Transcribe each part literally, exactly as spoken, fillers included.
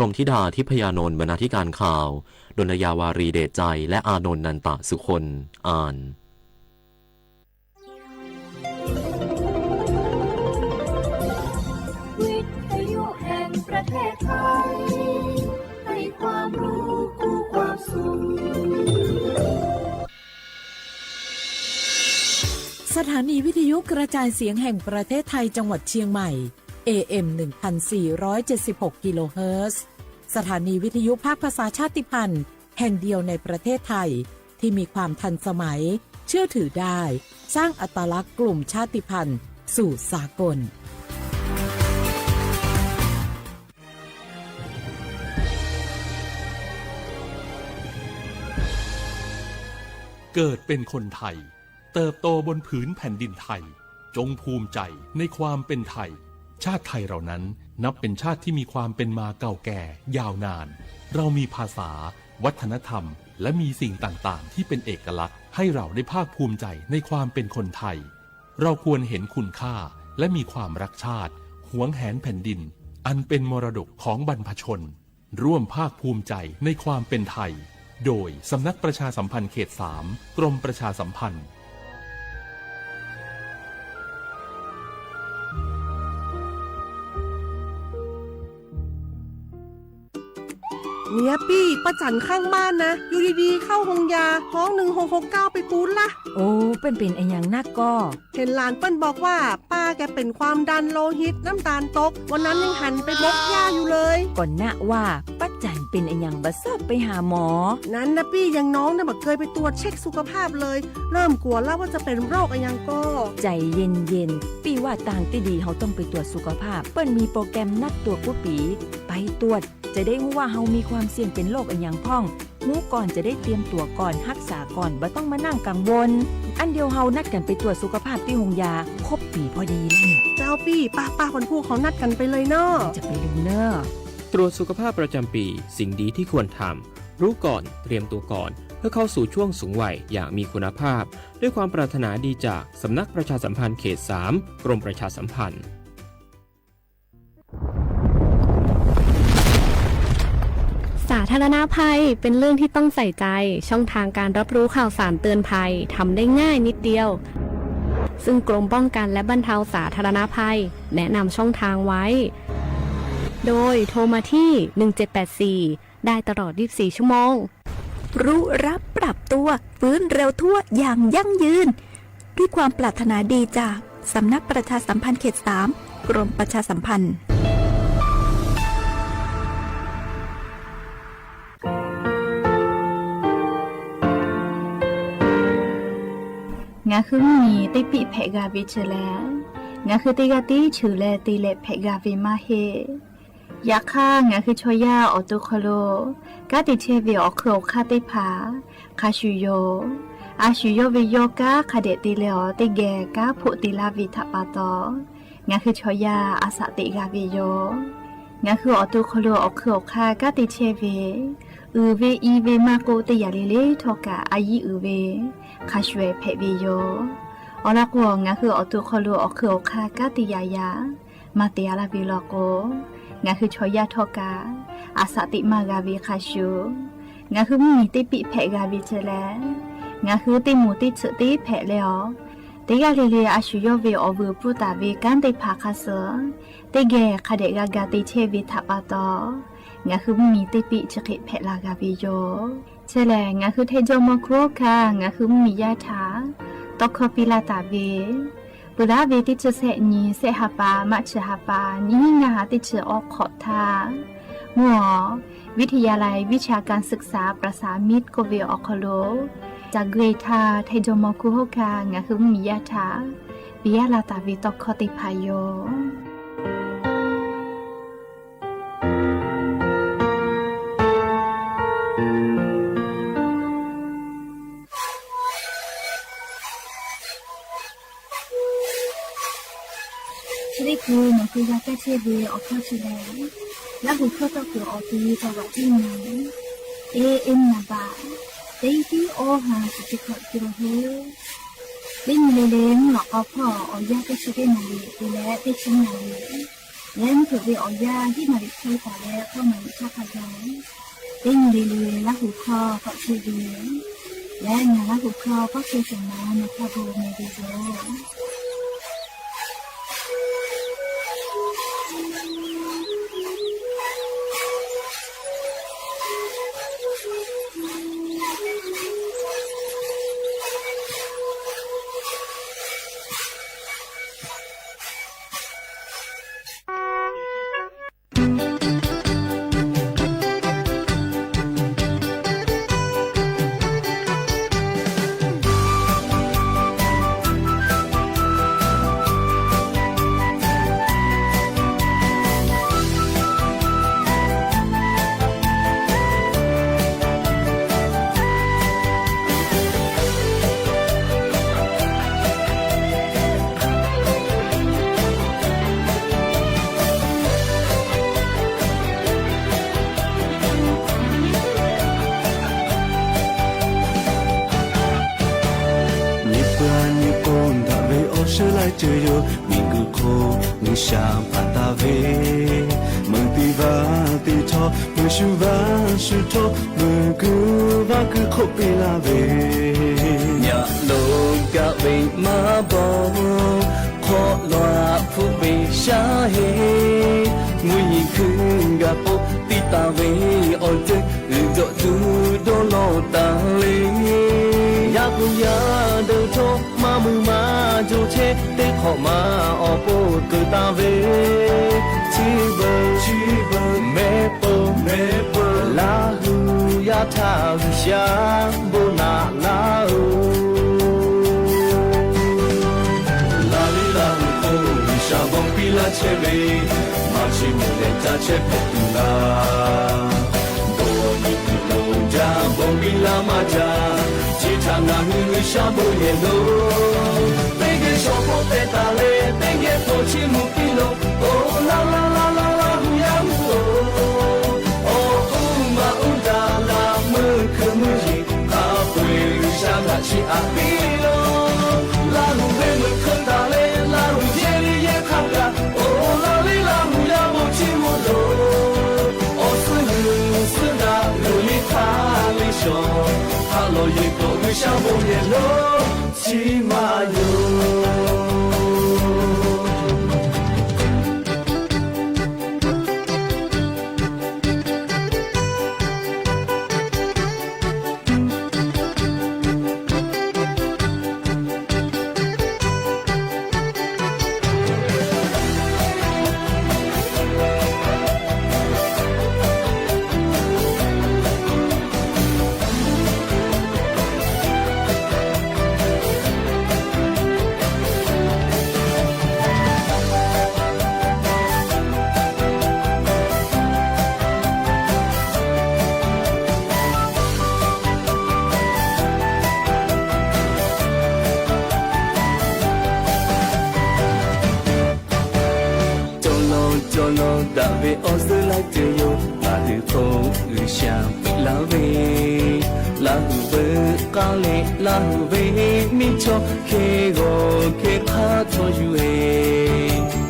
พรหมธิดาทิพยานนท์ บรรณาธิการข่าว ดลยาวารีเดชใจ และอานนท์นันตะสุคน อ่าน วิทยุแห่งประเทศไทย ให้ความรู้คู่ความสุข สถานีวิทยุกระจายเสียงแห่งประเทศไทยจังหวัดเชียงใหม่ เอ เอ็ม หนึ่งพันสี่ร้อยเจ็ดสิบหก กิโลเฮิรตซ์ สถานีวิทยุภาคภาษาชาติพันธุ์แห่งเดียวในประเทศไทย ที่มีความทันสมัย เชื่อถือได้ สร้างอัตลักษณ์กลุ่มชาติพันธุ์สู่สากล เกิดเป็นคนไทย เติบโตบนผืนแผ่นดินไทย จงภูมิใจในความเป็นไทย ชาติไทยเรานั้นนับเป็นชาติที่มีความเป็นมาเก่าแก่ยาวนาน เรามีภาษา วัฒนธรรม และมีสิ่งต่างๆ ที่เป็นเอกลักษณ์ ให้เราได้ภาคภูมิใจในความเป็นคนไทย เราควรเห็นคุณค่า และมีความรักชาติ หวงแหนแผ่นดิน อันเป็นมรดกของบรรพชน ร่วมภาคภูมิใจในความเป็นไทย โดยสำนักประชาสัมพันธ์เขตสาม กรมประชาสัมพันธ์ เนี่ยปี้ ป้าจั๋นข้างบ้านนะ อยู่ดีๆ เข้าโฮงยา ฮ้อง หนึ่งหกหกเก้า ไปปู๊ดละ โอ้ เปิ้นเป๋นอะหยังนักก่อ เห็นหลานเปิ้นบอกว่า ป้าแกเป๋นความดันโลหิต น้ำตาลตก วันนั้นยังหันไปบกหญ้าอยู่เลย ก่อนนะว่า ป้าจั๋นเป๋นอะหยังบ่เซิบไปหาหมอ นั้นนะปี้ อย่างน้องเนี่ยบ่เกยไปตรวจเช็คสุขภาพเลย เริ่มกั๋วละว่าจะเป๋นโรคอะหยังก่อ ใจ๋เย็นๆ ปี้ว่าตางตี้ดีเฮาต้องไปตรวจสุขภาพ เปิ้นมีโปรแกรมนัดตรวจกู้ปี๋ ไปตรวจ จะได้ฮู้ว่าเฮามีความเสี่ยงเป๋นโรคอะหยังพ่อง ฮู้ก่อนจะได้เตรียมตั๋วก่อน ฮักษาก่อน บ่ต้องมานั่งกังวล อันเดียวเฮานัดกั๋นไปตรวจสุขภาพตี้โฮงยา ครบปี๋พอดีเลย เจ้าปี้ ป้าๆ พันผู้เขานัดกั๋นไปเลยเนาะ จะไปลืมเน่อ ตรวจสุขภาพประจำปี๋ สิ่งดีที่ควรทำ รู้ก่อน เตรียมตัวก่อน เพื่อเข้าสู่ช่วงสูงวัยอย่างมีคุณภาพ ด้วยความปรารถนาดีจากสำนักประชาสัมพันธ์เขตสาม กรมประชาสัมพันธ์ สาธารณภัยเป็นเรื่องที่ต้องใส่ใจ ช่องทางการรับรู้ข่าวสารเตือนภัยทำได้ง่ายนิดเดียว ซึ่งกรมป้องกันและบรรเทาสาธารณภัยแนะนำช่องทางไว้ โดยโทรมาที่ หนึ่งเจ็ดแปดสี่ ได้ตลอด ยี่สิบสี่ ชั่วโมง รู้รับปรับตัว ฟื้นเร็วทั่วอย่างยั่งยืน ด้วยความปรารถนาดีจากสำนักประชาสัมพันธ์เขตสาม กรมประชาสัมพันธ์ งาคือมีตี้ปิ๊แผะกาเวเชอแล งาคือตี้กาตี้ฉือแลตี้แลแผะกาเวมาเฮ ยาค่า งาคือชอย่า ออกตัวคอโล ก้าติเทเวออกคือออกค่าตี้ผา คาชูโย อาชูโยเวโยก้า คาเดะตีเลออตี้แก ก้าผุตีลาเวทะปาตอ งาคือชอย่า อาสะติกาเวโย งาคือออกตัวคอโล ออกคือออกค่า ก้าติเทเว อือเวอีเวมาโกติยาเลเลทอกะ อายีอือเว คาชเวแผะเวโย ออละกัว งาคือออกตัวคอโล ออกคือออกค่า ก้าติยายา มาเตียลาเวลอโก งาคือชอย่าทอกา อาสะติมากาเวคาชู งาคือมีตี้ปิ๊แผะกาเวเชอแล งาคือตี้หมู่ตี้ฉือตี้แผะเลออ ตี้กาเลเลอาชูโยเวออวือปูตาเวก้านตี้ผาคาเสือ ตี้แกคาเดะกากาตี้เทเวทะปาตอ งาคือมีตี้ปิ๊ฉะเขะแผะลากาเวโย เชอแล งาคือไทยจอมอคัวคา งาคือมียาถา ตอกคอปีลาตาเว ปือลาเวตี้จะแสะนีแสะหาปา มะเฉอหาปา นี้งาหาตี้จะออกขอดทา มัว วิทยาลัยวิชาการศึกษาประสานมิตรโกเวออกคอโล จากเกรทา ไทยจอมอคัวคา งาคือมียาถา ปิยาลาตาเวตอกคอตี้ผาโย ชะลิดกู หมอคือยาแก้เชฟเวออกข้อชีแดง และหูข้อต่อเกือออกตีจังหวัดที่หนึ่ง เอเอ็ม นาบา เต็งตี้โอฮา สิบเจ็ด กิโลเฮิรตซ์ ได้มีเลเลงหลอกเอาพ่อออกยาแก้เชฟได้นาเลตีและได้ชิ้นนาเล လၢမ့ၢ်ထုးဝ့ၢ်အီၣ်ယၢ် ဒ်မၤရံခူပာ်လၢ ကီၢ်မၤရံခါခါယီၤ တနံၤလၢလၢ လါဟူခီ ကီၢ်ချ့ဒု လၢညါလါဟူခီ ကီၢ်ချ့စၢၤမၤ နခီဘိမဲာ်ဒု နံၣ်ပှၢ်နံၣ်ကိၢ်ဒၣ်ဝဲ အီစထြ့လယါကၠိယိ မ့ၢ်ဂုာ်ခိၣ် မုၢ်ဆၢဖးတၢ်ဝဲ မုၢ်သံဝါသံထီၣ် မုၢ်ဆူၣ်ဝါဆူၣ်ထီၣ် မုၢ်ကုၢ်ဝါကုၢ်ခိၣ်ပ့ၤလၢ်ဝဲ ညၣ်လိၤကၣ်ဝဲမၤဘီ ခီလီၤဖုးဝဲရှါဟ့ မုၢ်ယံၤခုၣ်ဂၤပိာ် သံတၢ်ဝဲအီၤတၢ် အုၣ်ဒီးတူၢ်ဒီးလီၤတၢ်လၢ ယါကူယၤဒၢထီၣ် မၤမုာ်မၤကၠိထဲ သ့ခီၣ်မၤအီၣ်ပိာ်ကၢၢ်တၢ်ဝဲ ထံဘၢၣ် ထံဘၢၣ် မဲာ်ပိာ် မဲာ်ပိာ် လၢဟူယါထါ ဂုၢ်ရှါဘိနၢ်လၢအိၣ် လၢလံလၢဟူခိၣ် ဂုၢ်ရှါဘီပံလၢဆဲးဝဲ မၤဆံးမိၣ်လဲၤတၢ်ဆဲးဖဲတူၢ်လၢ် ဘီယံၤကုၢ်လိာ်ဒၣ် ဘီပံလၢမၤတၢ် ထံထၣ်နၢ်ဟူ ဂုၢ်ရှါဘိယဲၢ်လိာ် သ့ဂဲၤဆီၣ်ဖိတဲတၢ်လဲၣ် သ့ဂဲၤဖိဆံးမုၢ်ပံလိာ် အိၣ်လၢလၢလၢလၢလၢ ဟူယါမုၢ်အိၣ် အီၣ်အူမၤအူဒၣ်လၢ မုၢ်ခုၣ်မုၢ်ယံၤ ခါပှဲၤဂုၢ်ရှါဘျၣ်ဆံးအပံလိာ် လၢဟူဝဲမုၢ်ခုၣ်တၢ်လဲၣ် လၢဟူယဲၢ်လံယဲၢ်ခါဘျၣ် အိၣ်လၢလံလၢဟူယါဘိဆံးမုၢ်လိာ် အီၣ်ဆူၣ်ဟုၣ်ဆူၣ်ဒၣ် လိၤလံထါလံဆှီ ဟးလီၤယံၤကိာ် ဂုၢ်ရှါဘိယဲၢ်လိာ် ဆံးမၤယိာ် ကၠီလီၤကၠီလီၤ ဒၣ်ဝဲအီစထြ့လယါကၠိယိ ဘၣ်ဒုးခိၣ် ဂုၢ်ရှါဘိလၢ်ဝဲ လၢဟူဝဲကါလဲၣ် လၢဟူဝဲမ့ၢ်ဆီ ခဲဂီၤခဲခါထီၣ်ယူၢ်ဝဲ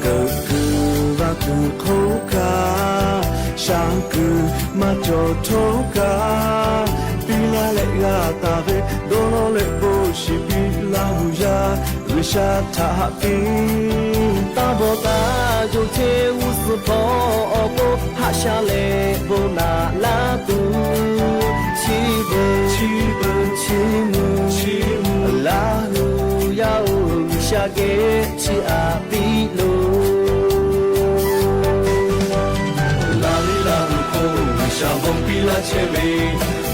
ကၢၢ်ကုၢ်ဝါကုၢ်ခိၣ်ကါ ရှါကုၢ်မၤကၠီၣ်ထိၣ်ကါ ပံလၢ်လဲၣ်ဂၤတၢ်ဝဲ ဒီလီၤလဲၣ်ဘိဆံးပံ လၢဟူယါ ဂုၢ်ရှါထါဟးပံ တၢ်ဘီၣ်တၢ်ယိၣ်ထဲ အူစူၣ်ဖီအီၣ်ဘိ ဟးဆါလဲၣ်ဘိနၢ်လၢသူ ဆံးဘၢၣ် ဆံးဘၢၣ် ဆံးမုၢ် ဆံးမုၢ် လၢဟူယါအိၣ် ဂုၢ်ရှါကဲ ဆံးအပံလိာ် လၢလံလၢဟူခိၣ် ဂုၢ်ရှါဘီပံလၢဆဲးဝဲ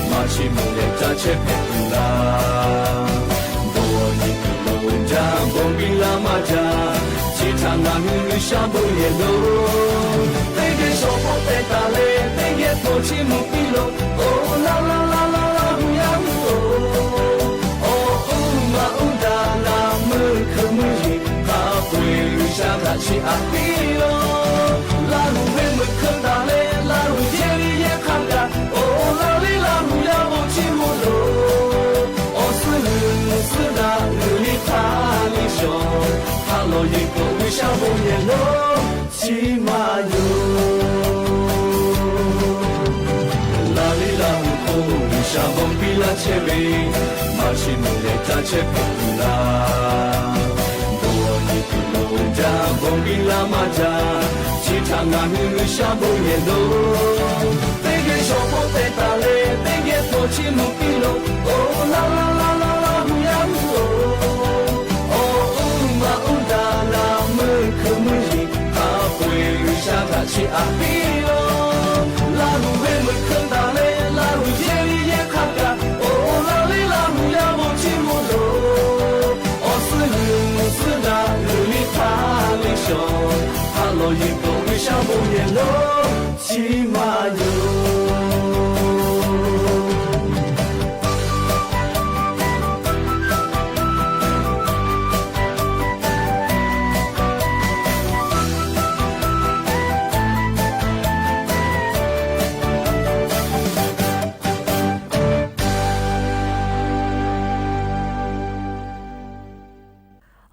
မၤဆံးမိၣ်လဲၤတၢ်ဆဲးဖဲတူၢ်လၢ် ဘီယံၤကုၢ်လိာ်ဒၣ် ဘီပံလၢမၤတၢ် ထံထၣ်နၢ်ဟူ ဂုၢ်ရှါဘိယဲၢ်လိာ် သ့ဂဲၤဆီၣ်ဖိတဲတၢ်လဲၣ် သ့ဂဲၤဖိဆံးမုၢ်ပံလိာ် အိၣ်လၢလၢလၢလၢလၢ ဟူယါမုၢ်အိၣ် အီၣ်အူမၤအူဒၣ်လၢ မုၢ်ခုၣ်မုၢ်ယံၤ ခါပှဲၤဂုၢ်ရှါဘျၣ်ဆံးအပံလိာ် လၢဟူဝဲမုၢ်ခုၣ်တၢ်လဲၣ် လၢဟူယဲၢ်လံယဲၢ်ခါဘျၣ် အိၣ်လၢလံလၢဟူယါဘိဆံးမုၢ်လိာ် အီၣ်ဆူၣ်ဟုၣ်ဆူၣ်ဒၣ် လိၤလံထါလံဆှီ ဟးလီၤယံၤကိာ် ဂုၢ်ရှါဘိယဲၢ်လိာ် ဆံးမၤ ချဲဝဲ မၤဆ့မုၢ်လဲၣ် တၢ်ဆဲးဖဲးအုလၢ် ဘိယံၤကလူးတၢ် ဘိမံၤလၢ်မၤတၢ် ထံထၣ်ငါမုၢ်မုၢ်ဆါဘိယဲၢ်လိၤ သ့ဂ့ၤဆီၣ်ဖိသဲးတၢ်လဲၣ် သ့ဂ့ၤဖီၣ်ဆ့မုၢ်ကံလိၤ အိၣ်လၢ်လၢ်လၢ်လၢ် လၢ်ဟူယၢ်မုၢ်အိၣ် အီၣ်အုမၤအုတၢ်လၢ် မုၢ်ခုၣ်မုၢ်ဟံၣ် အပှ့ၤဂံၢ်စၢ်တၢ်ဆံးအပံၤလီၤ လၢ်ဟူဝဲမုၢ်ခုၣ်တၢ်လဲၣ် လၢ်ဟူယဲၢ်လံယဲၢ်ခါကၤ အိၣ်လၢ်လံလၢ်ဟူယၢ်ဘိထံမိၢ်လိၤ အီၣ်စုမုၢ်မုၢ်စုဒၣ် လုၢ်လံဖးလံဆီၣ် ဟးလီၤယံၤကိးဂံၢ်စၢ်ဘိယဲၢ်လိၤ ဆံမၤယိၤ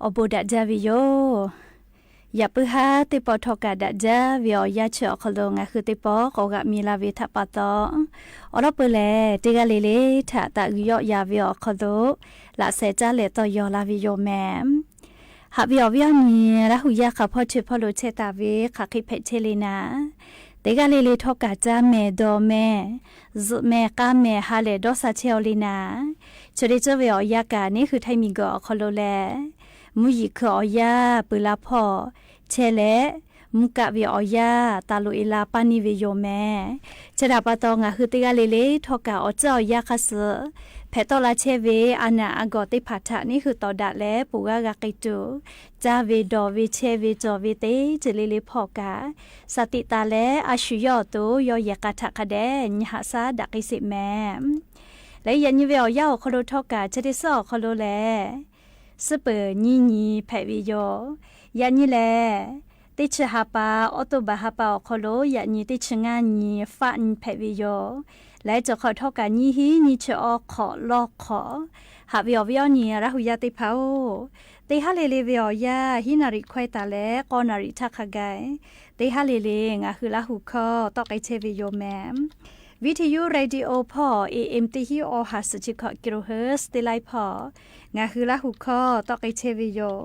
အိၣ်ဘူးဒၣ်ဒၢဝဲယိၤ ယပုၢ်ဟါသ့ၣ်ပီၣ်ထီၣ်ကၣ်ဒၣ်ဒၢဝဲ အီယါဆၢအီၤခီလိာ် ငါဃုသ့ၣ်ပီၣ် ကိးဂၤမံၤလၢ်ဝဲထးပာ်သီ အိၣ်လီၤပှဲၤလဲၣ် တဂၤလၢ်လၢ်ထး တၢ်ဂုာ်ယီၣ်ယၤဝဲအီၤခီလိာ် လၢ်ဆဲးတၢ်လဲၤတီၢ်ယီၤလၢ်ဝဲယိၤမ့ၢ် ဟးဝဲအီၤဝဲအီၤန့ၣ် လၢ်ဟူယၢ်ခးဖီၣ်ထၢၣ်ဖီၣ်လိာ်ဆဲးတၢ်ဝဲ ခးဃ့ဖဲးဆဲးလံနၤ တဂၤလၢ်လၢ်ထီၣ်ကၣ်တၢ်မဲာ်ဒီးမဲာ် စူးမဲာ်ကါမဲာ်ဟးလဲၣ်ဒီးစးဆဲးအီၤလံနၤ ဆၢဒ့ၣ်စၢဝဲအီၤယါကၣ်န့ၣ်ဃုထၢၣ်မံၤကီၢ်အီၤခီလိာ်လဲၣ် မူယံၤခုၣ်အီၤယါပၢၤလၢ်ဖီၣ် ဆဲးလဲၣ် မူကးဝဲအီၤယါ တၢ်လိၣ်အ့လးပာ်န့ၢ်ဝဲယိၤမ့ၢ် ဆဲးတၢ်ပာ်သီ ငါဃုသ့ၣ်ဂၤလၢ်လၢ်ထီၣ်ကၣ်အီၤစၢအီၤယါခါဆူ ဖဲးတီၣ်လၢ်ဆဲးဝဲ အနၢ်အဂီၢ်သ့ၣ်ဖးထးန့ၣ်ဃုတီၢ်ဒၣ်လဲာ် ပှၤဂၤဂၤက့ၤတုၤ တၢ်ဝဲဒီးဝဲဆဲးဝဲကၠီၣ်ဝဲသ့ၣ် တလၢ်လၢ်ဖီၣ်ကၣ် စးသံးတၢ်လဲာ် အဆူၣ်ယီၣ်အသိး ယီၣ်ယဲၢ်ကၣ်ထးခါဒဲး ညၣ်ဟးဆါဒၣ်က့ၤစ့ၢ်မ့ၢ် လၢယၤနံၤဝဲအီၤယါအီၤခီလိာ်ထီၣ်ကၣ် ဆၢဒ့ၣ်စၢအီၤခီလိာ်လဲၣ် စ့ပၢၢ်နံၤနံၤဖဲးဝဲယိၤ ယၤနံၤလဲၣ် တ့ၢ်ဆံးဟးပာ် အီးတိဘၢၣ်ဟးပာ်အီၤခီလိာ် ယၤနံၤတ့ၢ်ဆံးငါနံၤ သၣ်နံၤဖဲးဝဲယိၤ လၢတခီၣ်ထီၣ်ကၣ်နံၤဟံး နံၤဆံးအီၣ်ခီၣ်လီၢ်ခီၣ် ဟးဝဲအီၤဝဲအီၤန့ၣ် လၢ်ဟူယၢ်သ့ၣ်တဖၣ်ဧၢ တ့ၢ်ဟါလၢ်လၢ်ဝဲအီၤယါ ဟံးနၣ်ရံၣ်ခွဲးတၢ်လဲာ် ဃိးနၣ်ရံၣ်ထးခါဂၤ တ့ၢ်ဟါလၢ်လၢ် ငါဃုလၢ်ဟူခီ တီၣ်က့ၤဆဲးဝဲယိၤမ့ၢ် ဝံထယု ရေဒီယို ဖီၣ် AM တဟံးအီဟး စူၣ်ဆံခီၣ် ကံၣ်ရူၣ်ဟၢၣ် တ့လါဖီၣ် ငါဃုလၢ်ဟူခီ တီၣ်က့ၤဆဲးဝဲယိၤ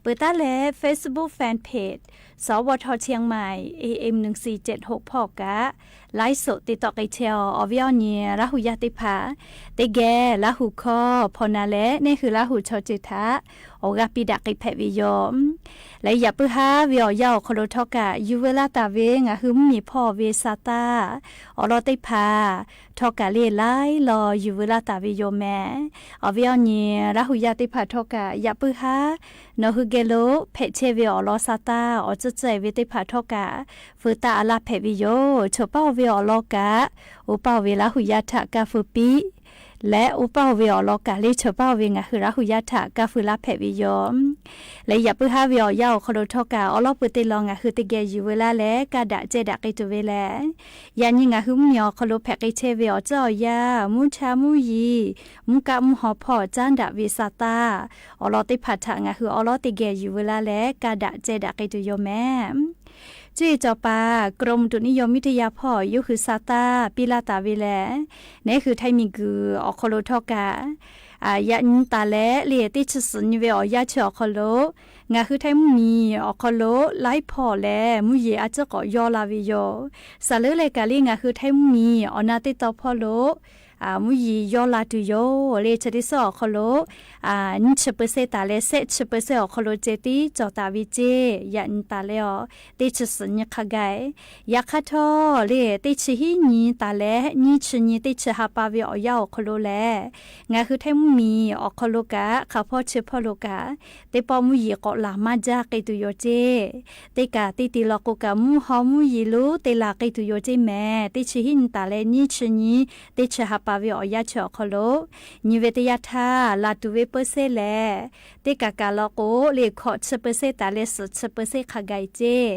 ပၢၢ်တၢ်လၢ Facebook Fan Page စဝထ เชียงใหม่ AM หนึ่งสี่เจ็ดหก ဖီၣ်ကၣ် ไลฟ์สด တ့တီၣ်က့ၤဆဲးအီၤ အီၤဝဲအီၤန့ၣ် လၢ်ဟူယၢ်သ့ၣ်တဖၣ် တ့ၢ်ကဲလၢ်ဟူခီ ဖီၣ်နၤလဲၣ် န့ၣ်ဃုလၢ်ဟူခီစ့ၢ်ထး အီၤဂၤပံးဒၣ်က့ၤဖဲးဝဲယိၤ လၢယပုၢ်ဟါဝဲအီၤယါအီၤခီလိာ်ထီၣ်ကၣ် ယူၤဝဲလၢ်တၢ်ဝဲ ငါဃုမုၢ်မံၤဖီၣ်ဝဲစးတၢ် အီၤလီၤသ့ၣ်တဖၣ် ထီၣ်ကၣ်လၢ်လၢ်လီၤ ယူၤဝဲလၢ်တၢ်ဝဲယိၤမ့ၢ် အီၤဝဲအီၤန့ၣ် လၢ်ဟူယၢ်သ့ၣ်တဖၣ်ထီၣ်ကၣ် ယပုၢ်ဟါ နီၢ်ဟူကဲလိာ် ဖဲးဆဲးဝဲအီၤလီၤစးတၢ် အီၤစၢၢ်စၢၢ်ဝဲသ့ၣ်တဖၣ်ထီၣ်ကၣ် ဖုးတၢ်အလၢ်ဖဲးဝဲယိၤ ဆိပာ်ဝဲအီၤလီၤကၣ် အိၣ်ပာ်ဝဲလၢ်ဟူယၢ်ထးကၣ်ဖုးပံး လၢအိၣ်ပာ်ဝဲအီၤလီၤကၣ်လၢ ဆိပာ်ဝဲငါဃုလၢ်ဟူယၢ်ထးကၣ်ဖုးလၢ်ဖဲးဝဲယိၤ လၢယပုၢ်ဟါဝဲအီၤယါအီၤခီလိာ်ထီၣ်ကၣ် အီၤလီၤပှဲၤသ့လီၤ ငါဃုသ့ၣ်ဂဲၤယုၢ်ဝဲလၢ်လၢ် ကါဒၣ်စဲဒၣ်က့ၤတုၤဝဲလၢ် ယၤနံၤငါဃုမုၢ်မံၤအီၤခီလိာ်ဖဲးက့ၤဆဲးဝဲအီၤစၢအီၤယါ မူဆါမူယံၤ မူကးမူဟီၣ်ဖီၣ် ကၠါဒၣ်ဝဲစးတၢ် အီၤလီၤသ့ၣ်တဖၣ်ထး ငါဃုအီၤလီၤသ့ၣ်ဂဲၤယုၢ်ဝဲလၢ်လၢ် ကါဒၣ်စဲဒၣ်က့ၤတုၤယိၤမ့ၢ် ကၠ့စီၤပၤ กรมอุตุนิยมวิทยาဖီၣ် ယိၤဃုာ်စးတၢ် ပံလၢ်တၢ်ဝဲလၢ် န့ၣ်ဃုထၢၣ်မံၤကုၢ်အီၤခီလိာ်ထီၣ်ကၣ် ယၤနံၤတၢ်လဲၣ် လၢတ့ၢ်ဆံးစူၤနံၤဝဲအီၤယါဆၢအီၤခီလိာ် ငါဃုထၢၣ်မုၢ်မံၤအီၤခီလိာ် လါဖီၣ်လဲၣ် မူယံၤအစ့ၢ်ကီးယီၢ်လၢ်ဝဲယိၤ စးလၢလၢ်ကၣ်လံ ငါဃုထၢၣ်မုၢ်မံၤအီၤနၢ်သ့ၣ်တီဖီၣ်လိာ် မူယံၤယီၢ်လၢ်တုၤယိၤ လၢဆၢတ့ၢ်စၢအီၤခီလိာ် နံၣ်ဆံးပၢၢ်ဆဲးတၢ်လဲၣ် စဲးဆံးပၢၢ်ဆဲးအီၤခီလိာ် ကၠ့သံကၠီၣ်တၢ်ဝဲကၠ့ ယၤနံၤတၢ်လဲၣ်အီၤ တ့ၢ်ဆံးစူၤနံၤခါဂၤ ယါခါထီၣ်လၢ တ့ၢ်ဆံးဟံးနံၤတၢ်လဲၣ် နံၣ်ဆံးနံၤတ့ၢ်ဆံးဟးပာ်ဝဲအီၤယါအီၤခီလိာ်လဲၣ် ငါဃုထၢၣ်မုၢ်မံၤအီၤခီလိာ်ကၣ် ခးဖီၣ်ဆၢဖီၣ်လိာ်ကၣ် သ့ၣ်ပီၣ်မူယံၤကိးလၢ်မၤဒၣ်က့ၤတုၤယိၤကၠ့ တ့ၢ်ကၣ်တ့ၢ်တ့ၢ်လီၤကိးကၣ်မူဟီၣ်မူယံၤလိၤ တ့ၢ်လၢ်က့ၤတုၤယိၤကၠ့မ့ၢ် တ့ၢ်ဆံးဟံးနံၤတၢ်လဲၣ် နံၣ်ဆံးနံၤ တ့ၢ်ဆံးဟးပာ်ဝဲအီၤယါဆၢအီၤခီလိာ် နံၤဝဲတယါထါ လၢ်တုၤဝဲပၢၢ်ဆဲးလဲၣ် တ့ၢ်ကၣ်ကၣ်လီၤကိးလၢ ခီးဆံးပၢၢ်ဆဲးတၢ်လဲၣ် စံးဆံးပၢၢ်ဆဲးခါဂၤအံၤကၠ့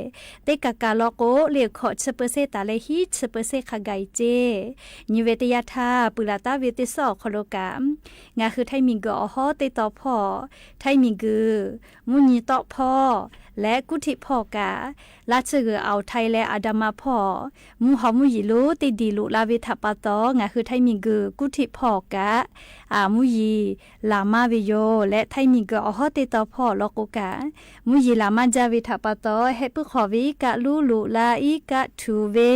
တ့ၢ်ကၣ်ကၣ်လီၤကိးလၢ ခီးဆံးပၢၢ်ဆဲးတၢ်လဲၣ် ဟံးဆံးပၢၢ်ဆဲးခါဂၤအံၤကၠ့ နံၤဝဲတယါထါ ပုၢ်လၢ်တၢ်ဝဲတ့ၢ်စၢအီၤခီလိာ်ကၣ် ငါဃုထၢၣ်မံၤကုၢ်အီၤဟီၣ်သ့ၣ်တီဖီၣ် ထၢၣ်မံၤကုၢ် မုၢ်နံၤတီဖီၣ် လႄၣ် ကူးထီၣ်ဖီၣ်ကး လၢတ်ၢ်ဂ့ၢ် ဢၣ်ထၢၣ်လႄၣ် အဒၣ်မၢ်ဖီၣ် မူဟီၣ်မူယံၤလူး တ့ၢ်ဒံးလူးလၢ်ဝဲထၣ်ပာ်တီၢ် ငါဟုထၢၣ်မံၤဂုၢ် ကူးထီၣ်ဖီၣ်ကး မူယံၤလၢ်မၢ်ဝဲယိၤ လၢထၢၣ်မံၤဂုၢ် အဟီၣ်တ့တီၢ်ဖီၣ်လီၤကိးကး မူယံၤလၢ်မၢ်ဒၣ်ဝဲထၣ်ပာ်တီၢ် ဟဲပုၢ်ဃီၣ်ဝဲ အံးကးလူလူးလၢ် အံးကးထူးဝဲ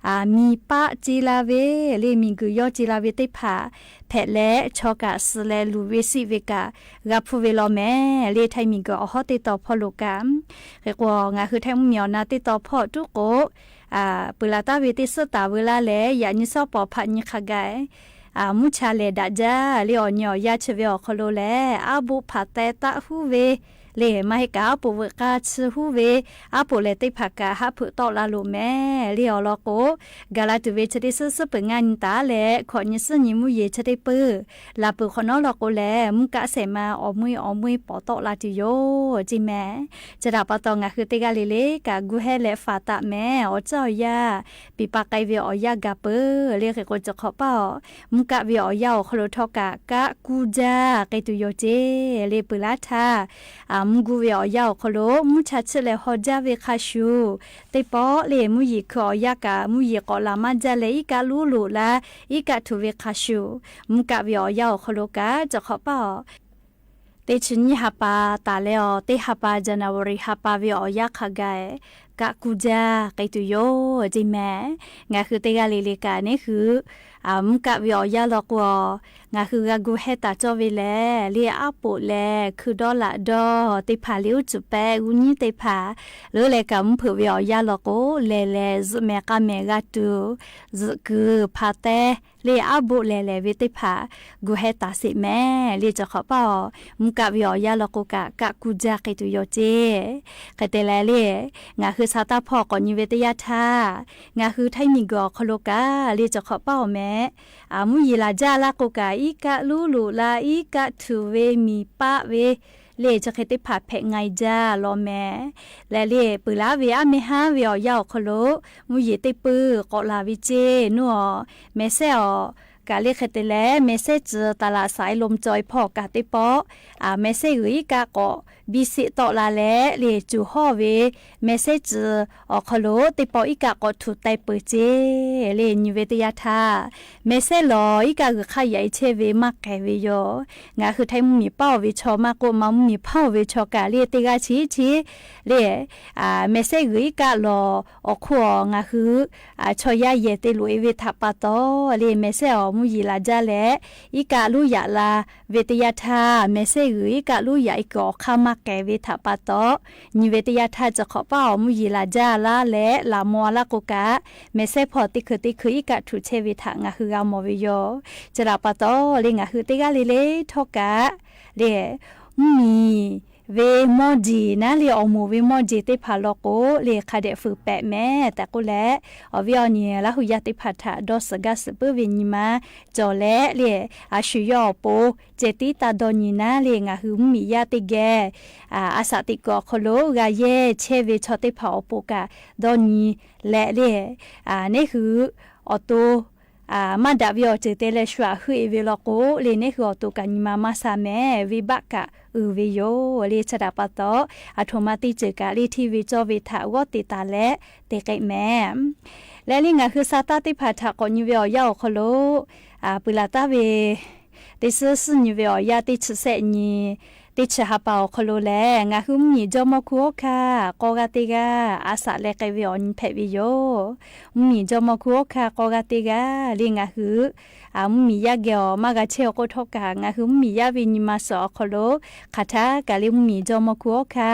မံၤပၢ်စ့လၢ်ဝဲ လၢမံၤဂုၢ်ယီၢ်စ့လၢ်ဝဲသ့ၣ်တဖၣ် ဖဲးလၢ ဆီကးစၢလၢလူၤဝဲစံးဝဲကး ဂၤဖူဝဲလီၤမဲာ် လၢထၢၣ်မံၤဂုၢ် အဟီၣ်တ့တီၢ်ဖီၣ်လီၤကး ဃ့ၢ်ကွီၢ် ငါဟုထၢၣ်မုၢ်မံၤအီၤနၢ်တ့တီၢ်ဖီၣ်တူၢ်ကိး ပၢ်လၢ်တၢ်ဝဲတ့ၢ်ဆၢတၢ်ဝဲလၢ်လၢ် ယးနံၣ်စီၤပီၤဖးနံၣ်ခါကဲ မူဆါလဲၤဒၣ်ဒၣ် လၢအီၤနံၤအီၤယၢ်ဆၢဝဲအီၤခီလိာ်လၢ် အါဘိးဖးတဲတၢ်ဟူးဝဲ လၢမၤဟ့ၣ်ကးအါပိာ်ဝဲကါဆူဟူးဝဲ အါပိာ်လဲၤသ့ၣ်တဖၣ်ကး ဟးဖုးတီၣ်လၢ်လိာ်မဲာ် လၢအီၤလီၤကိး ဂၤလၢ်တုၤဝဲဆၢတ့ၢ်ဆၢ ဆၢပၢၤ ငါးနံၣ်တၢ်လၢ် ခီၣ်နံၣ်ဆံနံၣ် မူယံၤဆၢတ့ၢ်ပၢၢ် လၢ်ပၢၢ်ခီနီလီၤကိးလၢ် မူကးစဲးမၤ အီၣ်မှ့အီၣ်မှ့ ပိာ်တီၣ်လၢ်တုၤယိၤ က့မဲာ် ဆၢတၢ်ပာ်တီၢ် ငါဟုတ့ၢ်ဂၤလၢ်လၢ် ကးဂုာ်ဟဲလဲၤ ဖးတၢ်မဲာ် အီၣ်စၢ်အီၣ်ယၢ် ပံးပာ်ကဲဝဲအီၣ်ယၢ်ဂၤပၢၢ် လၢဃ့ၢ်ကွီၢ် စၢၢ်ခီပၣ်အီၤ မူကးဝဲအီၣ်ယၢ်အီၤခီလိာ်ထီၣ်ကး ကးကူကၠၢ် ကဲတုၤယိၤက့ လၢပၢ်လၢ်ထါ မူကူဝဲအီၣ်ယၢ်အီၤခီလိာ် မူဆါဆံးလဲၤဟီၣ်ကၠၢ်ဝဲခါဆူ သ့ၣ်ပီၣ် လၢမူယံၤခုၣ်အီၣ်ယၢ်ကး မူယံၤကိးလၢ်မၢ်ဒၣ်လၢ် အံးကးလူလူးလၢ် အံးကးထူးဝဲခါဆူ မူကးဝဲအီၣ်ယၢ်အီၤခီလိာ်ကး စၢၢ်ခီပၣ်အီၤ တ့ၢ်ဆံနံၣ်ဟးပာ်တၢ်လၢအီၤ တ့ၢ်ဟးပာ် January ဟးပာ်ဝဲအီၣ်ယၢ်ခါကဲ ကးကူကၠၢ် ကဲတုၤယိၤ က့မဲာ် ငါဟုတ့ၢ်ဂၤလၢ်လၢ်ကး န့ၣ်ဟု မူကးဝဲအီၣ်ယၢ်လီၤကိးအီၤ ငါဟုဂၤဂုာ်ဟဲတၢ်ကၠီဝဲလၢ် လၢအါပိာ်လဲၤ ခုဒီးလၢ်ဒီး သ့ၣ်တဖၣ်လၢအိၣ်ဆူၣ်ပဲ ဂုာ်နံၤသ့ၣ်တဖၣ် လၢလဲၤကးမူဖုးဝဲအီၣ်ယၢ်လီၤကိး လဲၤလဲၤ ယုၢ်မဲာ်ကးမဲာ်ဂၤတုၤ ယုၢ်ကုာ်ဖးတဲ လၢအါဘိးလဲၤလဲၤဝဲသ့ၣ်တဖၣ် ဂုာ်ဟဲတၢ်စ့းမဲာ် လၢစၢၢ်ခီပၣ်အီၤ မူကးဝဲအီၣ်ယၢ်လီၤကိးကး ကးကူကၠၢ် ကဲတုၤယိၤက့ ကဲတ့ၢ်လဲၣ်လၢ် ငါဟုဆါတၢ်ဖီၣ်ကိးနံၤဝဲတယၢ်ထါ ငါဟုထၢၣ်မံၤဂုၢ်အီၤခီလိာ်ကး လၢစၢၢ်ခီပၣ်အီၤမဲာ် မူယံၤလၢ်ဒၣ်လၢ်ကိးကး အံးကးလူလူးလၢ် အံးကးထူးဝဲ မံၤပၢ်ဝဲ လၢဆၢဃဲသ့ၣ်တဖၣ် ဖဲးငါဒၣ်လီၤမဲာ် လၢလၢ် ပၢ်လၢ်ဝဲအါမ့ၢ်ဟါဝဲအီၣ်ယၢ်အီၤခီလိာ် မူယံၤသ့ၣ်ပၢၢ်ကိးလၢ်ဝဲက့ နအိၣ် message အီၤ ကးလၢဃဲတ့ၢ်လဲၣ် message စၢၤတၢ်လၢ်စး လီၤမၢ်ကၠီအဖီၣ်ကးသ့ၣ်ပီၣ် message ဂုာ် အံးကးကိး ဘံၣ်စံးတီၣ်လၢ်လၢ် လၢစူၤဟီၣ်ဝဲ message စၢၤအီၤခီလိာ် သ့ၣ်ပီၣ်အံးကးကိးထူးတဲပၢၢ်က့ လၢနံၤဝဲတယၢ်ထါ message လီၤ အံးကးဂုာ်ခါယၤအံးဆဲးဝဲ မၢ်ကဲဝဲယိၤ ငါဟုထၢၣ်မုၢ်မံၤပၢ်အီၤဝဲဆီ မၢ်ကိးမးမုၢ်မံၤပၢ်အီၤဝဲဆီကး လၢတ့ၢ်ဂၤဆံးဆံး လၢ် message ဂုာ် အံးကးလီၤ အီၣ်ခိၣ်အီၤ ငါဟု ဆီယၢ်ယဲၢ်တ့ၢ်လိာ်အီၤဝဲထၣ်ပာ်တီၢ် လၢ message အီၤ မူယံၤလၢ်ဒၣ်လဲာ် အံးကးလူယၤလၢ်ဝဲတယၢ်ထါ message ဂုာ် အံးကးလူယၤ အံးကးအီၣ်ခါ မၢ်ကဲဝဲထၣ်ပာ်တီၢ် နံၤဝဲတယၢ်ထါ စၢၢ်ခီပၣ်အီၤ မူယံၤလၢ်ဒၣ်လၢ်လၢ် လၢ်မီၢ်လၢ်ကိးကး message ဖီၣ်သ့ၣ်ခုသ့ၣ်ခု အံးကးထူးဆဲးဝဲထၣ် ငါဟုဂၤမီၢ်ဝဲယိၤ စၢၢ်တၢ်ပာ်တီၢ် လၢငါဟုတ့ၢ်ဂၤလၢ်လၢ်ထီၣ်ကး လၢ် မုၢ်မံၤ ဝဲမီၢ်ဒံး နၢ်လၢအီၣ်မိၢ်ဝဲမီၢ်ဒံးသ့ၣ်တဖၣ်လီၤကိး လၢခးဒဲး ဖုးပဲးမဲာ် တၢ်ကိးလဲၣ် အီၣ်ဝဲအီၣ်နံၤ လၢဟူးယၢ်သ့ၣ်တဖၣ်ထၣ် ဒီးစၢၤဂၤစၢၤပၢၢ်ဝဲနံၤမး ကၠီၤလဲၣ် လၢ အဆူၣ်ယီၢ်အီၤပိ ကဲတံၢ်တၢ်ဒီနံၤနၢ်လၢ် ငါဟုမုၢ်မံၤယၢ်တ့ၢ်ဂဲၤ အစးသံၣ်ကိးခီလိာ် ဂၤယဲၢ်ဆဲးဝဲဆီသ့ၣ်တဖၣ်အီၤပိကး ဒီနံၤလဲၣ် လၢ် န့ၣ်ဟု အီၣ်တိ မၤဒၣ်ဝဲအီၤစၢၤတဲလၢ ဆှၢဟုအီၤဝဲလီၤကိး လၢ် န့ၣ်ဟုအီၣ်တိကးနံၤမး မၤစၢၤမဲာ် ဝဲဘၣ်ကးအုးဝဲယိၤ လၢ စၢၢ်တၢ်ပာ်တီၢ် အထိၣ်မၤသံၣ်စၢၤကး လၢထံၣ်ဝဲကၠီဝဲထၣ် ဂီၢ်တ့ၢ်တၢ်လဲၣ် တ့ၢ်ကဲမဲာ် လၢ်လၢ် ငါဟုဆါတၢ်သ့ၣ်တဖၣ်ထၣ်ကိးနံၤဝဲအီၣ်ယၢ်အီၤခီလိာ် ပၢ်လၢ်တၢ်ဝဲ တ့ၢ်ဆံနံၤဝဲအီၣ်ယၢ် တ့ၢ်ဆံဆဲးနံၤ တ့ၢ်ဆံဟးပာ်အီၤခီလိာ်လဲၣ် ငါဟုမုၢ်မံၤကၠီမီၢ်ခူအိၣ်ခါ ကိးဂၤတ့ၢ်ဂၤ အစးလဲၤကဲဝဲအီၤနံၤဖဲးဝဲယိၤ မုၢ်မံၤကၠီမီၢ်ခူအိၣ်ခါ ကိးဂၤတ့ၢ်ဂၤ လၢ် ငါဟု မုၢ်မံၤယၢ်ဂဲၤအီၤ မၤဂၤဆဲးအီၤကိးထီၣ်ကး ငါဟုမုၢ်မံၤယၢ်ဝဲနံၤမး စၢၤအီၤခီလိာ် ခးထးကးလၢ မုၢ်မံၤကၠီမီၢ်ခူအိၣ်ခါ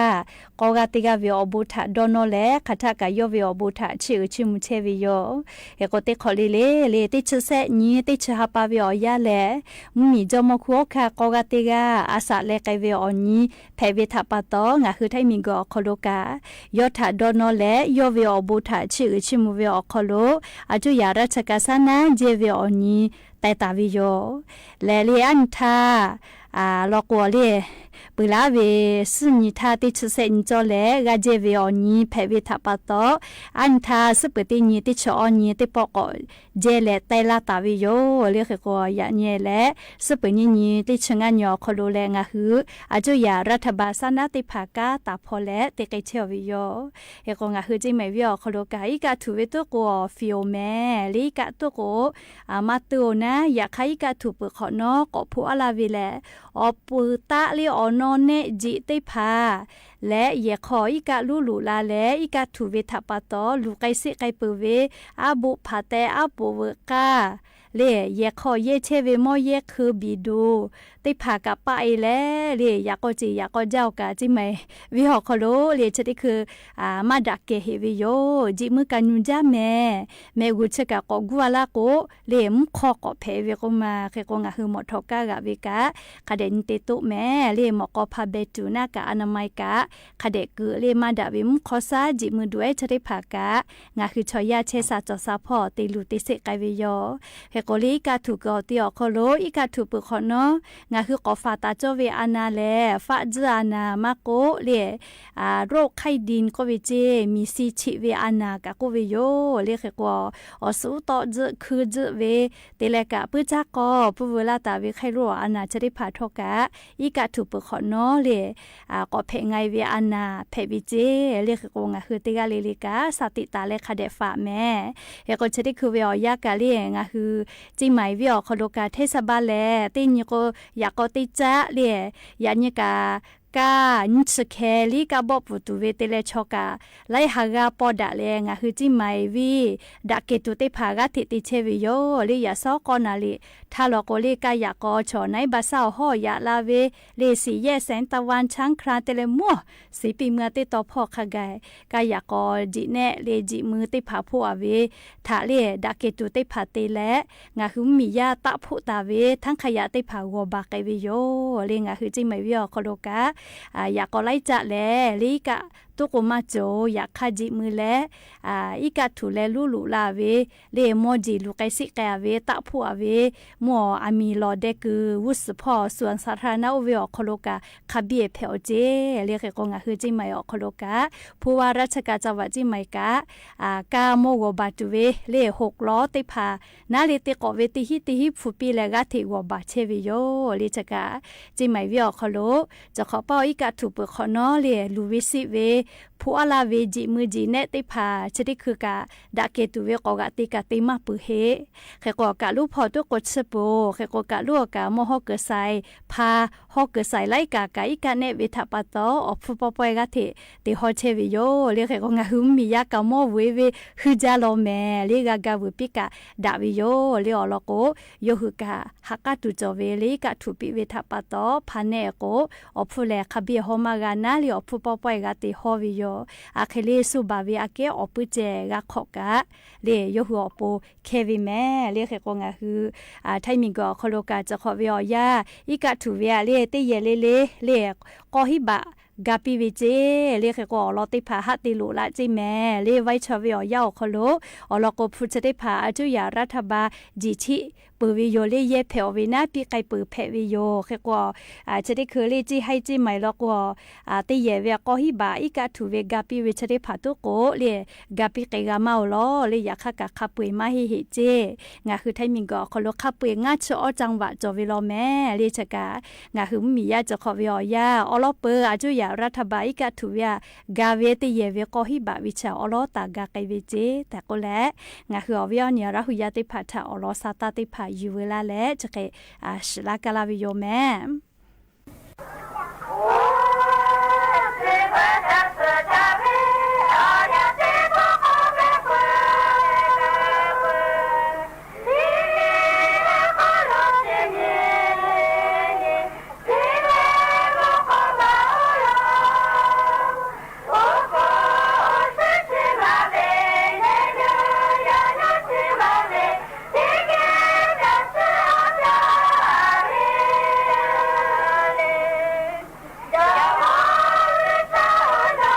ကိးဂၤတ့ၢ်ဂၤဝဲအီၤဘိးထၣ်ဒီနီၢ်လဲၣ် ခးထးကးယီၢ်ဝဲအီၤဘိးထၣ် ဆံးအုးဆံးမူဆဲးဝဲယိၤ ဟဲကိးတ့ၢ်ခီၣ်လၢ်လၢ် လၢ် တ့ၢ်ဆံဆဲးနံၤ တ့ၢ်ဆံဟးပာ်ဝဲအီၣ်ယၢ်လဲၣ် မုၢ်မံၤကၠီမီၢ်ခူအိၣ်ခါ ကိးဂၤတ့ၢ်ဂၤ အစးလဲၤကဲဝဲအီၤနံၤဖဲးဝဲထၣ်ပာ်တီၢ် ငါဟုထၢၣ်မံၤဂုၢ်အီၤခီလိာ်ကး ယီၢ်ထၣ်ဒီနီၢ်လဲၣ် ယီၢ်ဝဲအီၤဘိးထၣ် ဆံးအုးဆံးမူဝဲအီၤခီလိာ် အကၠိယၤရၢၣ်ဆၢကးစၢ်နၢ် ယဲၢ်ဝဲအီၤနံၤ တဲတႃႇဝေယိာ် လႄႈ လႄႈ ဢၼ်ထႃႈ ဢႃႇ လီၵေႃႈလႄႈ ပိူဝ်ႈလႃႈဝႄႈ သိုၼ်းယီႈထႃႈ တေသိုၼ်းသႄႈယီႈၸေႃႈလႄႈ ၵႃႈၸႄႈဝႄႈဢေႃႈ ယီႈၽႄႈဝႄႈထႃႈပႃႈတေႃႇ ဢၼ်ထႃႈ သိုၵ်းပိူဝ်ႇတေယီႈ တေသိုၼ်းဢေႃႈယီႈ တေပေႃႉၵေႃႈ ၸႄႈလႄႈ တႆးလႃးတႃႇဝေယိာ် လႄႈ ၶႂ်ႈၵေႃႈ ယႃႇၼႄလႄႈ သိုၵ်းပိူဝ်ႇယီႈယီႈ တေသိုၼ်းငၢၼ်းယီႈၶေႃႈလူးလႄႈ ငႃးႁိုဝ် ဢၸူဝ်းယႃႇ ရတ်ႉထပၢၼ်ႇ သၼႃးတိတ်ႉၽႃႇ ၵႃႈတႃႇၽေႃႈလႄႈ တေၵႆႉၸႂ်ႉဝေယိာ် ၶႂ်ႈၵေႃႈ ငႃးႁိုဝ် ၸဵင်ႇမႂ်ႇဝေဢေႃႈ ၶေႃႈလူးၵႃႈ ဢိၵ်ႇၵႃႈထုၵ်ႇဝေ တူၵ်းၵူဝ်ဢေႃႈ ၽီဢေႃႈမႄႈ လႄႈ ဢိၵ်ႇၵႃႈတူၵ်းၵူဝ် ဢႃႇ မႃးတူၺ်းၼႃႇ ယႃႇၶႃႈ ဢိၵ်ႇၵႃႈထုၵ်ႇ ပိူဝ်ႈၶေႃႈၼေႃႈ ၵေႃႈၽူႈဢလႃးဝေလႄႈ ဢေႃႈ ပိူဝ်ႈတႃႇလႄႈ ဢေႃႈ ၼေႃႈ ၼႄႉ ၸီႉ တိတ်ႉၽႃႇ လႄႈ ယႄႇၶေႃႈ ဢိၵ်ႇၵႃႈလူႉလူႉလႃႈလႄႈ ဢိၵ်ႇၵႃႈထုၵ်ႇဝေ ထႃႈပႃႈတေႃႇ လူႇၵႆႉသႄႉၵႆႉပိူဝ်ႇဝေ ဢႃႇ ပုပ်ႉၽႃႇတႄႉ ဢႃႇ ပုပ်ႉဝေႇၵႃႇ လႄႈ ယႄႇၶေႃႈ ယႄႇၸႄႈဝေ မေႃးယႄႇၶိူဝ်း ပီႇတူႇ တိတ်ႉၽႃႇ ၵႃႈပႃႈဢေႇလႄႈ လႄႈ ယႃႇၵေႃႈၸီႉ ယႃႇၵေႃႈၸဝ်ႈၵႃႈ ၸဵင်ႇမႂ်ႇဝေဢေႃႈ ၶေႃႈလူး လႄႈ ၸိူဝ်းတီႈၶိုၼ်း ဢႃႇ မႃးတႃႇၵႄႈႁႄဝေယိာ် ၸီႉမိုဝ်းၵႃႈၼူၸႃႇမႄႈ မႄႈၵူႈၸိူဝ်ႉၵႃႈ ၵေႃႈၵူဝ်လႃႇၵူဝ် လႄႈ မူၶေႃႈၵေႃႈၽႄႈဝေၵေႃႈမႃး ၶႂ်ႈၵေႃႈ ငႃးႁိုဝ် မေႃႇထေႃႇၵႃႉၵႃႈဝေၵႃႈ ၶႃႈတႄႉ ၼႆႉတေတူၵ်းမႄႈ လႄႈ မေႃႇၵေႃႈ ၽႃႈပႄႇတူႇၼႃႇၵႃႈ ဢၼႃႇမႆႇၵႃႈ ၶႃႈတႄႉ ၵိူဝ်လႄႈ မႃးတႃႇဝေ မူၶေႃႈသႃႇ ၸီႉမိုဝ်းတူၺ်း ၸိူဝ်းတီႈၽႃႇၵႃႈ ငႃးႁိုဝ် ၸွႆႈယႃႉ ၸႄႈသႃႇ ၸေႃႇသႃႇၽေႃႇ တေလူႇတေသႄႉၵႆႉဝေယိာ် ၶႂ်ႈၵေႃႈ လႄႈ ဢိၵ်ႇၵႃႈထုၵ်ႇၵေႃႈ တီႈဢေႃႈ ၶေႃႈလူး ဢိၵ်ႇၵႃႈထုၵ်ႇ ပိူဝ်ႈၶေႃႈၼေႃႈ ငႃးႁိုဝ် ၵေႃႈၽႃႇတႃႇၸေႃႇဝေ ဢႃႇၼႃႇလႄႈ ၾႃႉၸိုဝ်ႈဢႃႇၼႃႇ မႃးၵေႃႈ လႄႈ ဢႃႇ ရူဝ်ႇၶႆႇတိၼ်ၵေႃႈဝေၸေႇ မီးသီႇၸီႉဝေ ဢႃႇၼႃႇၵႃႈၵေႃႈဝေယိာ် လႄႈ ၶႂ်ႈၵေႃႈ ဢေႃႈ သူႇတေႃႇၸိုဝ်ႈ ၶိုဝ်းၸိုဝ်ႈဝေ တေလႄႈၵႃႈ ပိူဝ်ႈၸႃႉၵေႃႈ ပိူဝ်ႈဝေႇလႃႇတႃႇဝေ ၶႂ်ႈလူႇ ဢႃႇၼႃႇ ၸိူဝ်းတီႈၽႃႇထေႃႇၵႃႈ ဢိၵ်ႇၵႃႈထုၵ်ႇ ပိူဝ်ႈၶေႃႈၼေႃႈ လႄႈ ဢႃႇ ၵေႃႈၽႄႈငၢႆႈဝေ ဢႃႇၼႃႇ ၽႄႈဝေၸေႇ လႄႈ ၶႂ်ႈၵေႃႈ ငႃးႁိုဝ် တေၵႃႈလႄႈလႄႈၵႃႈ သတိတႃႇလႄႈ ၶႃႈတႄႉၽႃႇမႄႈ ၶႂ်ႈၵေႃႈ ၸိူဝ်းတီႈၶိုဝ်းဝေဢေႃႈ ယႃႇၵႃႈလႄႈ ငႃးႁိုဝ် ၸဵင်ႇမႂ်ႇဝေဢေႃႈ ၶေႃႈလူးၵႃႈ ထႅတ်ႉသပၢၼ်ႇလႄႈ တေၺိုင်ႈၵေႃႈ ယႃႇၵေႃႈ တေၸႃႉလႄႈ ယႃႇၺိုင်ႈၵႃႈ ၵႃႈ ၼိုင်ႈသိုၵ်းၶႄႇ လီၵႃႈ ပေႃးပူႇတူႇဝေ တေလႄႈ ၸေႃႇၵႃႈ လႆႈႁႃႉၵႃႈ ပေႃးတႃႇလႄႈ ငႃးႁိုဝ် ၸဵင်ႇမႂ်ႇဝီႇ တႃႇၵႄႇတူႇ တေၽႃႇၵႃႈ တေ တေၸႄႈဝေယိူဝ်ႈ လႄႈ ယႃႇသေႃးၵေႃႈၼႃႇလႄႈ ထႃႈလေႃႇၵေႃႈ လႄႈ ၵႃႈယႃႇၵေႃႈ ၸေႃႇၼႂ်း ပႃႇသၢဝ်ႇႁေႃႇ ယႃႇလႃႇဝေ လႄႈ သီႇယႄႈ သႅင်တဝၼ်း ၶျၢင်းၶျႃး တေလႄႈ မူဝ်း သီႇပီႇမိူဝ်ႈ တေတေႃႇၽေႃႇၶႃႈၵႆႉ ၵႃႈယႃႇၵေႃႈ ၸီႉၼႄႉ လႄႈ ၸီႉမိုဝ်း တေၽႃႇၽူႈဢႃႇဝေ ထႃႈလႄႈ တႃႇၵႄႇတူႇ တေၽႃႇတေလႄႈ ငႃးႁိုဝ် မီးယႃႈတႃႇၽူႈတႃႇဝေ ထၢင်ႇၶႃႈယႃႈ တေၽႃႇ ဝေႃႇပႃႇၵႆႉဝေယိူဝ်ႈ လႄႈ ငႃးႁိုဝ် ၸဵင်ႇမႂ်ႇဝေဢေႃႈ ၶေႃႈလူးၵႃႈ ဢႃႇ ယႃႇၵေႃႈ လႆႈၸႃႉလႄႈ လႄႈ ဢိၵ်ႇၵႃႈ တူၵ်းၵူဝ်မႃးၸူဝ်ႈ ယႃႇၶႃႈ ၸီႉမိုဝ်းလႄႈ ဢႃႇ ဢိၵ်ႇၵႃႈထုၵ်ႇလႄႈ လူႇလူႇလႃႇဝေ လႄႈ မေႃးၸီႉ လူႇၵႆႉသႄႉၵႆႉဢႃႇဝေ တႃႇၽူႈဢႃႇဝေ မေႃးဢႃႇမီႇလေႃႇ တႄႉၵူၺ်း ဝူႇသိုဝ်ႇၽေႃႇ သူၼ်သႃႇထႃႇရၼႃႉ ဢူႈဝေဢေႃႈ ၶေႃႈလူးၵႃႈ ၶႃႈပီႈဢေႇၽႄႈဢေႃႈၸေႇ လႄႈ ၶႂ်ႈၵေႃႈ ငႃးႁိုဝ် ၸဵင်ႇမႂ်ႇဢေႃႈ ၶေႃႈလူးၵႃႈ ၽူႈဝႃႈ ရၢတ်ႉၶျၵၢၼ် ၸင်ႇဝၢတ်ႇ ၸဵင်ႇမႂ်ႇၵႃႈ ဢႃႇ ၵႃႈမေႃး ဝေႃႇပႃႇတူႇဝေ လႄႈ ႁူၵ်းလေႃႇ တေၽႃႇ ၼႃႇလႄႈ တေၵေႃႈဝေ တေႁိ တေႁိ ၽူႈပီႈလႄႈ ၵႃႈတေဝေႃႇပႃႇၸႄႈဝေယိူဝ်ႈ လႄႈ ၸၵႃႈ ၸဵင်ႇမႂ်ႇဝေဢေႃႈ ၶေႃႈလူး ၸဝ်ႈၶေႃႈပႃႉ ဢိၵ်ႇၵႃႈထုၵ်ႇ ပိူဝ်ႈၶေႃႈၼေႃႈ လႄႈ လူႇဝေသိဝေ ၽူႈဢႃႇလႃႇဝေ ၸီႉမိုဝ်း ၸီႉၼႄႉ တေၽႃႇ ၸိူဝ်းတီႈၶိုဝ်းၵႃႈ တႃႇၵႄႇတူႇဝေၵေႃႈ ၵႃႈတေ ၵႃႈတေမႃးပိုတ်ႇႁႄႉ ၶႂ်ႈၵေႃႈ ၵႃႈလူႇၽေႃႇ တူၵ်းၵူတ်ႇသိုပ်ႇပူဝ်ႇ ၶႂ်ႈၵေႃႈ ၵႃႈလူႇၵႃႈ မေႃးႁေႃးၵိူဝ်သႂ်ႇ ၽႃႈႁေႃးၵိူဝ်သႂ်ႇ လႆႈၵႃႈ ၵႃႈဢိၵ်ႇၵႃႈၼႄႉ ဝေထႃႇပႃႇတေႃႇ ဢေႃႈ ၽူႈပေႃႈပွႆႇ ၵႃႈတေ တေႁေႃးၸႄႈဝေယိူဝ်ႈ လႄႈ ၶႂ်ႈၵေႃႈ ငႃးႁိုဝ် မီးယႃႈၵႃႈမေႃးဝူၺ်ႇဝေ ႁိုဝ်ၸႃႉလေႃႇမႄႈ လႄႈ ၵႃႈၵႃႈဝူၺ်ႇ ပိၵႃႈတႃႇဝေယိူဝ်ႈ လႄႈ ဢေႃႈ လေႃႇၵေႃႈ ယွၼ်ႉႁိုဝ်ၵႃႈ ႁၵ်ႉၵႃႈတူႇၸေႃႇဝေ လႄႈ ဢိၵ်ႇၵႃႈထုၵ်ႇ ပိဝေထႃႇပႃႇတေႃႇ ၽႃႈၼႄႉၵေႃႈ ဢေႃႈ ၽူႈလႄႈ ၶႃႈပီႈႁေႃးမႃးၵႃႈၼႃႇ လႄႈ ဢေႃႈ ၽူႈပေႃႈပွႆႇ ၵႃႈတေႁေႃးဝေယိူဝ်ႈ ဢႃႇ ၶႂ်ႈလႄႈ သူးပႃးဝေ ဢႃႇ ၵႄႈဢေႃႈ ပိုတ်ႇၸႄႈ ၵႃႈၶေႃႈၵႃႈ လႄႈ ယွၼ်ႉႁိုဝ် ဢေႃႈ ပူဝ်ႇ ၶႄႈဝေႇမႄႈ လႄႈ ၶႂ်ႈၵေႃႈ ငႃးႁိုဝ် ဢႃႇ ထႆးမိူင်းၵေႃႈ ၶေႃႈလူႇၵႃႈ ၸဝ်ႈၶေႃႈဝေႇ ဢေႃႈ ယႃႇ ဢိၵ်ႇၵႃႈထုၵ်ႇဝေ လႄႈ တေယႄႇလႄႈလႄႈ လႄႈ ၵေႃႈႁိုဝ်ပႃး ၵႃႈပီႈဝေၸေႇ လႄႈ ၶႂ်ႈၵေႃႈ ဢေႃႈ လေႃႇတေၽႃႇ ႁၵ်ႉတေလူႇလႃႇၸႄႈမႄႈ လႄႈ ဝႆႉၸဝ်ႈဝေႇ ဢေႃႈ ယႃႇ ဢေႃႈ ၶေႃႈလူႇ ဢေႃႈ လေႃႇၵေႃႈ ၽူႈၸႂ်ႉတေၽႃႇ ဢႃႇ ၸူးယႃႇ ရတ်ႉထပၢၼ်ႇ ၸီႉထိ ပိူဝ်ႇဝေႇယိူဝ်ႈ လႄႈ ယႄႈၽႄႈဢေႃႈဝေၼႃႇ ပီႈၵႆႉပိူဝ်ႇၽႄႈဝေႇယိူဝ်ႈ ၶႂ်ႈၵေႃႈ ဢႃႇ ၸႂ်ႉတေၶိုဝ်း လႄႈ ၸီႉႁႆႈၸီႉမႆႈ လေႃႇၵေႃႈ ဢႃႇ တေယႄႇဝေၵေႃႈႁိုဝ်ပႃး ဢိၵ်ႇၵႃႈထုၵ်ႇဝေ ၵႃႈပီႈဝေၸႃႇတေၽႃႇတူၵ်းၵေႃႈ လႄႈ ၵႃႈပီႈၵႆႉၵႃႈမႃးလေႃႇ လႄႈ ယႃႇၶႃႈၵႃႈၶႃႈပိူၺ်ႇမႃးႁႄႉႁႄႉၸႄႈ ငႃးႁိုဝ် ထႆးမိူင်းၵေႃႈ ၶေႃႈလူႇ ၶႃႈပိူၺ်ႇ ငႃးၸႂ်ဢေႃႈ ၸင်ႇဝႃႈ ၸေႃႇဝေႇလေႃႇမႄႈ လႄႈ ၸၵႃႈ ငႃးႁိုဝ် မီးယႃႈ ၸဝ်ႈၶေႃႈဝေႇ ဢေႃႈ ယႃႇ ဢေႃႈ လေႃႇပိူဝ်ႇ ဢႃႇ ၸူးယႃႇ ရတ်ႉထပၢၼ်ႇ ဢိၵ်ႇၵႃႈထုၵ်ႇဝေ ၵႃႈဝေ တေယႄႇဝေၵေႃႈႁိုဝ်ပႃး ဝေၸႃႇ ဢေႃႈ လေႃႇ တႃႇၵႃႈၵႆႉဝေၸႄႈ တႄႉၵေႃႈလႄႈ ငႃးႁိုဝ် ဢေႃႈ ဝေႇဢေႃႈ ၼႆႉ ရႃႇႁူႇယႃႇ တေၽႃႇထႃႈ ဢေႃႈ လေႃႇ သႃႇတႃႇ တေၽႃႇ ယူႇဝေႇလႃႇလႄႈ ၸၵႃႈ ဢႃႇ သိုဝ်ႈလႃႇၵႃႈလႃႇဝေႇယိူဝ်ႈမႄႈ။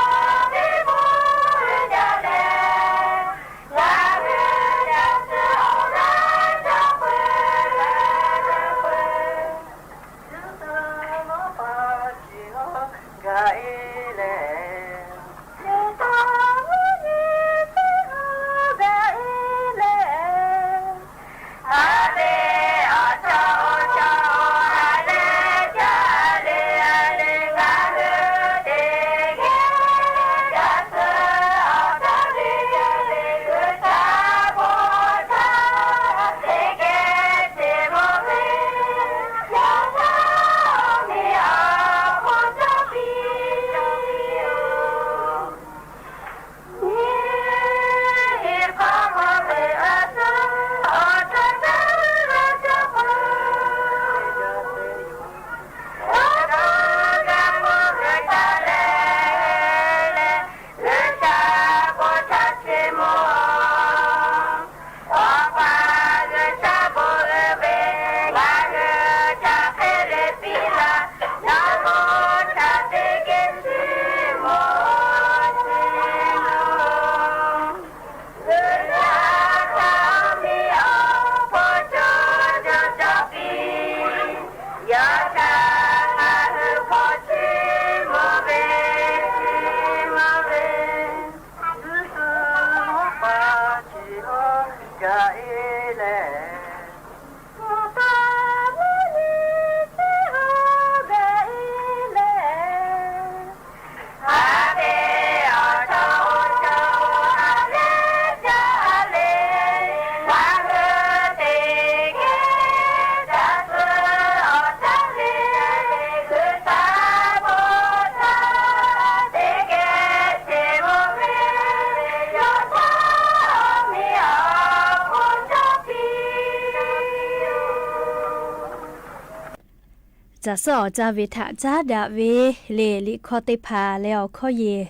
တၢ်ဆၢအီၤ တၢ်ဝေးထၣ် တၢ်ဒၣ်ဝေး လၢလံာ်ခီသ့ၣ်တဖၣ် လၢအီၤခီယ့ၢ်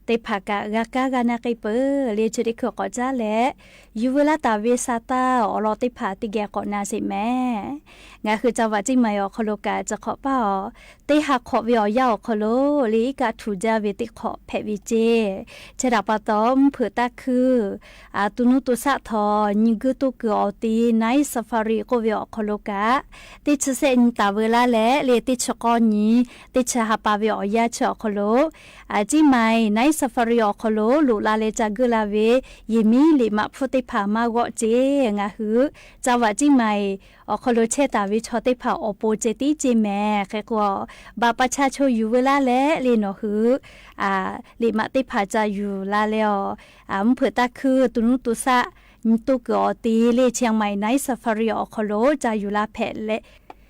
သ့ၣ်တဖၣ် ကဂၤကါဂၤနၢ်က့ပၢၢ် လၢဆၢဒိၣ်ခိၣ်ဃိးကၠၢလဲၣ် ယူၢ်ဝဲလၢ တၢ်ဝေးစၢ်တၢ်အီၣ်လီၤသ့ၣ်တဖၣ် တံၢ်ကဲၤကိးနၤစ့ၢ်ကီးမ့ၢ် ငါဃုာ် တၢ်ဝၣ်ကၠံၣ်မၤအီၤ ခီဖျိကၢ် တခီပာ်အီၤ သ့ဟးခိးဝဲအီၤယါအီၤ ခီဖျိလၢ အံးကၣ်ထူၣ်ဒၢဝဲသ့ၣ်တဖၣ် ဖဲးဝံၤစ့ၢ် ဆဲးဒၣ်ပှၤတီ မူဖုးတၢ်ခုၣ် အသူၣ်နူသူၣ်သၣ်ထီၣ် ညံကုတိကၢၤအီၤတ့ၢ် Night Safari ကိးဝဲအီၤ ခီဖျိကၢ် သ့ၣ်ဆၢစဲးနံၤတၢ်ဝဲလၢ်လဲၣ် လၢသ့ၣ်ဆၢကီနံၤ သ့ၣ်ဆၢဟးပာ်ဝဲအီၤယါဆၢအီၤ ခီဖျိ အကၠံၣ်မၤ Night Safari အီၤ ခီဖျိ လိၣ်လၢ်လၢ တၢ်ဂုာ်လၢ်ဝဲ ယမံလံာ်မးဖိသ့ၣ်တဖၣ် မးဂီၢ်စ့ၢ် ငါဃုာ် တၢ်ဝၣ်ကၠံၣ်မၤအီၤ ခီဖျိဆဲးတၢ်ဝဲဆီသ့ၣ်တဖၣ် အိၣ်ပိာ်စ့ၢ်သံစ့ၢ်မ့ၢ် ဃဲၤကွီၢ် ဘၣ်ပာ်ဆါဆိ ယူၢ်ဝဲလၢ်လဲၣ် လၢနီၢ်ဃုာ် လံာ်မးသ့ၣ်တဖၣ် တၢ်ယူၢ်လၢ်လၢအီၤ မူဖုးတၢ်ခုၣ် သူၣ်နူသူၣ်သၣ် ညံတိကၢၤအီၤတ့ၢ် လၢ Chiang Mai Night Safari အီၤ ခီဖျိ တၢ်ယူၢ်လၢ်ဖဲးလၢ်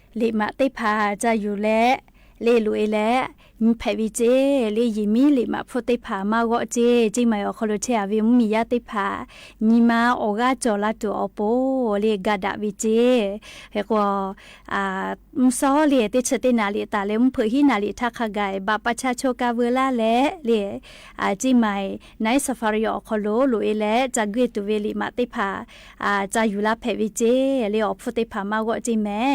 လံာ်မးသ့ၣ်တဖၣ် တၢ်ယူၢ်လၢ် လၢလိၣ်အ့လဲၣ် ညံဖဲးဝံၤစ့ၢ် လၢယမံလံာ်မးဖိသ့ၣ်တဖၣ် မးဂီၢ်စ့ၢ် ကၠံၣ်မၤအီၤ ခီဖျိဆဲးဝဲ မူမံၤယါသ့ၣ်တဖၣ် ညံမးအိၣ်ဂၤကၠီၤလၢ်တူာ်အီၤပိာ် လၢဂၤဒၣ်ဝဲစ့ၢ် ဃဲၤကွီၢ် မုၢ်စီၤလၢ သ့ၣ်ဆၢသ့ၣ်နာ်လံာ်တၢ်လၢ မူဖုးဟံးနၤလံာ်ထါခါဂၤ ဘၣ်ပာ်ဆါဆိ ကၢ်ဝဲလၢ်လဲၣ် လၢ ကၠံၣ်မၤ Night Safari အီၤ ခီဖျိ လိၣ်အ့လဲၣ် တၢ်ဂ့ၢ်တုၤဝဲလံာ်မးသ့ၣ်တဖၣ် တၢ်ယူၢ်လၢ်ဖဲးဝံၤစ့ၢ် လၢအီၤဖိသ့ၣ်တဖၣ် မးဂီၢ်စ့ၢ်မ့ၢ် ကၠံၣ်မၤ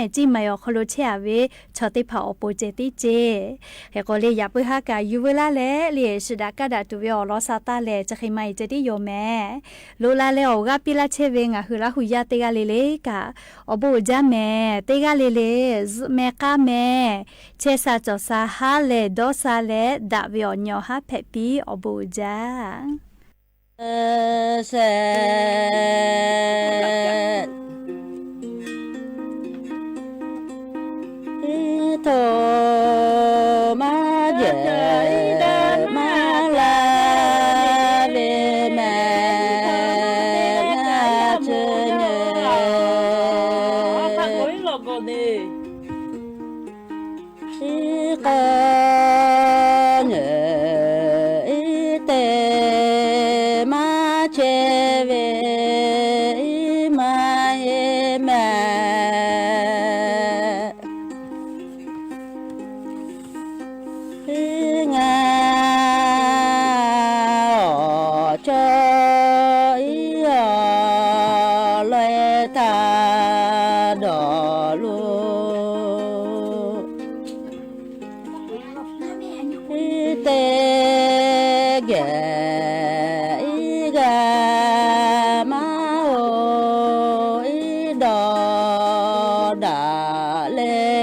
အီၤ ခီဖျိဆဲးဝဲ ဆီသ့ၣ်တဖၣ် အိၣ်ပိာ်စ့ၢ်သံစ့ၢ် ဃဲၤကွီၢ်လၢ ယပၢဟါကၢ် ယူၢ်ဝဲလၢ်လဲၣ် လၢ စံးဒၣ်ကဒါတုၤဝဲအီၤ လီၤစၢ်တၢ်လဲၣ် တဃ့မၤအံၤ တဒ်ယိာ်မ့ၢ် လိၣ်လၢ်လၢအီၤ ဂၤပ့လၢ်ဆဲးဝဲ ငါဃုာ်လၢ်ဟူယါ တဂၤလၢ်လၢ်ကၢ် အိၣ်ဘူးအိၣ်ဒါမ့ၢ် တဂၤလၢ်လၢ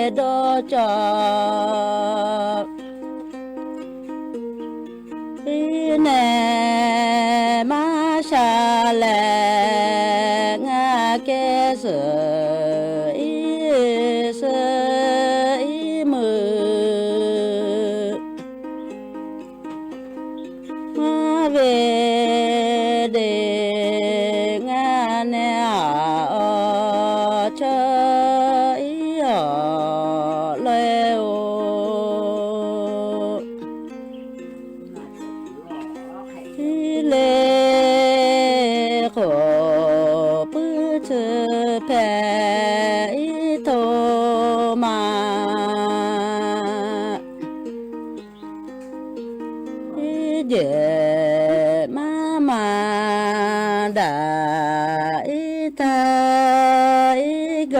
် မဲာ်ဃါမ့ၢ် ဆဲးစၢ်ကၠီၣ်စၢ် ဟါလဲၢ်ဒီး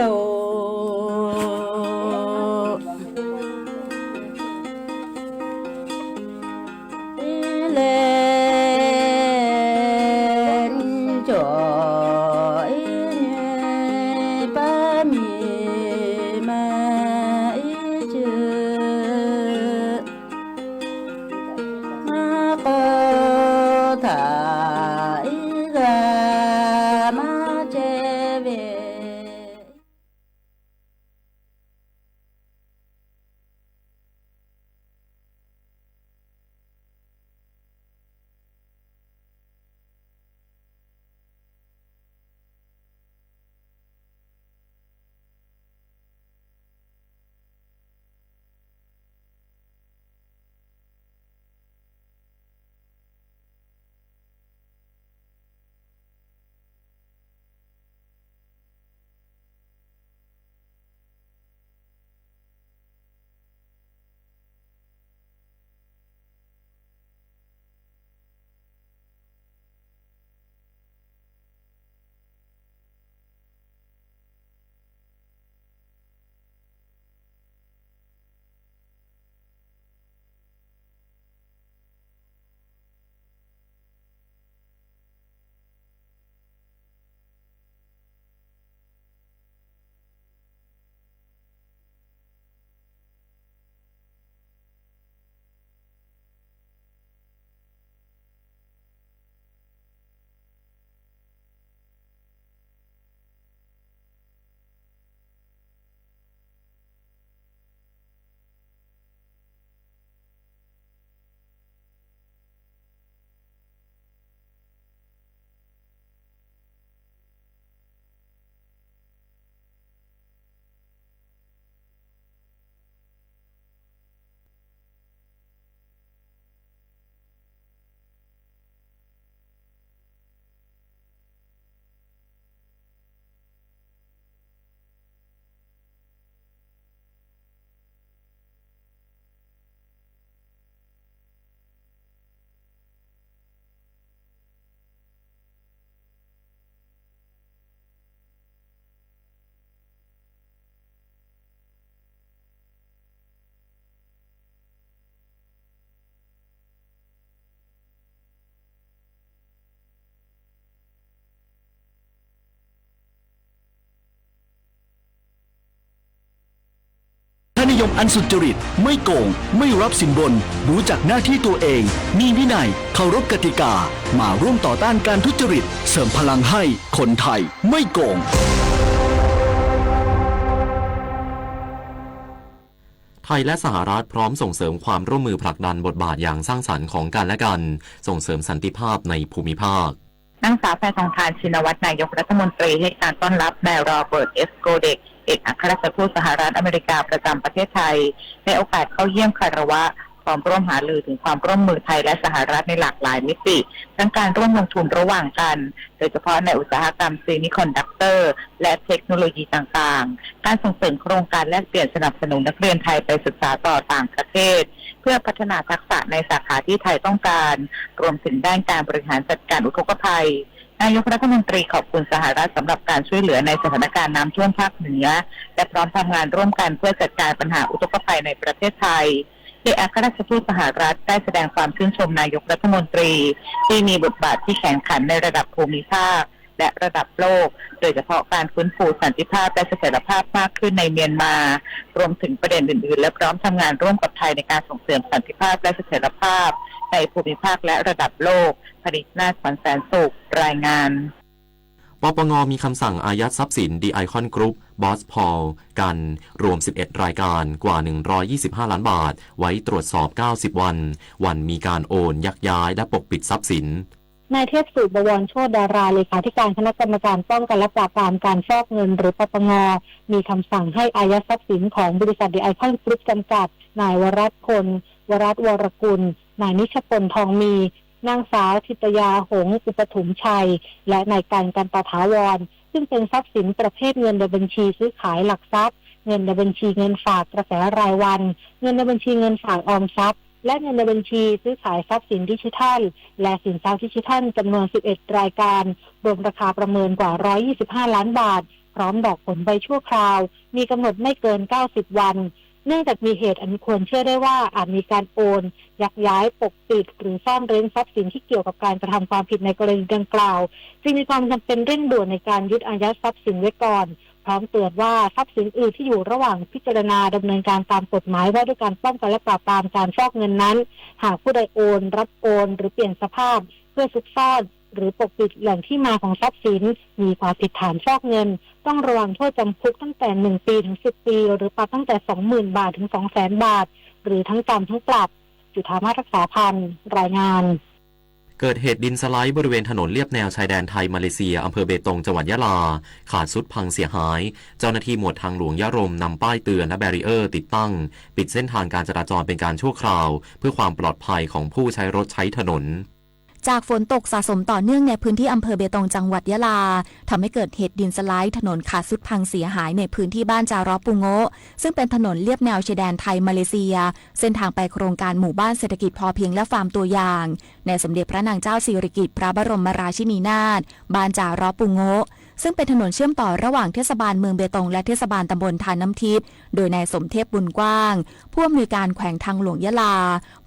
စၢ်လဲၣ် ဒၣ်ဝဲအီၤညီဟါဖဲးပံ အိၣ်ဘူးအိၣ်ဒါ ยมอันสุจริต ไม่โกง ไม่รับสินบน รู้จักหน้าที่ตัวเอง มีวินัย เคารพกติกา มาร่วมต่อต้านการทุจริต เสริมพลังให้คนไทยไม่โกง ไทยและสหรัฐพร้อมส่งเสริมความร่วมมือผลักดันบทบาทอย่างสร้างสรรค์ของกันและกัน ส่งเสริมสันติภาพในภูมิภาค นางสาวแพทองธาร ชินวัตร นายกรัฐมนตรี ให้การต้อนรับนายโรเบิร์ต เอฟ โกเด็ก เอกอัครราชทูตสหรัฐอเมริกาประจำประเทศไทย ในโอกาสเข้าเยี่ยมคารวะ พร้อมร่วมหารือถึงความร่วมมือไทยและสหรัฐในหลากหลายมิติ ทั้งการร่วมลงทุนระหว่างกัน โดยเฉพาะในอุตสาหกรรมเซมิคอนดักเตอร์ และเทคโนโลยีต่างๆ การส่งเสริมโครงการแลกเปลี่ยนสนับสนุนนักเรียนไทยไปศึกษาต่อต่างประเทศ เพื่อพัฒนาทักษะในสาขาที่ไทยต้องการ รวมถึงด้านการบริหารจัดการอุทกภัย นายกรัฐมนตรีขอบคุณสหรัฐสำหรับการช่วยเหลือในสถานการณ์น้ำท่วมภาคเหนือ และพร้อมทำงานร่วมกันเพื่อจัดการปัญหาอุทกภัยในประเทศไทย เอกอัครราชทูตสหรัฐได้แสดงความชื่นชมนายกรัฐมนตรี ที่มีบทบาทที่แข็งขันในระดับภูมิภาค และระดับโลก โดยเฉพาะการฟื้นฟูสันติภาพและเสถียรภาพมากขึ้นในเมียนมา รวมถึงประเด็นอื่นๆ และพร้อมทำงานร่วมกับไทยในการส่งเสริมสันติภาพและเสถียรภาพในภูมิภาคและระดับโลก พนิษนาถ ขวัญแสนสุข รายงาน ปปง มีคำสั่งอายัดทรัพย์สิน The Icon Group บอส พอล กัน รวม สิบเอ็ด รายการ กว่า หนึ่งร้อยยี่สิบห้า ล้านบาท ไว้ตรวจสอบ เก้าสิบ วัน วันมีการโอน ยักย้าย และปกปิดทรัพย์สิน นายเทพสุ บวรโชติดารา เลขาธิการคณะกรรมการป้องกันและปราบปรามการฟอกเงิน หรือ ปปง มีคำสั่งให้อายัดทรัพย์สินของบริษัท The Icon Group จำกัด นายวรัตน์พล วรัตน์วรกุล นายนิชพล ทองมี นางสาวธิตยา หงส์อุปถุมชัย และนายกัน กันตะถาวร ซึ่งเป็นทรัพย์สินประเภทเงินในบัญชีซื้อขายหลักทรัพย์ เงินในบัญชีเงินฝากกระแสรายวัน เงินในบัญชีเงินฝากออมทรัพย์ และเงินในบัญชีซื้อขายทรัพย์สินดิจิทัล และสินทรัพย์ดิจิทัลจำนวน สิบเอ็ด รายการ รวมราคาประเมินกว่า ร้อยยี่สิบห้า ล้านบาท พร้อมดอกผลใบชั่วคราว มีกำหนดไม่เกิน เก้าสิบ วัน เนื่องจากมีเหตุอันควรเชื่อได้ว่าอาจมีการโอน ยักย้าย ปกปิด หรือซ่อนเร้นทรัพย์สินที่เกี่ยวกับการกระทำความผิดในกรณีดังกล่าว จึงมีความจำเป็นเร่งด่วนในการยึดอายัดทรัพย์สินไว้ก่อน พร้อมเตือนว่าทรัพย์สินอื่นที่อยู่ระหว่างพิจารณาดำเนินการตามกฎหมายว่าด้วยการป้องกันและปราบปรามการฟอกเงินนั้น หากผู้ใดโอน รับโอน หรือเปลี่ยนสภาพ เพื่อซุกซ่อน หรือปกปิดแหล่งที่มาของทรัพย์สิน มีความผิดฐานฟอกเงิน ต้องระวังโทษจำคุกตั้งแต่ หนึ่ง ปีถึง สิบ ปี หรือปรับตั้งแต่ สองหมื่น บาทถึง สองแสน บาท หรือทั้งจำทั้งปรับ จุฑามาศ รักษาพันธ์ รายงาน เกิดเหตุดินสไลด์บริเวณถนนเลียบแนวชายแดนไทยมาเลเซีย อำเภอเบตง จังหวัดยะลา ขาดทรุดพังเสียหาย เจ้าหน้าที่หมวดทางหลวงยะรมนำป้ายเตือนและแบรีเออร์ติดตั้ง ปิดเส้นทางการจราจรเป็นการชั่วคราว เพื่อความปลอดภัยของผู้ใช้รถใช้ถนน จากฝนตกสะสมต่อเนื่องในพื้นที่อำเภอเบตง จังหวัดยะลา ทำให้เกิดเหตุดินสไลด์ถนนขาดทรุดพังเสียหายในพื้นที่บ้านจาร้อปูโงะ ซึ่งเป็นถนนเลียบแนวชายแดนไทยมาเลเซีย เส้นทางไปโครงการหมู่บ้านเศรษฐกิจพอเพียงและฟาร์มตัวอย่าง ในสมเด็จพระนางเจ้าสิริกิติ์พระบรมราชินีนาถ บ้านจาร้อปูโงะ ซึ่งเป็นถนนเชื่อมต่อระหว่างเทศบาลเมืองเบตง และเทศบาลตำบลทานน้ำทิพย์ โดยนายสมเทพ บุญกว้าง ผู้อำนวยการแขวงทางหลวงยะลา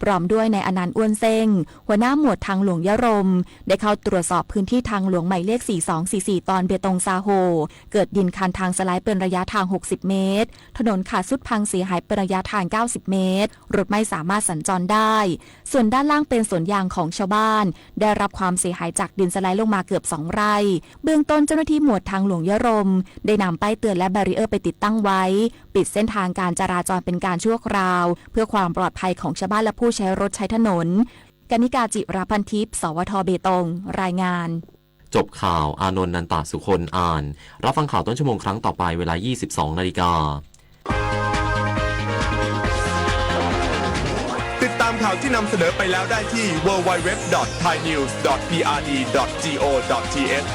พร้อมด้วยนายอนันต์ อ้วนเซ้ง หัวหน้าหมวดทางหลวงยะรม ได้เข้าตรวจสอบพื้นที่ทางหลวงหมายเลข สี่สองสี่สี่ ตอนเบตง ซาโฮ เกิดดินคันทางสไลด์เป็นระยะทาง หกสิบ เมตร ถนนขาดทรุดพังเสียหายเป็นระยะทาง เก้าสิบ เมตร รถไม่สามารถสัญจรได้ ส่วนด้านล่างเป็นสวนยางของชาวบ้าน ได้รับความเสียหายจากดินสไลด์ลงมาเกือบ สอง ไร่ เบื้องต้นเจ้าหน้าที่หมวดทางหลวงยะรม ได้นำป้ายเตือนและแบรีเออร์ไปติดตั้งไว้ ปิดเส้นทางการจราจรเป็นการชั่วคราว เพื่อความปลอดภัยของชาวบ้านและผู้ใช้รถใช้ถนน กนิกา จิรพันทิพย์ สวท เบตง รายงาน จบข่าว อานนท์ นันตะสุคน อ่าน รับฟังข่าวต้นชั่วโมงครั้งต่อไปเวลา ยี่สิบสอง นาฬิกา ติดตามข่าวที่นำเสนอไปแล้วได้ที่ ดับเบิลยู ดับเบิลยู ดับเบิลยู ดอท ไทยนิวส์ ดอท พีอาร์ดี ดอท จีโอ ดอท ทีเอช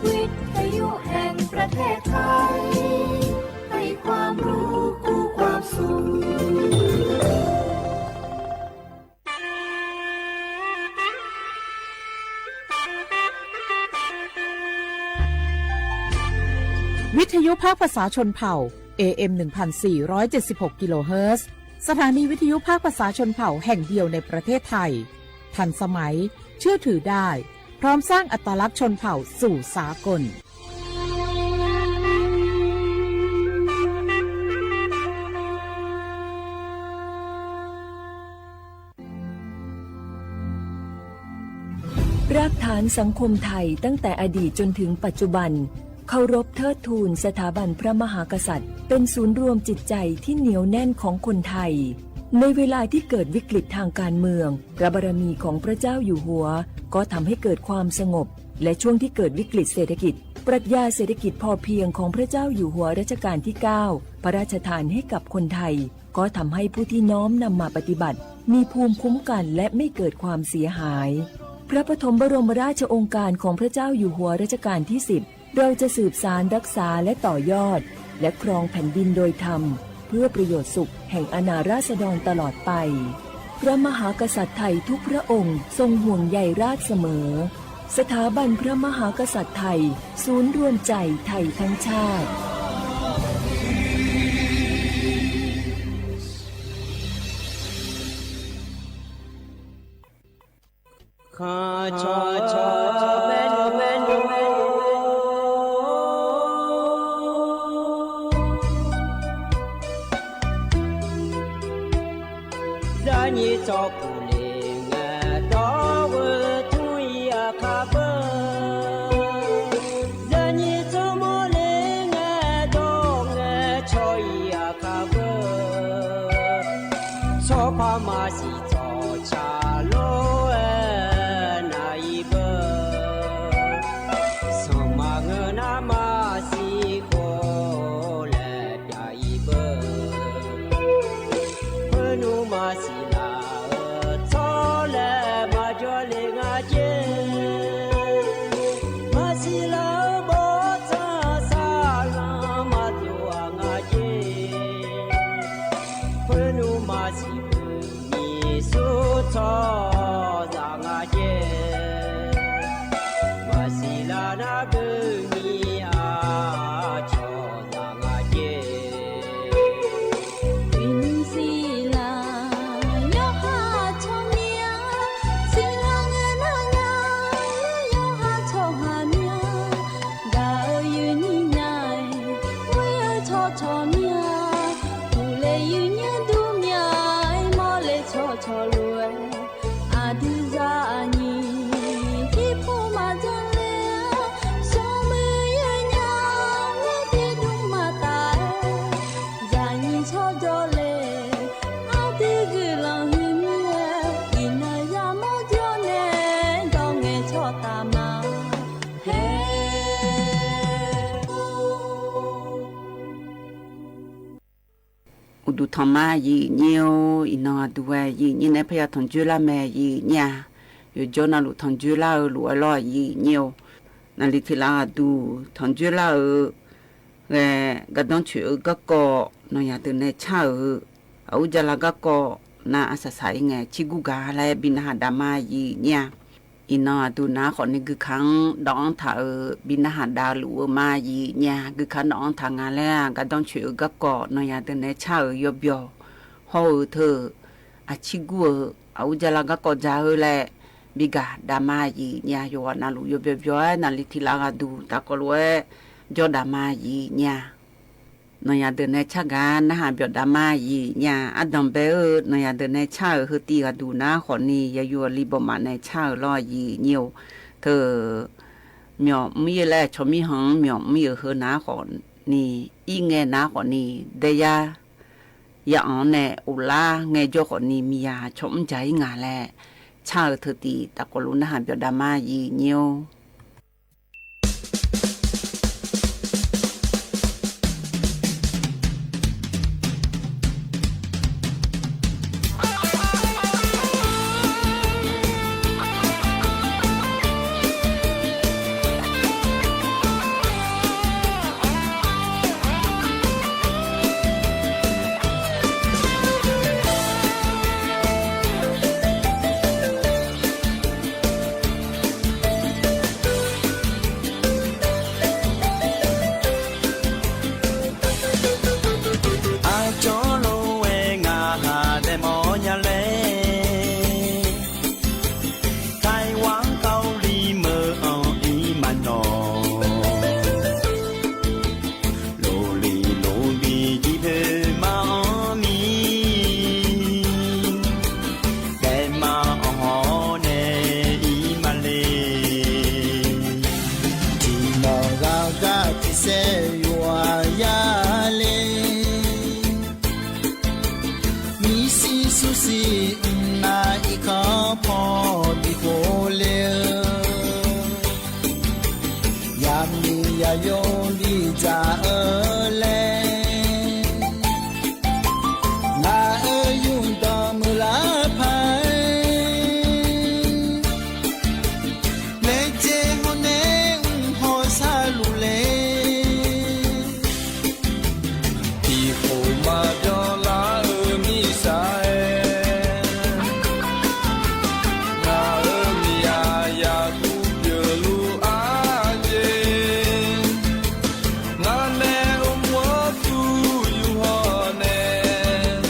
วิทยุแห่งประเทศไทย ให้ความรู้คู่ความสุข วิทยุภาคภาษาชนเผ่า เอเอ็ม หนึ่งพันสี่ร้อยเจ็ดสิบหก กิโลเฮิรตซ์ สถานีวิทยุภาคภาษาชนเผ่าแห่งเดียวในประเทศไทย ทันสมัย เชื่อถือได้ พร้อมสร้างอัตลักษณ์ชนเผ่าสู่สากล รากฐานสังคมไทยตั้งแต่อดีตจนถึงปัจจุบัน เคารพเทิดทูนสถาบันพระมหากษัตริย์ เป็นศูนย์รวมจิตใจที่เหนียวแน่นของคนไทย ในเวลาที่เกิดวิกฤตทางการเมือง พระบารมีของพระเจ้าอยู่หัว ก็ทำให้เกิดความสงบ และช่วงที่เกิดวิกฤตเศรษฐกิจ ปรัชญาเศรษฐกิจพอเพียงของพระเจ้าอยู่หัวรัชกาลที่เก้า พระราชทานให้กับคนไทย ก็ทำให้ผู้ที่น้อมนำมาปฏิบัติ มีภูมิคุ้มกันและไม่เกิดความเสียหาย พระปฐมบรมราชโองการของพระเจ้าอยู่หัวรัชกาลที่สิบ เราจะสืบสานรักษาและต่อยอด และครองแผ่นดินโดยธรรม เพื่อประโยชน์สุขแห่งอาณาราษฎรตลอดไป พระมหากษัตริย์ไทยทุกพระองค์ทรงห่วงใยราษฎร์เสมอ สถาบันพระมหากษัตริย์ไทย ศูนย์รวมใจไทยทั้งชาติ อุดูธรรมะ ယိုင်ညို အံၤနီၢ်အဒူဝဲ ယိုင်ညိုန့ၣ် ဖဲယထီၣ်ယွဲလၢ်မဲာ် ယိုင်ညိ ယိုင်ညိနၤလူၤထီၣ်ယွဲလၢ်အၢ လူၤဝဲလီၤ ယိုင်ညိ နၤလံထံလၢ်အဒူ ထီၣ်ယွဲလၢ်အၢ ဂဲၤ ကဒီဆူၣ်အၢ ကီၢ်ကီၢ် နီၢ်ယၤဒုးနဲဆၣ်အၢ အအူကၠါလၢ်ကီၢ်ကီၢ် နၤအစၢ်စၢ်အံၤ ငဲၤဆံကူဂၤလၢ် ဘံနဟးဒါမါ ယိုင်ညိ အံၤနီၢ်အဒူနၤဃီန့ၣ် ဂုၢ်ခါဒီးအီထၣ်အၢ ဘံနဟးဒါလူၤအၢမါ ယိုင်ညိ ဂုၢ်ခါဒီးအီထၣ်ငါလၢ် ကဒီဆူၣ်အၢ ကီၢ်ကီၢ် နီၢ်ယၤဒုးနဲဆၣ်အၢ ယိဘျီ ဟီၣ်အၢထၢၣ် အဆံကူအၢ အအူကၠါလၢ်ကီၢ်ကီၢ်ကၠါအၢလၢ် ဘံဂၤဒါမါ ယိုင်ညိ ယိဝဲနၤလူၤ ယိဘျီဘျီ နၤလံထံလၢ်အဒူ တၢ်ကီလီၤဝဲ ယိဒါမါ ယိုင်ညိ နီၢ်ယၤဒုးနဲဆၣ်ဂၤ နဟးဘျီဒါမါ ယိုင်ညိ အဒိဘဲအၢ နီၢ်ယၤဒုးနဲဆၣ်အၢ ဟၢတံၢ်ဂၤဒူနၤဃီန့ၣ် ယိဝဲလံဘီမးနဲဆၣ်အၢလီၤ ယိုင်ညိ ထၢၣ် မၠီၣ်မံယၢၢ်လၢ် ဆီၣ်မံဟီၣ် မၠီၣ်မံယၢၢ်ဟၢနၤဃီန့ၣ် အံၤငဲနၤဃီန့ၣ် ဒဲယါ ယအီၤန့ၣ် အိၣ်လၢငဲကၠီဃီန့ၣ် မံယၤဆီၣ်မံကၠါအံၤငါလၢ် ဆၣ်အၢထၢၣ်တံၢ် တၢ်ကီလီၤနဟးဘျီဒါမါ ယိုင်ညိ ယိုဒီးစၢ်ဧၢလဲၣ်, ငါဧၢ ယုၢ်တီၢ်မုၢ်လၢ်ဖး လဲၤစဲးဟီၣ်နဲၣ် အုၣ်ဟီၣ်ဆၢလူၤလဲၣ်, ထံၣ်ခိၣ်မၤပျီလၢအၢမံစၢ်အဲၣ်, ငါဧၢ မံယၤယၤကူပျၢၤလူၤအါက့ၢ်, ငါနဲၣ်အိၣ်မူသူယူၢ်ဟီၣ်နဲၣ်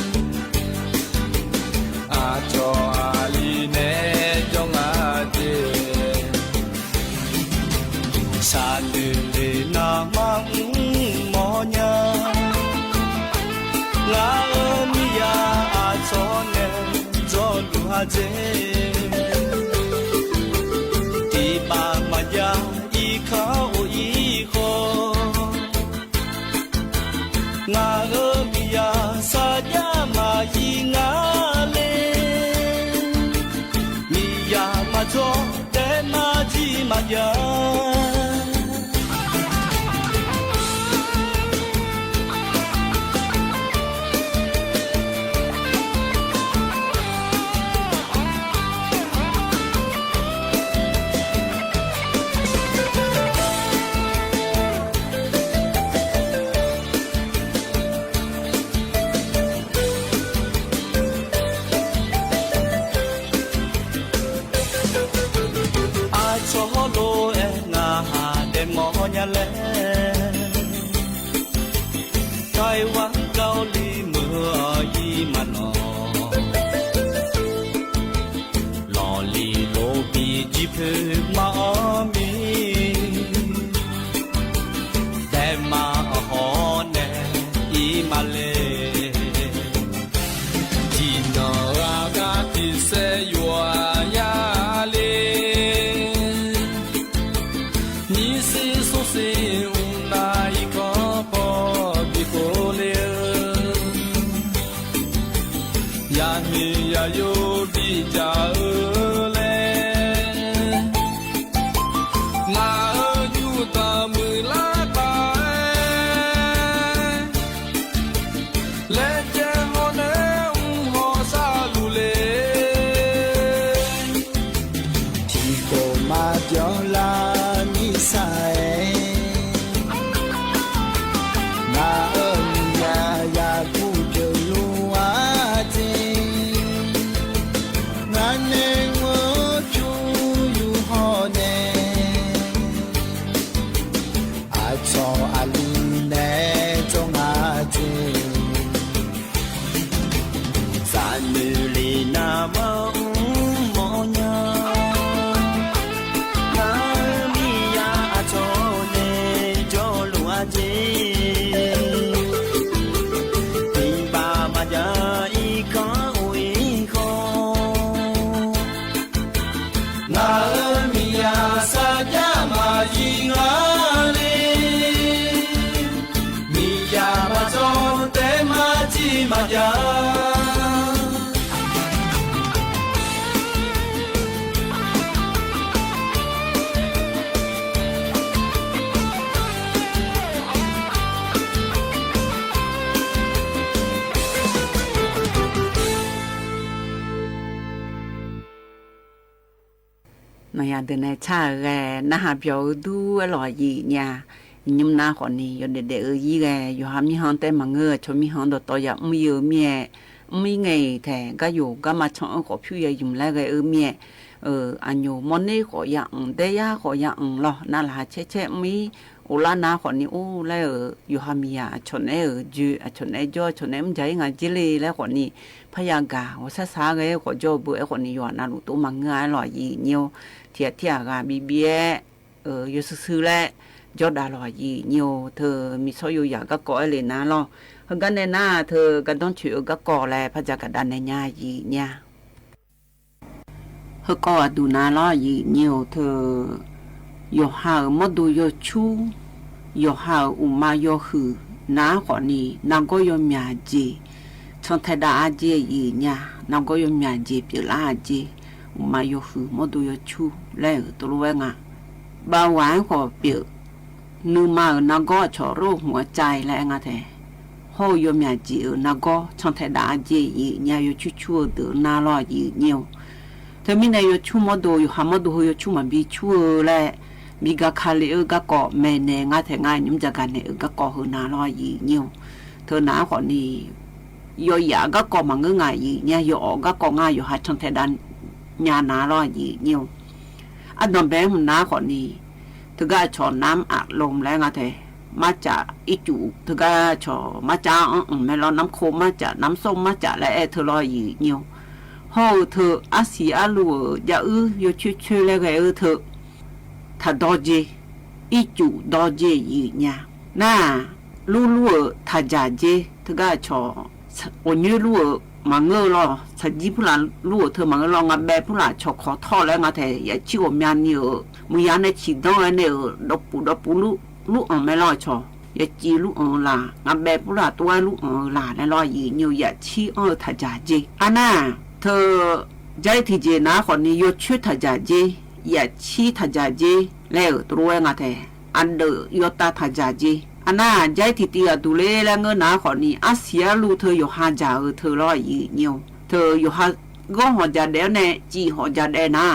အဆီၣ်အလံၤနဲၣ် ကၠီငါက့ၢ်, ဆၣ်နုၤလ့ၤနၤမၤအုၣ်မီၢ်ညါ, ငါဧၢ မံယၤအဆီၣ်နဲၣ် ကၠီလူၤဟးက့ၢ်, တံၢ်ပာ်မၤယၤ အံၣ်ခါအိၣ်အံၣ်ဃီ ငါဧၢ မံယၤ ဆၢဒၣ်မၤယံၤငါလဲၣ်, မံယၤမၤကၠီ တဲမၤကံမၤယၤ အဆီၣ်လိၤအဲၣ် နဟးဒဲးမီၢ်ညါလဲၣ်, တၢ်ဝၣ်ကီလံ မုၢ်အီၤယံၤမးနီၤ, လီၢ်လံၤလိၤဘံၣ် ကံၢ်ဖုမၤအီၤမံၤ တဲမၤအဟီၣ်နဲၣ် အံၤမးလဲၣ်, ထံၣ်နီၢ်ဂၤကါတံၢ်စဲယွၤယၤလံ, နံၤစ့စိစ့ အူနၤအံၤကီၢ်ပီၣ်ဘံၣ်ကိးလ့ဧၢ, ယၤမံယၤယိုဒီးစၢ်ဧၢလဲၣ်, ငါဧၢ ယူၢ်တီၢ်မုၢ်လၢ်ဖး လဲၤစဲးဟီၣ်နဲၣ် အုၣ်ဟီၣ်ဆၢလူၤလဲၣ်, ထံၣ်ခိၣ်မၤပျီလၢမံစၢ်အဲၣ်, ငါဧၢ မံယၤယၤကူပျၢၤလူၤအါက့ၢ်, ငါနဲၣ်အိၣ်မူသူယူၢ်ဟီၣ်နဲၣ် အဆီၣ်အလံၤနဲၣ် ကၠီငါက့ၢ်, ဆၣ်နုၤလ့ၤနၤမၤအုၣ်မီၢ်ညါ, နမံယၤအဆီၣ်နဲၣ် ကၠီလူၤအါက့ၢ်, တံၢ်ပာ်မၤယၤ အံၣ်ခါအိၣ်အံၣ်ဃီ ငါဧၢ မံယၤ ဆၢဒၣ်မၤယံၤငါလဲၣ်, မံယၤမၤကၠီ တဲမၤကံမၤယၤ နီၢ်ယၤဒုးနဲၣ် ဆၣ်ဂဲၤ နဟးပျီၢ်အုးဒူဝဲလီၤယံာ်ညါ, ယညံနါဃိးနံၤ ယိၤဒဲးဒဲးအုးယံၤဂဲၤ ယိၤဟးမံဟီၣ်တဲမၤငၢၢ် ဆိမံဟီၣ်ဒီးတီယၤ အုၣ်ယဲအုးမ့ၢ်, အုၣ်မ့ၢ်ဂဲၤထဲ ကါယိၤကါမၤဆီၣ်အုၣ်ဃိးဖၠူယဲယုမ်ၣ်လဲၣ်ဂဲၤအုၣ်မ့ၢ်, အညို မီၢ်န့ၢ်ဃိးယၤအုၣ် ဒဲယၤဃိးယၤအုၣ်လီၤ နၤလၢဟးဆဲးဆဲးမံ အိၣ်လၢနါဃိးနံၤအိၣ်လၢအုၣ် ယိၤဟးမံယၤ အဆီၣ်နဲၣ်အုၣ် ကၠိ အဆီၣ်နဲၣ်ကၠီ အဆီၣ်နဲၣ် မ့ၢ်ယၤအံၤ ငါကၠ့လံလၢဃိးနံၤ, ဖးယၤဂၤ ဝဲဆၣ်ဆၣ်ဂဲၤဃိးကၠီဘုအဲၣ်ဃိးနံၤ ယွၤနၢ်လူၤတိၢ်မၤငၢၢ်လီၤယံာ်ညါ, ထံအထံအဂၤဘံဘံအဲၣ် အၢ ယိၤစုာ်စုာ်လၢ ကၠီဒါလီၤယံာ်ညါ ထိးမံဆီၣ်ယိၤယၤကၣ်ကီအဲၣ်လံနၤလီၤ, ဟဲကါနဲၣ်နၤ ထိးကဒီဆူးအုးကၣ်ကီလဲၣ် ဖးယၤကဒါနဲၣ်ညါယံာ်ညါ ဟဲကီးဝဲဒုးနၤလီၤယံာ်ညါ ထိး ယိၤဟးအုၣ် မီၢ်ဒိယီၤဆူၣ်, ယိၤဟးအုၣ် အုၣ်မါယီၤဟုၣ် နၤဃိးနံၤ နၤကီယီၤမၠးစ့ၤ, ဆီၣ်ထဲဒါအါစ့ၤယံာ်ညါ နၤကီယီၤမၠးစ့ၤ ပၠးလၢအါစ့ၤ, အုၣ်မါယီၤဟုၣ် မီၢ်ဒိယီၤဆူၣ် လဲၣ်အုၣ် တလိဝဲငါ ဘၣ်ဝဲဃိးပၠး နုာ်မၤအၢ နါဂီၢ် အဆီၣ် โรคหัวใจ လၢအငါထဲ ဟီၣ်ယိၤမျၢ်စံးအၢ နါဂီၢ် ဆီၣ်ထဲဒၣ်အက့ၢ် ယံာ်ညါ ယိၤဆူၣ်ဆူၣ်အၢ ဒုးနၤလီၤ ယံာ်ညါ ထဲမ့ၢ်န့ၣ် ယိၤဆူၣ်မီၢ်ဒိၣ် ယိၤဟးမီၢ်ဒိၣ်ဟို ယိၤဆူၣ်မၤဘံဆူၣ်အၢလၢ ဘံဂၤခါလ့အၢ ကးကီး မဲာ်နဲၣ် ငါထဲ ငါညုၣ်ကၠၣ်ကၤနဲၣ်အၢ ကးကီးဟၢနၤလီၤ ယံာ်ညါ ထဲနၤအဃိန့ၣ် ယိၤယၤကးကီးမၤငါ ယံာ်ညါ ယိၤအီၣ်ကးကီးငါ ယိၤဟးဆီၣ်ထဲဒၣ်ညါနၤလီၤ ယံာ်ညါ အဒိးဘဲမုၢ်နၤအဃိန့ၣ် ထဲဂၤအဆီၣ် น้ำอัดลม လၢအငါထဲ မၤစၢ်အံၤစူၣ် ထဲဂၤအဆီၣ် မၤစၢ်အီၤ မ့ၢ်လီၤ น้ำโค้ก မၤစၢ် น้ำส้ม မၤစၢ်လၢအဲၣ်ထဲလီၤ ယံာ်ညါ ဟီၣ်အၢ ထဲ အါဆံအါလူၢ်အၢ ယအု ယိၤဆၢဆၢလၢဂဲၤအၢ ထဲ ထးဒီက့ၢ် အံၤစူၣ်ဒီက့ၢ် ယံာ်ညါ နၤ လူလူၢ်အၢ ထးစၢ်က့ၢ် ထဲဂၤအဆီၣ် အိၣ်ညိလူၢ်အၢ မၤငါလီၤ ဆၢကံၣ်ဖုလၢ်လူၢ်အၢ ထဲမၤငါလီၤ ငါဘဲဖုလၢ်ဆီၣ် ခိၣ်ထီၣ်လၢအငါထဲ ယဲၢ်ဆံအိၣ်မျၢ်နံၤအၢ မုၢ်ယါန့ၣ်ဆံးဒီးဝဲန့ၣ်အၢ ဒီပူၤဒီပူၤလူၢ် လူၢ်အၢ မ့ၢ်လီၤဆီၣ် ယဲၢ်ဆံလူၢ်အၢလၢ် ငါဘဲဖုလၢ် တဝဲလူၢ်အၢလၢ် လၢလီၤ ယံာ်ညါ ယဲၢ်ဆံအၢ ထးစၢ်က့ၢ် အါနၤ ထဲ ကၠဲထံၣ်က့ၢ်နၤအဃိန့ၣ် ယိၤဆၢထးစၢ်က့ၢ် ယဲၢ်ဆံထးစၢ်က့ၢ် လၢအၢ တရူဝဲငါထဲ အဒုးယိၤတၢ်ထးစၢ်က့ၢ် အါနၤ ကၠဲထံၣ်တံၢ်အဒူၣ်လ့လၢငါနၤအဃိန့ၣ် အါဆံအါလူၢ် ထဲယိၤဟးစၢ်အၢ ထဲလီၤ ယံာ်ညါ ထဲယိၤဟး ဂီၢ်ဟီၣ်စၢ်ဒဲးန့ၣ် စံၣ်ဟီၣ်စၢ်ဒဲးနၤ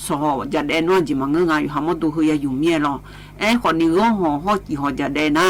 စီၤဟီၣ်စၢ်ဒဲးနီၢ်ကံၣ်မၤငါ ယိၤဟးမီၢ်ဒိၣ်ဟို ယၤယူၢ်မ့ၢ်လီၤ အဲၣ်ဃိန့ၣ် ဂီၢ်ဟီၣ်ဟီၣ်စံၣ်ဟီၣ်စၢ်ဒဲးနၤ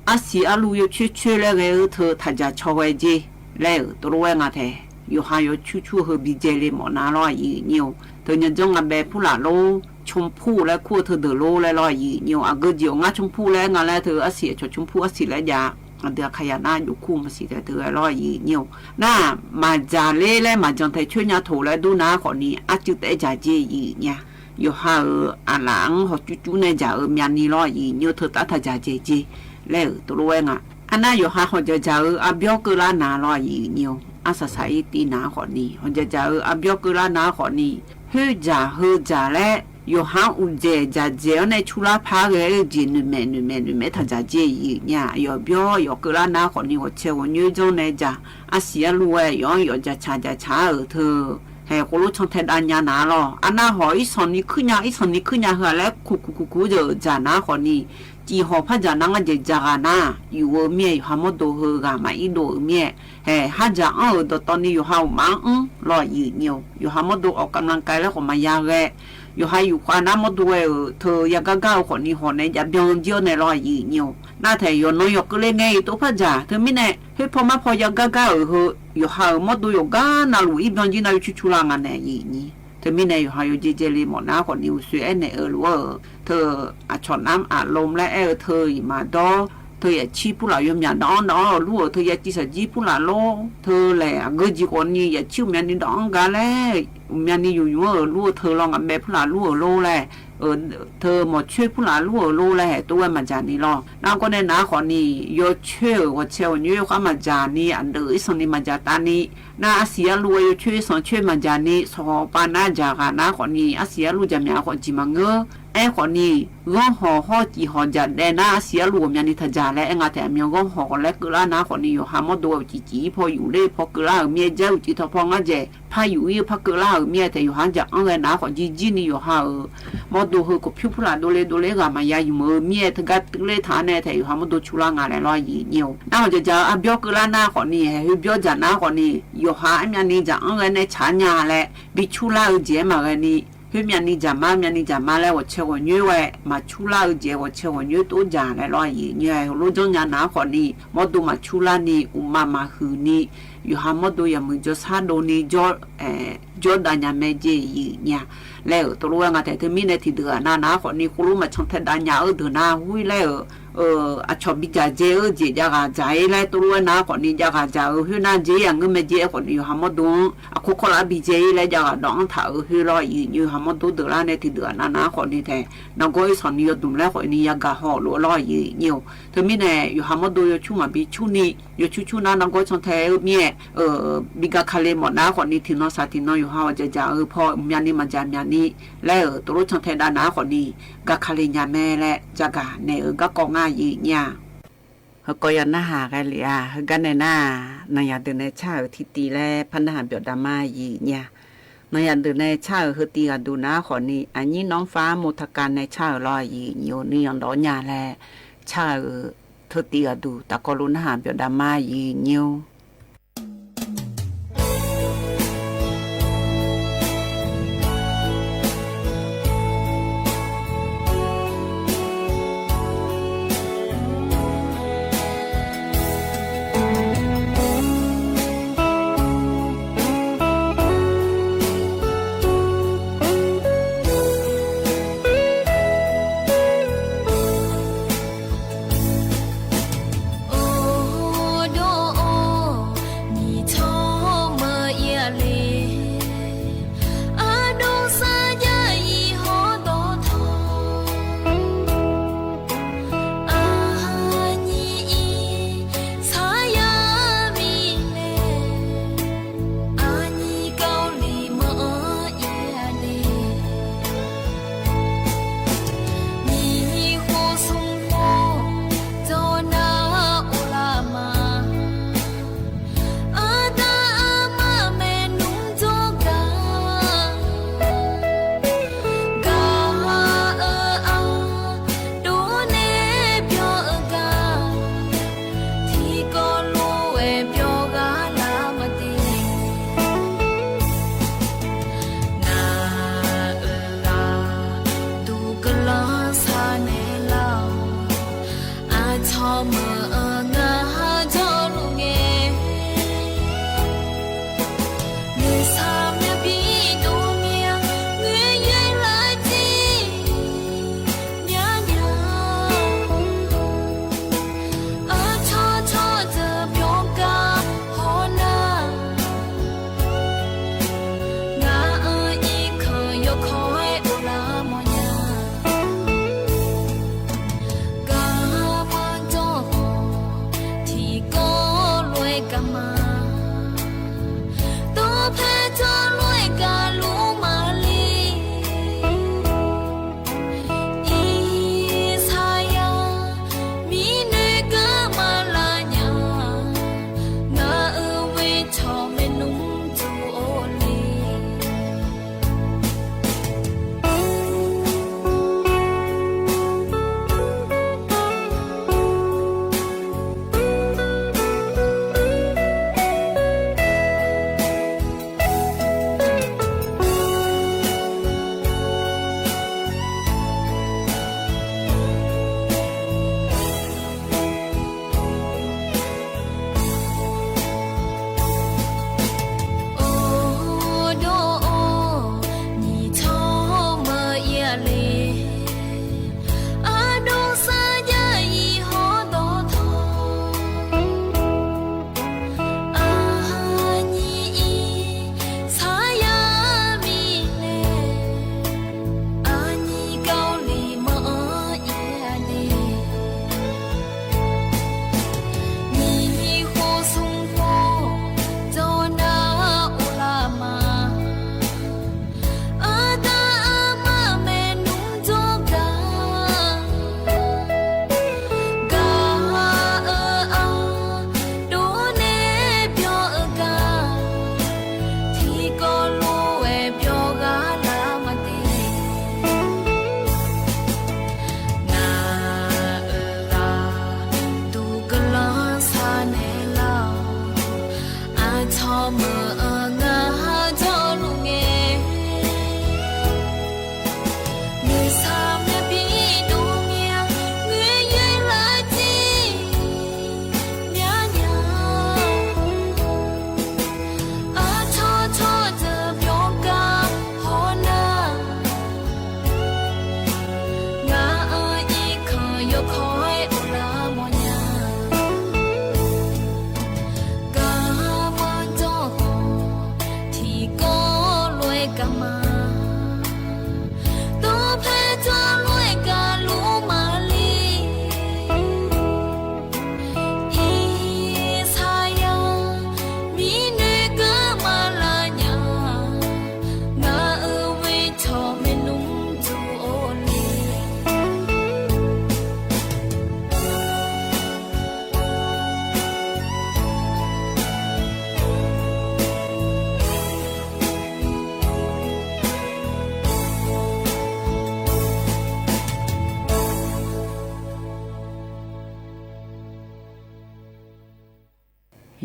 အါဆံအါလူၢ် ယိၤဆၢဆၢလၢဂဲၤအၢ ထဲထးစၢ်ဆီဝဲက့ၢ် လၢအၢ တရူဝဲငါထဲ ယိၤဟးယိၤဆူၣ်ဆူၣ်ဟၢ ဘံကဲလ့မီၣ်နၤလီၤ ယံာ်ညါ ထဲညီကၠီ ငါဘဲဖုလၢ်လီၤ ชมพู လၢခိၣ် ထဲဒုးလီၤလၢလီၤ ယံာ်ညါ အဂ့ၢ်ကီး အငါ ชมพู လၢအငါလၢ ထဲအါဆံအဆီၣ် ชมพู အါဆံလၢယၤ အဒုးအခါယၤနၤ ယိၤခိၣ်မၤစံၣ်ထဲ ထဲလီၤ ယံာ်ညါ နၤ မၤစၢ်လ့လၢ မၤစၢ်ထဲဆၢညါထိၣ်လၢဒူနၤအဃိန့ၣ် အါစုတဲစၢ်က့ၢ် ယံာ်ညါ ယိၤဟးအၢ အလၢ်အဟီၣ်ကၠူကၠူန့ၣ် စၢ်အၢမျၢ်နံၤလီၤ ယံာ်ညါ ထဲတၢ်ထးစၢ်က့ၢ်က့ၢ် လၢအၢ တရူဝဲငါ အါနၤ ယိၤဟးဟီၣ်စၢ်စၢ်အၢ အါဘျီကၢလၢနၤလီၤ ယံာ်ညါ အါစၢ်စၢ်အံၤတံၢ်နၤအဃိန့ၣ် ဟီၣ်စၢ်စၢ်အၢ အါဘျီကၢလၢနၤအဃိန့ၣ် ဟၢစၢ်ဟၢစၢ်လၢ ယိၤဟးအူၣ်စဲၣ်စၢ်စဲၣ်အီၤန့ၣ် ဆူလါဖးဂဲၤအၢ စံၣ်နုာ်မဲာ်နုာ်မဲာ်နုာ်မဲာ် ထးစၢ်က့ၢ် ယံာ်ညါ ယိၤဘျီယိၤကၢလၢနၤအဃိန့ၣ် ဂီၤဆဲးဂီၤညါကၠီန့ၣ်စၢ် အါဆံအါလူၢ်ဝဲ ယိၤယိၤစၢ်ဆၢစၢ်ဆၢအၢ ထဲ ဟဲဃိလိၣ်ဆီၣ်ထဲဒၣ်ညါနၤလီၤ အါနၤ ဟီၣ်အံၤဆီၣ်နံၤခုၣ်ညါ အံၤဆီၣ်နံၤခုၣ်ညါ ဟၢလၢ ခူၣ်ခူၣ်ခူၣ်ခူၣ်ယိၤစၢ်နၤအဃိန့ၣ် စံၣ်ဟီၣ်ဖးစၢ်နၤ ငါစဲးစၢ်ဂၤနၤ ယူၢ်အၢမ့ၢ် ယိၤဟးမီၢ်ဒိၣ်ဟၢဂၤ မၤအံၤဒိၣ်အၢမ့ၢ် ဟဲ ဟးစၢ်အီၤအၢ ဒီးတီၤနံၤ ယိၤဟးအိၣ်မးအၢလီၤ ယံာ်ညါ ယိၤဟးမီၢ်ဒိၣ် အီၣ်ကးနၤကဲလၢ ဃိၣ်မၤယၤဂဲၤ ယိၤဟးယူၢ်ဃာ်နၤမီၢ်ဒိၣ်ဝဲအၢ ထဲယၤကါကါအဃိန့ၣ် ဟီၣ်န့ၣ် ယၤဘျီယိၤန့ၣ်လီၤ ယံာ်ညါ နၤထဲ ယိၤနီၢ်ယိၤကၢလၢ ငဲအံၤတိဖးစၢ် ထဲမ့ၢ်န့ၣ် ဟ့ၣ်ဖီမၤဖီယၤကါကါအၢ ဟၢ ယိၤဟးအၢ မီၢ်ဒိၣ်ယိၤကါနၤလူၤ အံၤဘျီယိၤနၤ ယိၤဆူၣ်ဆူၣ်လၢ် ငါနဲၣ် ယံာ်ညါ ထဲမ့ၢ်န့ၣ် ယိၤဟးယိၤကဲကဲလ့မီၣ်နၤအဃိန့ၣ် အိၣ်ဆိးအဲၣ်နဲၣ်အၢလူၤအၢ ထဲ အဆီၣ် น้ำอัดลม လၢအဲၣ်အၢ ထဲယံာ်မၤဒီး ထဲယဲၢ်ဆံဖုလၢ်ယိၤမျၢ်ဒီးအီၤဒီးအီၤလူၤအၢ ထဲယဲၢ်ဆံဆၢကံၣ်ဖုလၢ်လီၤ ထဲလဲၣ် အဂ့ၢ်ကီးန့ၣ် ယဲၢ်ဆံအိၣ်မျၢ်နံၤဒီးအီၤဂၤလဲၣ် အိၣ်မျၢ်နံၤယူၢ်ယူၢ်အၢလူၤအၢ ထဲလီၤ ငါဘဲဖုလၢ်လူၤအၢလူၤလဲၣ် အၢ ထဲမီၢ်ဆၢဖုလၢ်လူၤအၢလူၤလဲၣ် ဟဲတိဝဲမၤစၢ်နံၤလီၤ နၤအဃိန့ၣ် နၤအဃိန့ၣ် ယိၤဆၢဂီၤဆဲးဂီၤညါဃာ်မၤစၢ်နံၤ အဒုးအံၤဆီၣ်နံၤမၤစၢ်တၢ်နံၤ နၤအါဆံအါလူၢ်ဝဲ ယိၤဆၢအံၤဆီၣ်ဆၢမၤစၢ်နံၤ ဆီၣ်ဟီၣ်ပာ်နၤစၢ်ဂၤ နၤအဃိန့ၣ် အါဆံအါလူၢ် စၢ်မျၢ်အဃိ စံၣ်မၤငါ အဲၣ်ဃိးနံၤ ဂီၢ်ဟီၣ်ဟီၣ်စံၣ်ဟီၣ်စၢ်ဒဲးနၤ အါဆံအါလူၢ် ဂီၢ်မျၢ်နံၤထးစၢ်လဲၣ် အဲၣ်ငါထဲ အမ့ၢ်ဂီၢ်ဟီၣ်လၢကၢလၢ်နၤအဃိန့ၣ် ယိၤဟးမီၢ်ဒိၣ်ဝဲ အူၣ်ကံၣ်ကံၣ်ဖီယူၣ်လၢဖီကၢလၢ်အၢမ့ၢ် ကဲအူၣ်ကံၣ်ထီၣ်ဖီငါစဲး ဖးယူၣ်အံၤဖီကၢလၢ်အၢမ့ၢ်ထဲ ယိၤဟးစၢ်အီၤဂဲၤနၤအဃိ ကံၣ်ကံၣ်နံၤ ယိၤဟးအၢ မီၢ်ဒိၣ်ဟၢ ခိၣ်ဖၠူၣ်ဖုလၢ်ဒိၣ်လ့ဒိၣ်လ့ဂၤ မၤယၤယုၢ်မၢမ့ၢ်ထဲ တဂၤတုၤလၢထးန့ၣ်ထဲ ယိၤဟးမီၢ်ဒိၣ်ဆူလၢ်ငါလဲၣ်လီၤ ယံာ်ညါ နၤဟီၣ်စၢ်စၢ်အၢ အါဘျီကၢလၢ်နၤအဃိန့ၣ် ဟဲဟ့ၣ်ဘျီစၢ်နၤအဃိန့ၣ် ယိၤဟးအမျၢ်နံၤစၢ်အီၤဂဲၤန့ၣ် ဆါညါလဲၣ် ဘံဆူလၢ်အၢကဲမၤဂဲၤနံၤ ဟ့ၣ်မျၢ်နံၤစၢ်မါ မျၢ်နံၤစၢ်မါလၢ ဂီၤဆဲးဂီၤညါဝဲ မၤဆူလၢ်အၢကဲ ဂီၤဆဲးဂီၤညါတိစၢ်လဲၣ်လီၤ ယံာ်ညါ ဟဲလိၣ်ကၠီညါနၤအဃိန့ၣ် မီၢ်ဒိၣ်မၤဆူလၢ်နံၤ အူၣ်မးမၤဟုၣ်နံၤ ယိၤဟးမီၢ်ဒိၣ်ယၤမုၢ်ကၠီဆါဒိၣ်နံၤ ကၠီ ကၠီဒၣ်ညါမဲာ်ကဲ ယံာ်ညါ လၢအၢ တရူဝဲငါထဲ ထဲမ့ၢ်န့ၣ် ထံၣ်ဒုးဂၤနၤနၤအဃိန့ၣ် ဃိလိၣ်မၤဆီၣ်ထဲဒၣ်ညါအၢ ဒုးနၤဝံၤလၢအၢ အဆီၣ်ဘံစၢ်ကဲအၢကဲ ယၤဂၤစၢ်အံၤလဲၣ် တရူဝဲနၤအဃိန့ၣ် ယၤဂၤစၢ်အၢ ဟ့ၣ်နၤကဲ ယၤငၢမဲာ်ကဲအဃိန့ၣ် ယိၤဟးမီၢ်ဒိၣ် အခိၣ်ခီၣ်လၢအဘံကဲအံၤလဲၣ် ယၤဂၤဒီးအီထးအၢဟ့ၣ်လီၤ ယံာ်ညါ ယိၤဟးမီၢ်ဒိၣ်ဒုးလၢ်န့ၣ် ထံၣ်ဒုးဂၤနၤနၤအဃိန့ၣ်ထဲ နဂီၢ်အံၤဆီၣ်နံၤယိၤဒုးလဲၣ်အဃိန့ၣ် ယၤဂၤဟီၣ်လိာ်လီၤ ယံာ်ညါ ထဲမ့ၢ်န့ၣ် ယိၤဟးမီၢ်ဒိၣ်ယိၤဆူၣ်မၤဘံဆူၣ်နံၤ ယိၤဆူၣ်ဆူၣ်နၤ နဂီၢ်ဆီၣ်ထဲအၢမ့ၢ် ဘံဂၤခါလ့မီၣ်နၤအဃိန့ၣ် ထံၣ်နီၢ်စၢ်ထံၣ်နီၢ် ယိၤဟးအီၤစၢ်စၢ်အၢ ဖီမျၢ်နံၤမၤစၢ်မျၢ်နံၤ လၢအၢ တရူဝဲဆီၣ်ထဲဒၣ်နၤအဃိန့ၣ် ဂၤခါလ့ညါမဲာ်လဲၣ် ယၤဂၤနဲၣ်အၢ ဂၤကီးငါ ယံာ်ညါ ဟဲကီးယၤနၢ်ဟးဂဲၤလံဧါ ဟဲဂၤနဲၣ်နၤ နယၤဒုးနဲၣ်ဆၣ်အၢထံၣ်တံၢ်လၢ ဖးနၢ်ဟးဘျီးဒၣ်မး ယံာ်ညါ နယၤဒုး ในเช้า เฮอตีกับดูนะ ขอนี้ อันนี้น้องฟ้ามนทการ ในเช้า รอหยี่หยิว นี่ยังดอญาแล เช้า เฮอตีกับดู ตะกอลุนะหาเปียวดามา หยี่หยิว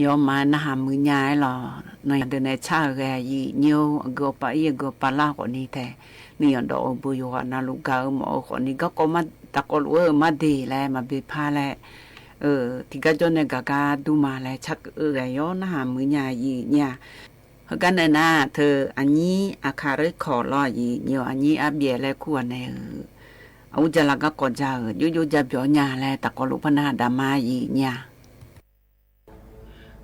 ယိၤမး နဟးမုာ်ညါလီၤ. နဒုးနဲၣ်ဆၣ်ဂဲၤယံာ်ညိ အဂုၤအပၢ်အံၤ အဂုၤအပၢ်လၢ်ဃီၤနံၤထဲ နယိၤဒီးအိၣ်ဘှံးယိၤဃီၤ နလူၤကၤအၢမၤအၢဃီၤနံၤ ဂီၢ်ကီၢ်မး တၢ်ကီလူးဧၢ မၤဒ်လဲၣ် မၤဘၣ်ဖးလဲၣ် အၢ ထံဂၤကၠီၣ်နဲၣ်ဂၤကါဒူမးလဲၣ် ဆၣ်ကအၢဂဲၤယိၤ နဟးမုာ်ညါယံာ်ညါ ဟဲကါနဲၣ်နၤ ထၢၣ်အညံအခါရ့ၣ်ခီၣ်လီၤ ယံာ်ညိ အညံအါဘျဲၣ်လဲၣ်ခူၣ်အန့ၣ်ဧၢ အူကၠၢလၤကါကီၢ်ကၠၢဧၢ ယိယိယါဘျီညါလဲၣ် တၢ်ကီလူးဖးနဟးဒၣ်မးယံာ်ညါ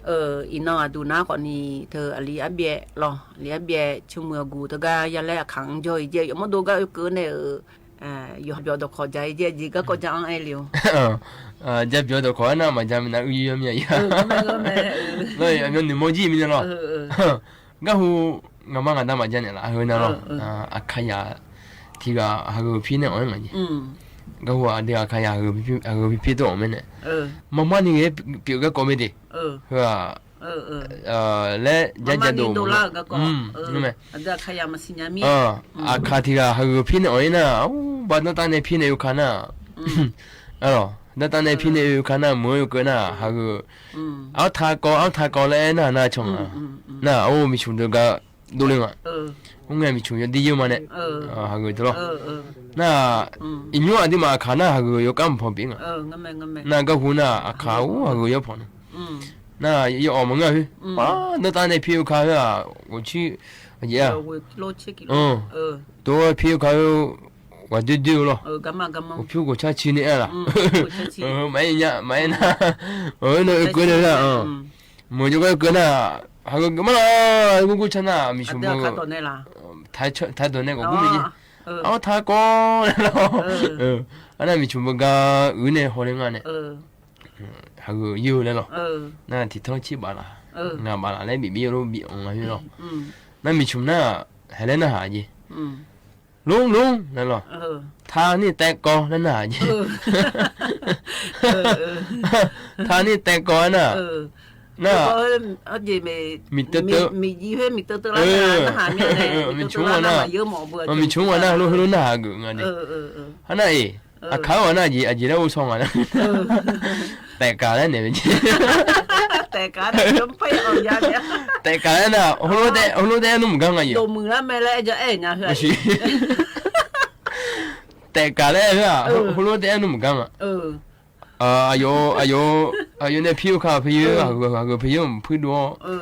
အၢ အံၤနီၢ်အဒုးနၤဃီၤနံၤ ထၢၣ်အလံၤအါဘျဲၣ်လီၤ အလံၤအါဘျဲၣ် ဆိမိၣ်အဂုၤတဂၤ ယၤလဲၣ်အခါယိၤအံၤကဲ ယမ့ၢ်ဒိဂၤအုၣ်ကၢနဲၣ်ဧၢ ယိၤဘျီဒီးခီၣ်ကၠၢအံၤကဲ ယံာ်ဂၤကီၢ်ကၠၢအီၤအဲၣ်လံဧိၤ ယါဘျီဒီးခီၣ်နၤ မၤကၠၢမနုၤအုၣ်ယိၤမ့ၢ်ယါ လီၤ အမ့ၢ်နုာ်မီၢ်ကံၣ်မ့ၢ်န့ၣ်လီၤ ဂၤဟူ ငါမါငါဒၣ်မၤကၠၢနဲၣ်လီၤ အဟၢနၤ အခါယၤ ထံဂၤဟးဂုၤဖံးန့ၣ်အီၤဂၤယံာ် ဂၤဟူအဒုးအခါယၤဟးဂုၤဖံး ဟးဂုၤဖံးဖံးတအိၣ်မ့ၢ်န့ၣ် မၤမါန့ၣ်ဂ့ၤ ပျိးဂၤကီၢ်မ့ၢ်တ့ၢ် ဟၢ လဲၤယါယၤဒိၣ်မး အခါထံဂၤဟးဂုၤဖံးန့ၣ်အီၤဂၤနၤ ဘၣ်နီၢ်တၢ်န့ၣ်ဖံးန့ၣ်အုၣ်ခါနၤ အၢ နီၢ်တၢ်န့ၣ်ဖံးန့ၣ်အုၣ်ခါနၤ မုာ်အုၣ်ကၢနၤ ဟးဂုၤ အါထးကီ အါထးကီလၢအဲၣ်နၤနၤဆိၣ် နၤ အိၣ်မုၢ်ဆူၣ်တဂၤ ဒိၣ်လၢဂၤ အိၣ်ငဲမုၢ်ဆူၣ်ယိၤဒ်ယိၤမးန့ၣ် ဟးဂုၤတလီၤ နၤ အံၤညိအဒံးမးအခါနၤ ဟးဂုၤယိၤကါမုၢ်ဖီဘ့ၣ်ဂၤ နၤ ဂၤဟူနၤ အခါအိၣ်ဟးဂုၤယိၤဖီန့ၣ် နၤ ယအီၣ်မၤငါဖဲ ပှၤနီၢ်တၢ်န့ၣ်ဖံးအုၣ်ခါဖဲ အိၣ်ဆံ ယဲၢ် တိဖံးအုၣ်ခါဖဲ ဝဲဒုဒုလီၤ အိၣ်ဖံးအိၣ်ကဆါဆံန့ၣ်အဲၣ်လီၤ မၤအဲၣ်ညါ မၤအဲၣ်နၤ နီၢ်အုၣ်ကၢန့ၣ် မုာ်ယိၤကၢကၢနၤ ဟးဂုၤကမၣ်လီၤ ဂုၤဂုၤဆါနၤ မုၢ်ဆူၣ်မုၢ် ထါဒိးနဲၣ်ကီး ဂုၤမ့ၢ်ယဲ အါထးကီလီၤ အါနၤမုၢ်ဆူၣ်မုၢ်ဂၤ အုၣ်န့ၣ်ဟီၣ်လၢဂၤန့ၣ် ဟးဂုၤယိၤလဲၣ်လီၤ နၤထံၣ်ထီၣ်ဆံးဘၣ်လၢ ငါဘၣ်လၢလဲၣ်ဘံၣ်ဘံၣ်အလိၤဘံၣ်အီၣ်ငါဖဲလီၤ နၤမုၢ်ဆူၣ်နၤ ဟဲလၢနၤဟးက့ၤ လူလီၤ လူလီၤ နၤလီၤ ထါန့ၣ်တဲကီးနၤဟးက့ၤ ထါန့ၣ်တဲကီးနၤ နၤ မ့ၢ်တၢၢ်တၢၢ် မုၢ်ဆူၣ်မးနၤ မုၢ်ဆူၣ်မးနၤ ဟိလိနၤဟးဂုၤဂၤန့ၣ် ဟါနၤအံၤ အခါဝဲနၤက့ၤ အက့ၤလၢအိၣ်ဆီဂၤန့ၣ် တဲကးလၢန့ၣ်မ့ၢ်က့ၤ တဲကးလၢနၤ ဟိလိတဲ ဟိလိတဲအဲၣ်နုၢ်မုၢ်ဂၤဂၤယံၤ တဲကးလၢဧါ ဟိလိတဲအဲၣ်နုၢ်မုၢ်ဂၤဂၤ အယိၤ အယိၤ အယိၤန့ၣ်ဖံးအိၣ်ခါဖဲယိၤ ဟးဂုၤ ဟးဂုၤဖဲယိၤဖုဒိၣ်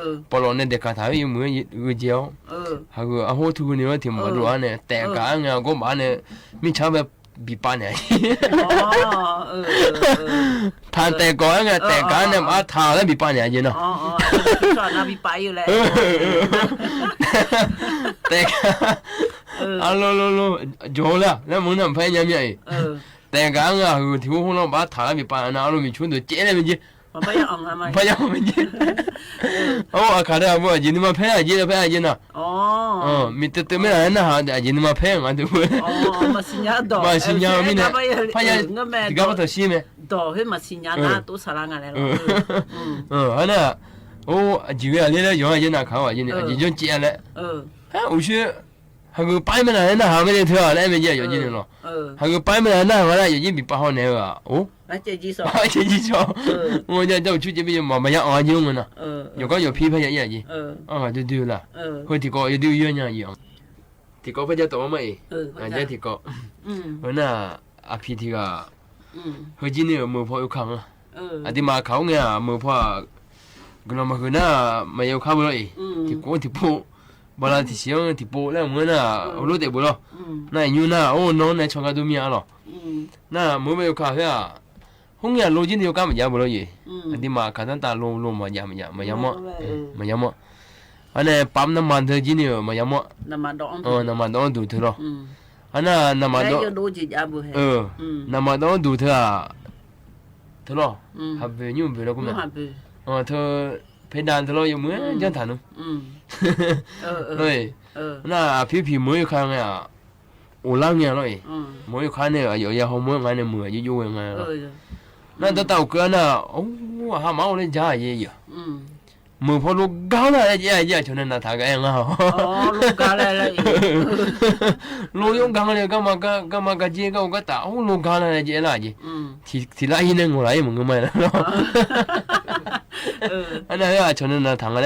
ပီၣ်လီၤန့ၣ်ဒဲးကးထါဝဲယမုၢ်ဂုၤကဲအီၤ ဟးဂုၤအဟိထူန့ၣ်ဝဲထံၣ်မီၤဒိၣ်ဧါန့ၣ် တဲကးအါန့ၣ် အကိးဘၣ်န့ၣ် မ့ၢ်ဆါဝဲဘံၣ်ပာ်န့ၣ် ထါတဲကီးအါန့ၣ် တဲကးန့ၣ် ဘၣ်ထါလၢဘံၣ်ပာ်န့ၣ်အယိၤနီၤ တဲကး အလိၤလိၤလိၤ ယိၤလၢ လၢမုၢ်နၤဖဲညါမ့ၢ်အံၤ တဲကးအါန့ၣ် ဟးဂုၤထံၣ်ဟိဟိလီၤ ဘၣ်ထါလၢဘံၣ်ပာ်န့ၣ် အလိၤမ့ၢ်ဆူဒိၣ်ကဲလၢမ့ၢ်က့ၤ ဘၣ်ယါမ့ၢ်က့ၤ အိၣ်အခါဒီးအဘိအယံၤန့ၣ်မၤဖဲအယံၤလၢဖဲအယံၤနီၤ မ့ၢ်တၢၢ်တၢၢ်မ့ၢ်နၤ အယံၤန့ၣ်မၤဖဲငါဒုးဝဲ မၤစံညါဒီး မၤစံညါမ့ၢ်န့ၣ် ဖဲယါ တံၤကါပတီၢ်ဆံးမ့ၢ် ဟဲနၤ အိၣ်အယံၤဝဲအလၢလၢယိၤအယံၤနၤခါဝဲအယံၤန့ၣ် အယံၤယိၤကဲလၢ ဟဲအိၣ်ဆူ ဟးဂုၤပာ်မ့ၢ်နၤ နဟးမ့ၢ်န့ၣ် ထၢၣ်လၢအဲၣ်မ့ၢ်ယဲ ယိၤက့ၤန့ၣ်လီၤ ဟးဂုၤပာ်မ့ၢ်နၤ နဟးဝဲဒၣ် ယိၤက့ၤဘံၣ်ပာ်ဟီန့ၣ် အိၣ် ဘၣ်ကဲကံစီ အိၣ်ယၤ ကၠီဆူက့ၤမ့ၢ်ယိၤ မၤမၤယါအီၤယိၤမ့ၢ်နီၤ ယိၤကီၢ်ယိၤဖံးဖဲယဲအယံၤ အဒုဒုလၢ ဟိထံကီၢ်ယဒုယိၤညါယံၤ ထံကီၢ်ဖဲယဲတီၢ်မးအံၤ ယဲထံကီၢ် ဝဲနၤ အဖံထံဂၤ ဟိကံန့ၣ် မုာ်ဖီအိၣ်ခါမး အဒံးမးခါအိၣ်ငဲၤ မုာ်ဖီ ကနီၤမၤဃုာ်နၤ မၤယဲအိၣ်ခါဘၣ်လီၤအံၤ ထံကိးထံပိ ဘၣ်လၢထံဆံးထံပိလၢမုၢ်နၤ အိၣ်လိၣ်တဲာ်ဘၣ်လီၤ နၤအံၤညိနၤ အိၣ်နီၢ်နၤဆီဂၤဒိၣ်မးအါလီၤ နၤမုာ်မ့ၢ်အိၣ်ခါဖဲ ဟိုငဲၤလိကံန့ၣ် ယိၤကါမၤယါဘၣ်လီၤယံၤ အဒံးမးခါတၢ်တၢ်လိၤလိၤမၤယါမၤယါ မၤယါမး မၤယါမး အန့ၣ် ပၢ်နမၤဒၢကံန့ၣ် မၤယါမး နမၤဒီးအီၣ်ဒူၣ်ထၢလီၤ အန့ၣ် နမၤဒီး နမၤဒီးအီၣ်ဒူၣ်ထၢဧါ ထၢလီၤ ဟးဘၢညိၣ်ဘၢလီၤကမၣ် ထၢ ဖဲဒၣ်ထၢလီၤ ယမုၢ်ကၢ်ထးနု နၤ အဖံဖံမုာ်ယိၤခါန့ၣ် အိၣ်လၢငဲၤလီၤအံၤ မုာ်ယိၤခါန့ၣ် အယိၤယဲဟီမုၢ်ငါန့ၣ် မုာ်ယိၤယိၤဝဲငါလီၤ နတၢ်တၢ်အိၣ်ကၢနၤ အိၣ် အဟးမၤအိၣ်လၢယၤယဲယၤ မုာ်ဖီလိဂါလၢယဲယဲ ဆိန့ၣ်နၤထးကအဲၣ်ငါ လိယိၤဂါလၢ ကမၤကက့ ကအိၣ်ကတၢ် အိၣ်လိဂါလၢယဲလၢယဲ ထံလၢအဟံးန့ၣ် ငိၢ်လၢယဲ မုၢ်ငါမၤလီၤ အၼၼ်ႉ အဆီၣ်န့ၣ် နထၢင်ႇငါလႄႈ မႃးဟိုၼ်ႈတူၺ်းဝႆႉ အၼၼ်ႉ အၼၼ်ႉ အၵုထုမၢ်သီႇလႄႈ ဢၢႆႈၵျေး မိူဝ်ႈၽွင်းယိူင်းယၢင်ႇလႄႈ မိူဝ်ႈထမူၼ်းတႄႉ ယင်းငၢႆႈလႄႈ ဢၢႆႈၵျေး ထမူၼ်းတႄႉ ၽႄႈလႄႈ ဢၢႆႈၵျေး ဢၵုထုမၢ်သီႇလႄႈ ဢၢႆႈၵျေး ဢၼ်ၼၼ်ႉ ဢၼ်ၼၼ်ႉ ဢိူဝ်ႈ ၼႃႈယွၼ်ႉၼႆႉ ဢိူဝ်ႈ ဢၸီႈ ဢၸီႈယွပ်ႈယုင်ႈထႅင်ႈလႄႈ ဢီႈၶျွင်ႈဢႃႈ ၼႆဝႃႈၼႆ ဢၼ်ၼႆႉပဵၼ်ယိၼ်းၼႃႇ ဢိုမ်း ဢိုမ်း ဢိုမ်း ငႃးလႃႇႁိုဝ် ငႃးလႃႇႁိုဝ် ၶျေႃးတေႃးလႄႈ ဢၼ်ၼႆႉ ငႃးယိၼ်း ၸွင်ႇၼႆ ဢိူဝ်ႈ ၸွင်ႇၼႆ ၺုမ်ႉယိုဝ်းထႃႈ ပႃးၼမ်ႉမၼ်း ၼမ်ႉမၼ်း တူဝ်တူဝ်ႁိုဝ် ဢၼ်ၼႆႉ ဢိူဝ်ႈ ဢိူဝ်ႈ တူဝ်လႃႇလႄႈ ၽႄႈယိၼ်းၼႃႇ ၽိဝ်ႇဢႃႈ ဢိူဝ်ႈ ဢိူဝ်ႈ ဢိူဝ်ႈ ဢႃႈ ယွမ်းပူႇ ဢိုမ်း ငႃးလႃႇႁိုဝ် ၶျေႃးမႃး ဢူဝ်းလီဢူဝ်းလႄႈ ၽႄႈယိၼ်း ဢၼ်ၼႃႇ ဢိူဝ်ႈ လူဝ်ႇၽႄႈငိုၼ်း ဢႃႈ ၶျေႃးလူဝ်ႇ ၼေႃႈ ၼေႃႈ ၺႃးလူဝ်ႇၵၢင်ႈလႃႇ လႄႈ ၽႄႈၼႆႉ မႅၼ်ႈၵျေး ဢိူဝ်ႈ ဢႃႈ ၶျေႃး ၸွင်ႇၼႆ ဢီးလႃႈ ၶျေႃးၼႃႇထႃႇၵေႃႈ လူဝ်ႇၼႃႇထႃႇၵေႃႈ မႅၼ်ႈၵျေး လူဝ်ႇၵၢင်ႈၵေႃႈ ဢေႈၼေႃႈလႄႈ ဢိူဝ်ႈ ဢိူဝ်ႈ ဢိုမ်း ထိုင် ထိုင် မႃးသီႇၺႃႇမီးၼႆႉၼေႃႈ။ လူဝ်ႇယိူဝ်ႈတိုၵ်ႉမႃးၽိူဝ်ႇပိူဝ်ႈလႄႈ ဢိူဝ်ႈ ဢိူဝ်ႈ မိူဝ်ႈဢီႈၵူၼ်းၺႃးၸဝ်ႈၵဝ်ႇငၢႆး ငွၵ်ႈလၢႆး ဢိူဝ်ႈ မႃးၸွႆႈ။ ဢိုမ်း ယၢႆႈၽီတူဝ်ၵေႃႈ ၵေႃႈ ဢႃႈ ပေႃးထီႇပေႃးလူး ဢိုမ်း မႃးမႃးၼႃႇ ၽူႈၽူႈပႆႇ ဢႃႈ ယုမ်ႇယႃႇတူဝ်ၼႆႉ ဢိုမ်း ၼႃႇ တၼ်းၼူၼ်ႇတူဝ်ၵႃႈဢိုဝ်ႈၼႆႉ ၼႆႉ ဢိူဝ်ႈ ဢိူဝ်ႈ ဢိူဝ်ႈ ဢိူဝ်ႈ ဢိူဝ်ႈ ဢိူဝ်ႈ တၼ်းၼူၼ်ႇတူဝ်ၵႃႈဢိုဝ်ႈၼႆႉ ၼႆႉ ၼႆႉထႅင်ႈၼႃႇ ဢိူဝ်ႈ ဢႃႈ ပေႃးထီႇပေႃး ဢႃႈ တူမ်ႈတူဝ်တႄႉ တူမ်ႈတူဝ်တႄႉ ယၢဝ်းၸိုင် ဢဝ် ဢိူဝ်ႈ ဢိူဝ်ႈ ဢိူဝ်ႈ ဢိူဝ်ႈ ဢႃႈ မႅၼ်ႈမႃးၽဵတ်ႈယဝ်ႉတူဝ်ႈ ဢိူဝ်ႈ ႁိူဝ်ႉတၢင်းမၸဵမ်မီး ဢႆႈယဝ်ႉတူၺ်း။ ဢိူဝ်ႈ ငႄႈဝႆႉ ငႄႈလႃႈ ဢိူဝ်ႈ ငႄႈလႃႈ။ ဢိူဝ်ႈ ဢၼ်ၼႃႇ ဢႃႇယွၼ်ႇဢၢႆႈၽႂ်မႃး တႄႇၼႃႈၵူႈၵၢင်ႇဢႃႈ ဢႃႈ ပေႃး ဢႃႈ ပေႃးလႄႈ တၼ်းၼူၼ်ႇလႃႈ ၶေႃးၸဵဝ်ႈပေႃးလႄႈ။ ဢိူဝ်ႈ ဢၼ်ၼႃႇ ဢမ်ႇ ဢႃႈ မၼ်းထုၵ်ႇၼႆႉ တူမ်ႈမႃးၸေး ၼႆၵေႃႈ ဢိူဝ်ႈ ဢိူဝ်ႈ ၼေႃႈ လၢတ်ႈၵေႃႈ ႁၢင်ႈငႄႈလႄႈ ၸိူင်ႉၼၼ်ၼေႃႈ။ ဢိူဝ်ႈ ၼၼ်ႉၼႆႉ တႄႉ ဢူဝ်ႈ ယႃႈၽိဝ်ၵေႃႈ လူဝ်ႇပဵၼ်ၸေး ပဵၼ်ၸေးၸႅတ်ႈ ဢိူဝ်ႈ ၼေႃႈ။ ဢိုမ်း ဢိုမ်း ဢၼ်ယွၼ်ႉဝႃႈ ပေႃးတႄႉငႃႈလႄႈ ယဵမ်ႈၽႃႉသူၸႅတ်ႈ ပဵၼ်ၸေး ဢိူဝ်ႈ ဢႃႈ ၵေႃႈၸွႆႈ ဢိူဝ်ႈ ၵေႃႈၸွႆႈ ဢမ်ႇၽႃႉသူၸႅတ်ႈ ပဵၼ်ၸေး ၼေႃႈ ၼေႃႈ ၸႅတ်ႈ ဢိူဝ်ႈ ထီႇလဵဝ်ၼႃႇ ယႃႈၽိဝ်ၵေႃႈ လူဝ်ႇပဵၼ်ၸေးၸႅတ်ႈ ပႃးပႃးၼေႃႈ။ ဢိူဝ်ႈ ဢိူဝ်ႈ ထီႇလဵဝ်ၼႃႇ ပဵၼ်ၸေးၸႅတ်ႈ ဢိုမ်း ၼႃႇ ပေႃးထီႇပေႃးမႃးၸႅတ်ႈယဝ်ႉ ဢိုမ်း တၼ်းတူဝ် တၼ်းတူဝ် တူဝ်ၽႄႈလႃႈ ၵူၼ်းၵေႃႉၼႆႉ ဢိုမ်း ၼႆႉလႄႈ ၵႃႈၸႂ်တူဝ်တူဝ်လႄႈ မၼ်းၵေႃႈ မႃးၸႂ်ၼႆႉ တူဝ်တူဝ်ၸွႆႈၸီး ဢိုမ်း ၼႃႇ မႃးမိူဝ်ႈၽွင်းၼႆႉ ဢိူဝ်ႈ ယႃႈၽိဝ်ၵေႃႈ လူဝ်ႇထီႇၸီးယႃႈမၼ်းၼႆႉ ဢိုမ်း ဢိုမ်း ဢိုမ်း ဢႃႈ ဢၢႆႈယႂ်ႇၼႃႇ မူဝ်း ဢေႃႈ ဢေႃႈ ယွၼ်းမိူဝ်ႈမၼ်းၼႆႉ ဢိူဝ်ႈ ၼေႃႈ ၸႂ်ႈၼႃႇ မူဝ်းၽႃႈလႃႈမိူဝ်ႈထႃႈ ဢိူဝ်ႈ ဢိူဝ်ႈ ၼႆႉတူဝ် ဢိုမ်း တၼ်းတူဝ် တူဝ်ၽႄႈလႃႈ ၵိူဝ်ႈၼႃႇ ဢႃႈ တၼ်းတူဝ် တူဝ်ၽႄႈ တၼ်းတူဝ် တူဝ်ၸွႆႈလႄႈၼႆႉ ယႃႈၽိဝ်ၵေႃႈ လူဝ်ႇမိူဝ်ႈတီႈ ပေႃးလႆႈယႃႈၸႅတ်ႈၼႆႉ တၼ်းတူဝ် တၼ်းတူဝ် မႃးၸီး ပီႇၵျေႇၼႆႉ ဢႃႈ ဢဝ် ရပဵတ်ႉလႄႈၼႆႉ ရပဵတ်ႉလႄႈၼႆႉ ရပဵတ်ႉ မႃးၵူဝ်ၵႃႈလႄႈၼႆႉ ဢိူဝ်ႈ ဢၼ်ၼႃႇ ဢိူဝ်ႈ ယႃႈၽိဝ်ၵေႃႈလူဝ်ႇႁႃႉ ဢူဝ်ႈ ႁူႉ ဢူဝ်ႈ တူႈတူႈ ယႃႈၽိဝ်ၵေႃႈလူဝ်ႇ ဢိူဝ်ႈ လၵ်းပိူဝ်ႈ ယႃႈ လူဝ်ႇမႃးတူႈလႄႈ ပေႃးမႆႈ ဢိူဝ်ႈ ၵေႃႈမီး ဝႃႈၼႆတႄႉ ဢိူဝ်ႈ ဢိူဝ်ႈ ဢၼ်ၼႃႇ တၼ်းတူဝ် တၼ်းတူဝ် တူဝ်ၸိူဝ်းၼႆႉ တၼ်းတူဝ် ယူႇသိုပ်ႇၽႃႇယႃႈ မႃးၸိူဝ်းၼႆႉ ဢိူဝ်ႈ ၵႃႈ ၵႃႈ ယူႇသိုပ်ႇလူး ဢိူဝ်ႈ ဢိူဝ်ႈ တၼ်းတူဝ် သွပ်ႇတေႇ ယူႇသိုပ်ႇၼၼ်ႉၼႆႉ ဢိူဝ်ႈ ဢိူဝ်ႈ ပရသူပ်းၵၢၼ်း မႃးၸိူဝ်းၼၼ်ႉလူး ဢိူဝ်ႈ ဢိူဝ်ႈ ယႃႈၽိဝ်ၵေႃႈလူဝ်ႇ မူႇၵေႃႈ တူၺ်းပီႇၸႅတ်ႈၼႃႇ ဢူဝ်ႈ ဢူဝ်ႈ လႄႈ လႃႈ မၼ်းၸိူဝ်းတူဝ် မႃးၵူဝ်တၢႆၵႃႈ လႃႈ ပိူဝ်ႈၼိုင်ႈ ဢၼ်ၼႆႉ ပီႇၸႅတ်ႈၼႃႇ တၼ်းတူဝ်ဝႃႈၸိူဝ်းၼႆႉ ၵႃႈၸႂ်ယူႇတူဝ်တူဝ်ၸဝ်ႈၶႃႈ။ ၶျွင်ႈၵူၺ်း ၶျွင်ႈၵူၺ်းၼႆႉ လႃႈ ပေႃးမႃးၶျွင်ႈငႃးတူဝ်ၼႆႉ ပႃးပႃးၸႂ်လႄႈ မႅၼ်ႈၸႂ်ႈ။ ဢိူဝ်ႈ တၼ်းတူဝ်ဝႃႈ ဢိူဝ်ႈ ဢိူဝ်ႈ တူဝ်ၶႃႈၸႂ်ၸႂ်။ ဢိူဝ်ႈ ဢႃႈ ပေႃး ပေႃး ပေႃး ပေႃးၸႂ်ၸႂ်သေ ဢိူဝ်ႈ ဢိူဝ်ႈ ဢႃႈ ယဝ်ႉ ယႃႈၽိဝ်ၵေႃႈ လူဝ်ႇၵူဝ်ၸႂ်ၸႂ်သေ မႅၼ်ႈၸႂ်ႈ။ ဢိုမ်း ဢိုမ်း ၵေႃႈယိၼ်းၼႆႉ ဢိူဝ်ႈ ယိၼ်းမႅၼ်ႈမႃး ယိၼ်းမႅၼ်ႈမႃး ဢိူဝ်ႈ ၵူဝ်ၵႃႈလႄႈ ဢိူဝ်ႈ ဢိူဝ်ႈ ဢႃႈ ပေႃး ပေႃး ပေႃး လႄႈ ပေႃးတူၺ်းမီးၼႆႉၼေႃႈ။ ဢိူဝ်ႈ ဢိူဝ်ႈ ၵႃႈၸူဝ်ႈပီမႃးလူး ယႃႇတီႈမႃးၶႃႈယႃႇ ဢိူဝ်ႈ ဢိူဝ်ႈ ၵႃႈၸူဝ်ႈၵွၼ်ႇၼႆႉလူး။ ဢိူဝ်ႈ ဢိူဝ်ႈ ၵေႃႈလႄႈ မႃးၺႃးဢီႈၼွင်ႉဢႃႈ တူၺ်းၼႃႈလူး။ ယၢမ်းၼႃႈႁႃပျေႃႇဢိူဝ်ႈ တူၺ်းဝႆႉလူး ယၢမ်းၼႆႉ ဢၼ်ၼႆႉ ဢၶႃႈလဵၵ်းၶဝ်ဝႆႉ ဢိူဝ်ႈ ထိုင် တေႃႇၶျႃႉၶျႃႉပျေႃႇ ၺႃးဢိူဝ်ႈ ၼႃႈမႃးၶျေး ဢူႈၸႃႉလႃႈၵေႃႈ ဢိူဝ်ႈ ၽႃႉၸႃႉပျေႃႇ ၺႃးဢိူဝ်ႈ မီး ၼႃႈႁႃပျေႃႇဢိူဝ်ႈ တူၺ်းဝႆႉလူး ယၢမ်းၼႆႉ ဢိူဝ်ႈ ႁိုဝ်ၵၼ်ၼႆႉၼႃႇ ထိုင် ဢဝ်ဝႆႉလီႁၢႆၼႆႉ ဢိူဝ်ႈ ဢၶျေႃးဢိူဝ်ႈ ၼႃႈ ထိုင်ၼႃႈထၢမ်မိူဝ်ႈၸႄႈလႄႈ ၶျႃႉႁိုဝ် တီႈဢတူႇ တႃႇၵေႃႈလူဝ်ႇႁႂ်ႈ ၽႃႉၼႃႈႁႃပျေႃႇ တႃႇမႃးယၢမ်းၼႆႉ ၶျေႃးၼႃႈ ၸွမ်းမၢႆမိုဝ်းငႃး မီးၸႃႉၶူဝ်းတႃႉ ၼွၼ်းၼႂ်းမိုဝ်းၸီႉၶျေႃးငႃး ၽွင်းၼႆႉ ၵႃႈလဵဝ်လူဝ်ႇဝႄႈ ဢၵျၢၵ်ႈၵေႃႈလဵဝ် ထၢမ်ၼႃႈမႃးတီႈမိူဝ်ႈလႃႈ ၼေႃႈမႃးၼေႃႈတႃႉၵေႃႈ ဢၶႃႈမႄႈလႃႈ ၼေႃႈမႃးၼေႃႈတႃႉၵေႃႈ ဢၶႃႈမႄႈလႃႈ ၸႃႉဢၼ်ၼႆႉၽႂ် ပေႃးမိူဝ်ႈတၢင်းငၢႆး မျၢတ်ႈၽျေႃႇပလႃႇ ၸႂ်ၶေႃးလူဝ်ႇ တီႈၶႄႇတႄႉ ႁေႃးၼႄမႃးႁေႃးတႄႉၺႃး ယေႃးၵႃႇယေႃးၼႃး ၼွင်တႄႉႁေႃးမေႃး ယေႃးၵႃႇယေႃးၼႃး ၼွင်တႄႉႁေႃးမေႃး ဢပေႃးၸွမ်းမေႃးၶေႃႈၼီႈ ၼွင်ႁေႃးမေႃးၺႃးၸေး မိူဝ်ႈယေႃးသႃႇပေႃးၼႄ ၶျေႃးလူဝ်ႇဢႄႇ မိူဝ်ႈတႄႉလေႃးၼွႃး ဢႃ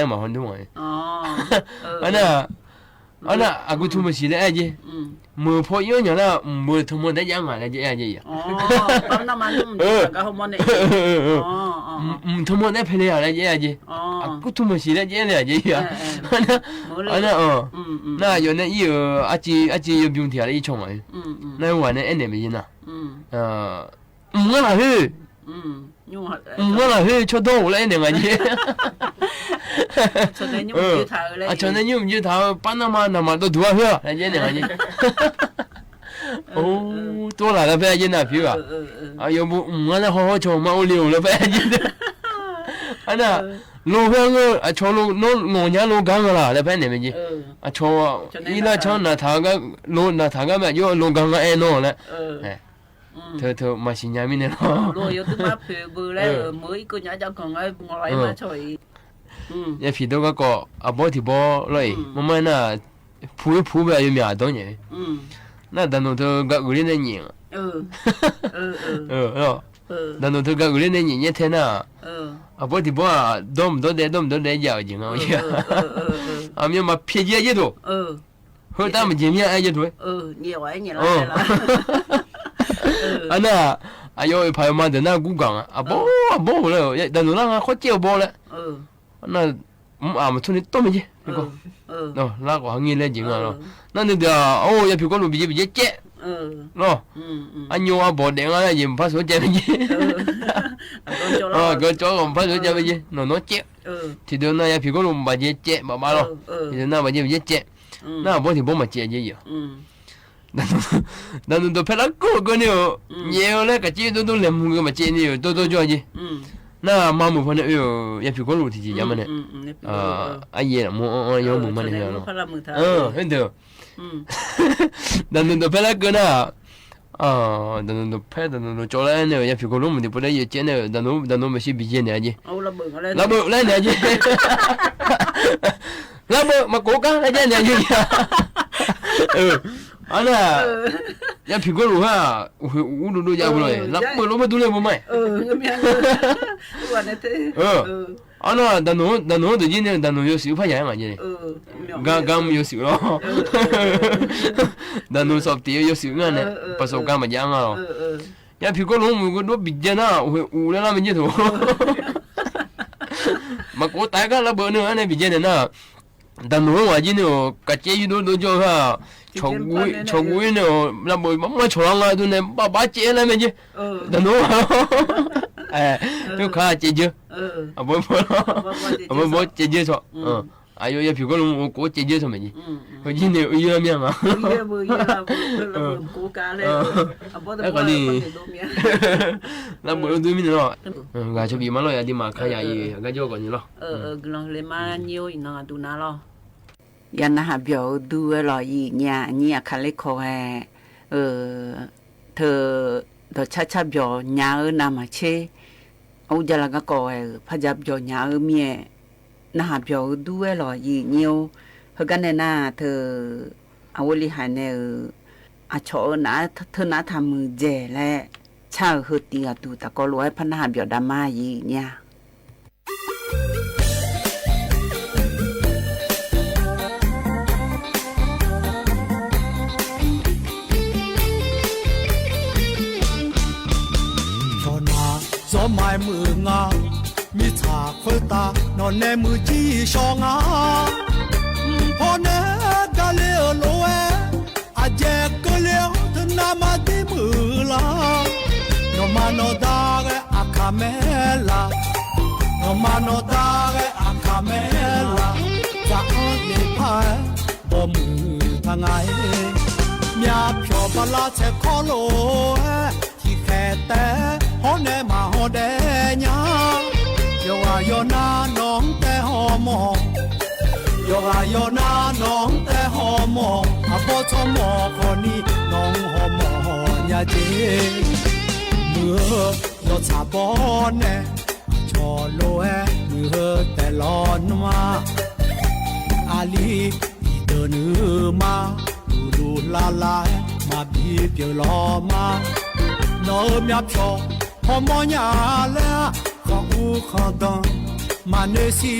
းလီး တီႈတိူဝ်ႉၼိူဝ်မႃး လူႉလူႉလႃးလႃး မႃးပီးပျိူဝ်ႇလေႃးမႃး ၼေႃႈဢိူဝ်ႈ မျၢတ်ႈၽျေႃႇ ႁေႃးမေႃးၺႃးလႄႈ ၶွင်ဢူႈၶွင်တၢင်း မၤန့ၢ်စံ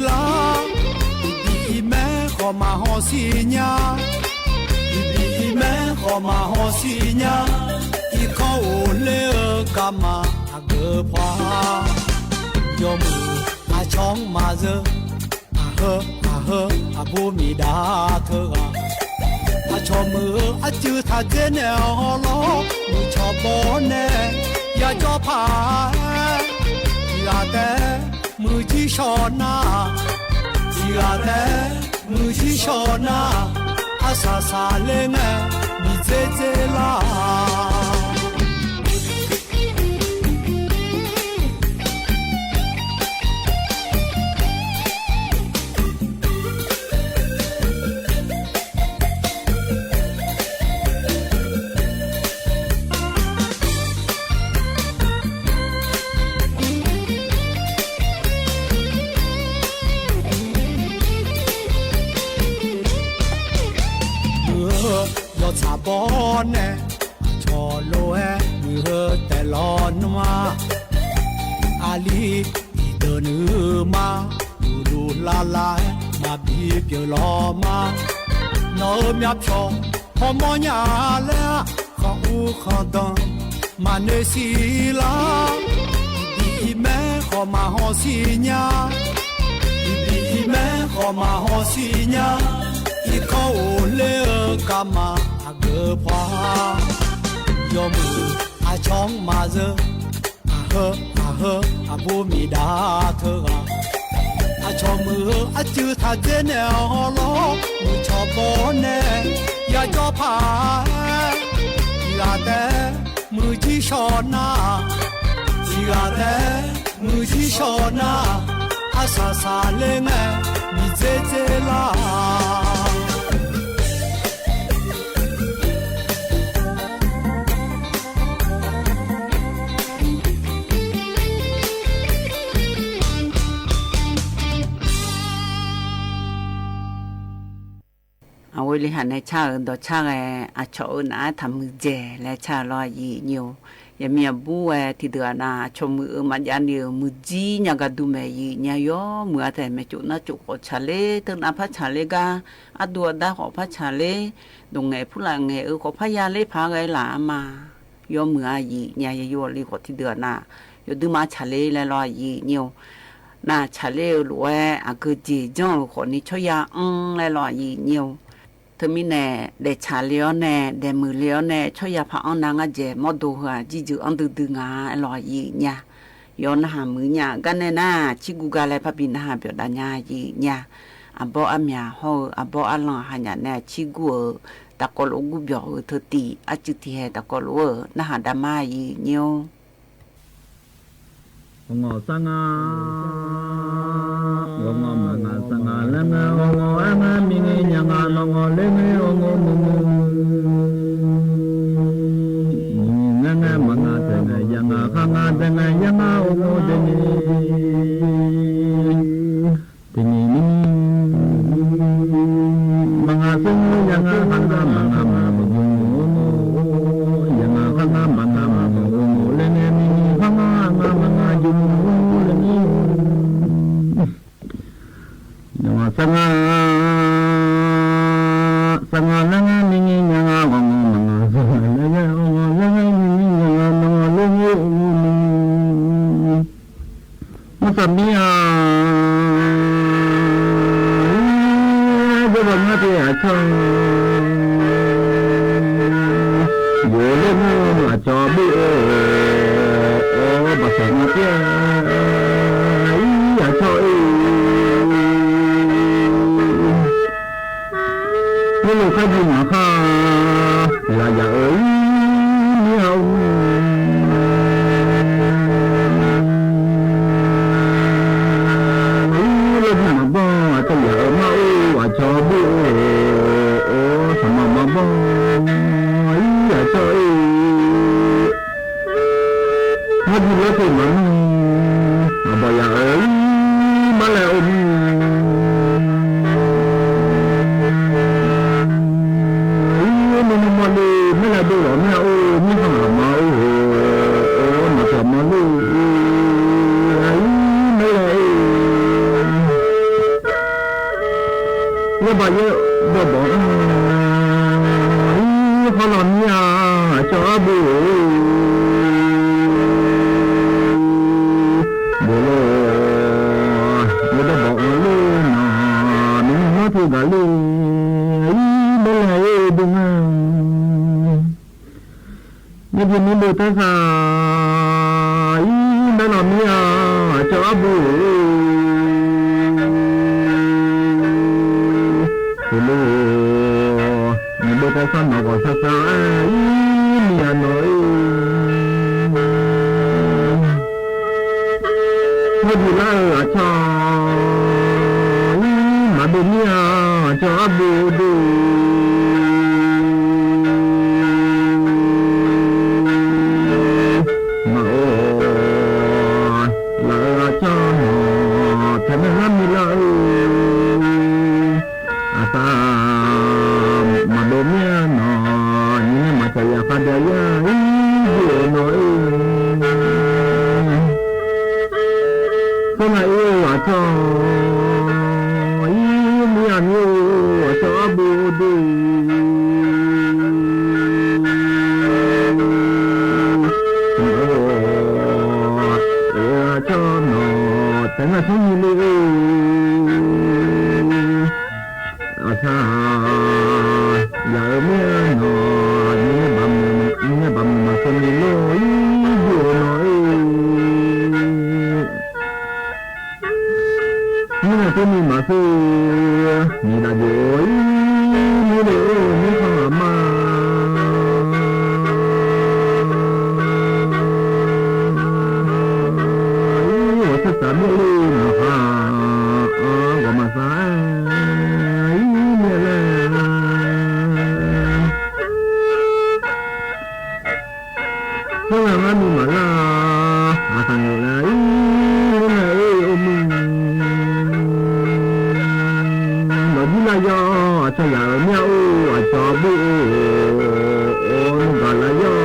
လါ, အံၣ်ဘံၣ်အံၣ်မဲ ဃီမၤဟီၣ်စံညါ, အံၣ်ဘံၣ်အံၣ်မဲ ဃီမၤဟီၣ်စံညါ, အံၣ်ခီၣ်အိၣ်လ့အကမၤအဂၢၢ်ပှၤ, ယီၢ်မုၢ်အဆီမၤစၢၤ, အဟၢ အဟၢ အဘိမ့ၢ်ဒၣ်ထၢဂၤ, အဆီမုၣ်ဧၢ အစုထးစ့န့ၣ်အီၤလီၤ, မုၢ်ဆီဘီန့ၣ် ယၤကၠီဖး ယၤတဲ မုၢ်ကၠံဆီနၢ်, ယၤတဲ မုၢ်ကၠံဆီနၢ်, အစၢ်စၢ်လၢငဲ မံၤစ့စ့လါ. မုၢ်ဧၢ ယီၢ်ဆၣ်ဘီန့ၣ် အဆီလိာ်ဝဲ မုၢ်ဧၢ တဲလီၤနွါ, အလံၤ အံၤဒၢနုာ်မါ, လူၤလူၤလါလါ မၤဘံပျၢၤလီၤမါ, နီၢ်ဧၢ မၠၣ်ဖျီၣ် ဖီမီညၣ်လဲၣ်, ခီၣ်အူခီၣ်ဒီ, မၤန့ၢ်စံလါ, အံၣ်ဘံၣ်အံၣ်မဲ ဃီမၤဟီၣ်စံညါ, အံၣ်ဘံၣ်အံၣ်မဲ ဃီမၤဟီၣ်စံညါ, အံၣ်ခီၣ်အိၣ်လ့အကမၤအဂၢၢ်ပှၤ, ယီၢ်မုၢ်အဆီမၤစၢၤ, အဟၢ အဟၢ အဘိမ့ၢ်ဒၣ်ထၢဂၤ, အဆီမုၣ်ဧၢ အစုထးစ့န့ၣ်အီၤလီၤ, မုၢ်ဆီဘီန့ၣ် ယၤကၠီဖး ယၤတဲ မုၢ်ကၠံဆီနၢ်, ယၤတဲ မုၢ်ကၠံဆီနၢ်, အစၢ်စၢ်လၢငဲ မံၤစ့စ့လါ. အဝဲလံဟးန့ၣ် ဆၣ်ဧၢ ဒီးဆၣ်ဂဲၤ အဆီၣ်ဧၢ နအါထီၣ်မုၢ်ယဲၢ်လၢဆၣ်လီၤ ယံာ်ညိၣ်, ယမ့ၢ်အဘူဝဲထံဒုးအနၢ် အဆီၣ်မုၢ်ဧၢ မၤဒ်န့ၣ်ဧၢ မုၢ်ကၠံညါကဒုးမဲာ် ယံာ်ညိၣ် ယီၢ်မုၢ်အါထဲ မ့ၢ်ကိးနၢ်ကိးဃီဆၣ်လ့ တနာ်ဖးဆၣ်လ့ဂၤ, အဒိအဒါဃီဖးဆၣ်လ့, ဒိၣ်ငဲၤဖုလၢ်ငဲၤဧၢ ဃီဖးယၤလ့ ဖးဂဲၤလၢအမါ ယီၢ်မုၢ်အါ ယံာ်ညိၣ် ယယိၣ်လံဃီထံဒုးအနၢ်, ယဒုးမၤဆၣ်လ့လဲၣ်လီၤ ယံာ်ညိၣ်, နဆၣ်လ့ဧၢ လိာ်ဝဲအကၢၣ်စ့ၣ်ကၠီဧၢ ဃီန့ၣ် ဆီၣ်ယၤအီၤလဲၣ်လီၤ ယံာ်ညိၣ်. တမံၤန့ၣ် ဒဲးဆၣ်လ့အီၤန့ၣ် ဒဲးမုာ်လ့အီၤန့ၣ် ဆီၣ်ယၤဖးအီၤနၤ ငါယဲၢ်မီၢ်ဒိၣ်ဧါ ကံၣ်စၢၤအီၤဒုဒုငါလီၤ ယံာ်ညိၣ်, ယီၢ်နဟးမုာ်ညါ ကါန့ၣ်နၤ ဆံဂုၤဂၤလၢဖးဘံနဟးပၠီၣ်ဒၣ်ညါ ယံာ်ညိၣ်, အဘီအမၠၣ်ဟီၣ်ဧၢ အဘီအလီၢ်ဟါညၣ်န့ၣ် ဆံဂုၤဧၢ, တၢ်ကီလိာ်ဂုၢ်ဘျီၣ်ဧၢ ထၢတံၢ် အစုတံၢ်ဟဲတၢ်ကီလိာ်ဧၢ နဟးဒၣ်မါ ယံာ်ညိၣ်. ဂီၤဂီၤသၢငါ, ဂီၤဂီၤမုၢ်ဂီၤသၢငါလၢငါ, ဂီၤဂီၤအါငါမံၤဂ့ၤညါငါ, ဂီၤဂီၤလၢငါ ဂီၤဂီၤမုၢ်ဂီၤ, မုၢ်ဂီၤငါ မုၢ်ဂီၤသၢဂီၤယါငါ, ဃါငါသၢဂီၤယါငါ ဂီၤဂီၤတနံၤ တနံၤနံၤ, မုၢ်ဂီၤသၢဂီၤယါငါ ဃါငါမုၢ်ဂီၤမုၢ်ဂီၤ ယါငါ ဃါငါမုၢ်ဂီၤမုၢ်ဂီၤ ဂီၤဂီၤလၢငါမံၤဂ့ၤ ဃါငါ ဃါငါမုၢ်ဂီၤ ဂီၤဂီၤလၢငါ ယါငါ သၢဂီၤ, သၢဂီၤလၢငါမံၤဂ့ၤ ယါငါ ဂီၤဂီၤမုၢ်ဂီၤ သၢဂီၤလၢငါ ဂီၤဂီၤလၢငါမံၤဂ့ၤ ယါငါ မုၢ်ဂီၤလၢငါ ဂီၤဂီၤမုၢ်ဂီၤ မသးမံယါ, ယဘၣ်ငါပျဲအဆီၣ်, ယိၤလၢမုၢ်အဆီၣ်ဘုၣ်ဧၢ, ဘၣ်ဆၣ်ငါပျဲ အဆီၣ်အ့ မ့ၢ်လိာ်ခါယုၢ်မၤခါ လၢယၤဧၢ မ့ၢ်အအိၣ် လၢယုၢ်မၤဘီ အတယၤဧၢ မ့ၢ်အိၣ်အဆီၣ်ဘုၣ်ဧၢ, အိၣ်သးမၤမၤဘီ အဆီၣ်အ့ မ့ၢ်ဒ်လၢပှၤမၤမုၢ် အဘၣ်ယၤဧၢ မ့ၢ်လဲၤအိၣ်မုၢ် မ့ၢ်မၤမၤလၢ မ့ၢ်လဲၤဒိၣ်လီၤ မ့ၢ်အိၣ် မ့ၢ်ဟးမၤအိၣ် အိၣ်မၤတၢ်မၤလၢ မ့ၢ်လဲၤအိၣ် บุญ บุญโล บุญโล บ่อ่อนเลยหนอ มีน้อยผู้กะเลย อีบ่แลเอ้ย บุญเอ้ย นี่คือมีบุญทั้งสาย อีบ่หนอมีอาจอบุญ บุญโล มีบุญแต่ซ้อนหนอกว่าซาซา อีเมียน้อย เมื่อดีแล้วอาจารย์ อีมาดูเมียจอบูดู มาโอ้ แล้วอาจารย์ แถมนั้นมีแล้ว อาตา มาดูเมียหนอ นี่มาจะอยากพาเดียวยาอีอยู่หน่อย สมัยว่าจอ อีเมียนี่ว่าจอบูดู โอ้ เออจอหนอ แต่งงานที่นี่เลย อาซา อย่าเออเมียหนอ นี่บำนี่บำมาสนิทเลยอยู่หน่อย นี่นะที่มีมาซื้อ มีละโยย นี่เลยโอ้ มีข้าวมา หัวศึกษาเมียเลยนะคะ อ๋อ ก็มาสายเมียเลย เมื่อวานมีหมาล่า อาสังอยู่ไหน อยู่ไหน โอ้มึง หมายี่ลายอ เจ้าอย่าเมียโอ้ อาจอบูโอ้ โอ้ มึงก็ลายอ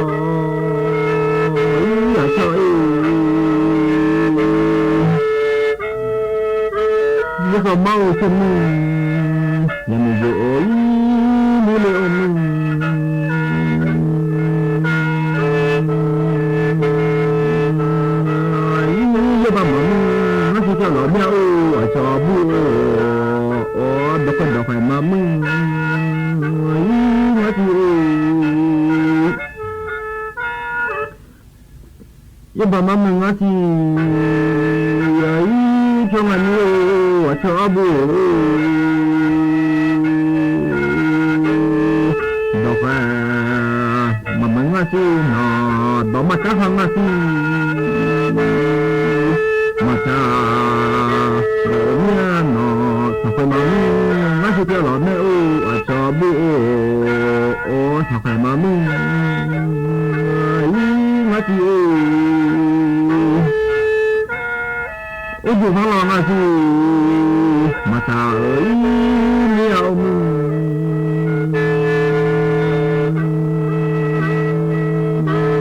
อีอาจอเอ้ย ยี่ก็เมาจนมึง ยังมีอยู่โอ้ย นี่เลยโอ้มึง ยี่บ่ามามึง มาสิเจ้าหล่อเมียโอ้ อาจอบูโอ้ โอ้ ดอกก็ดอกให้มามึง มาสิโอ้ ยี่บ่ามามึงอาสิ เอ้ย ช่วงอันนี้โอ้ ชอบบู ดอกแฟ มามึงอาสิหนอ ดอกมาจ้าฟังอาสิ มาจ้า เออ เมียหนอ สักคนมามึงอาสิเจ้าหล่อแม่โอ้ อาจอบูโอ้ โอ้ สักคนมามึง อีมาสิเอ้ย โอ้ อยู่ข้างหลังมาสิ มาตาเอ้ย เมียเอามึง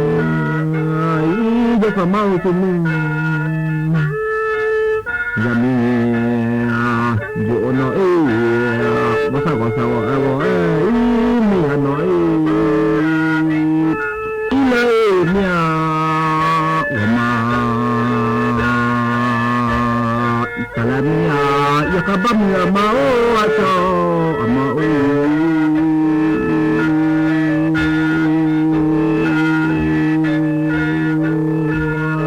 อีเดี๋ยวก็เมาสิมึง อย่ามี อยู่โอโนเอ้ย ว่าสาวก็สาวเอ้ย ว่าเอ้ย มีอันน้อย อีเลยเมียว่ามา แต่ละเมีย อย่ากะบ่าเมียมาโอ้ อาจอ มาโอ้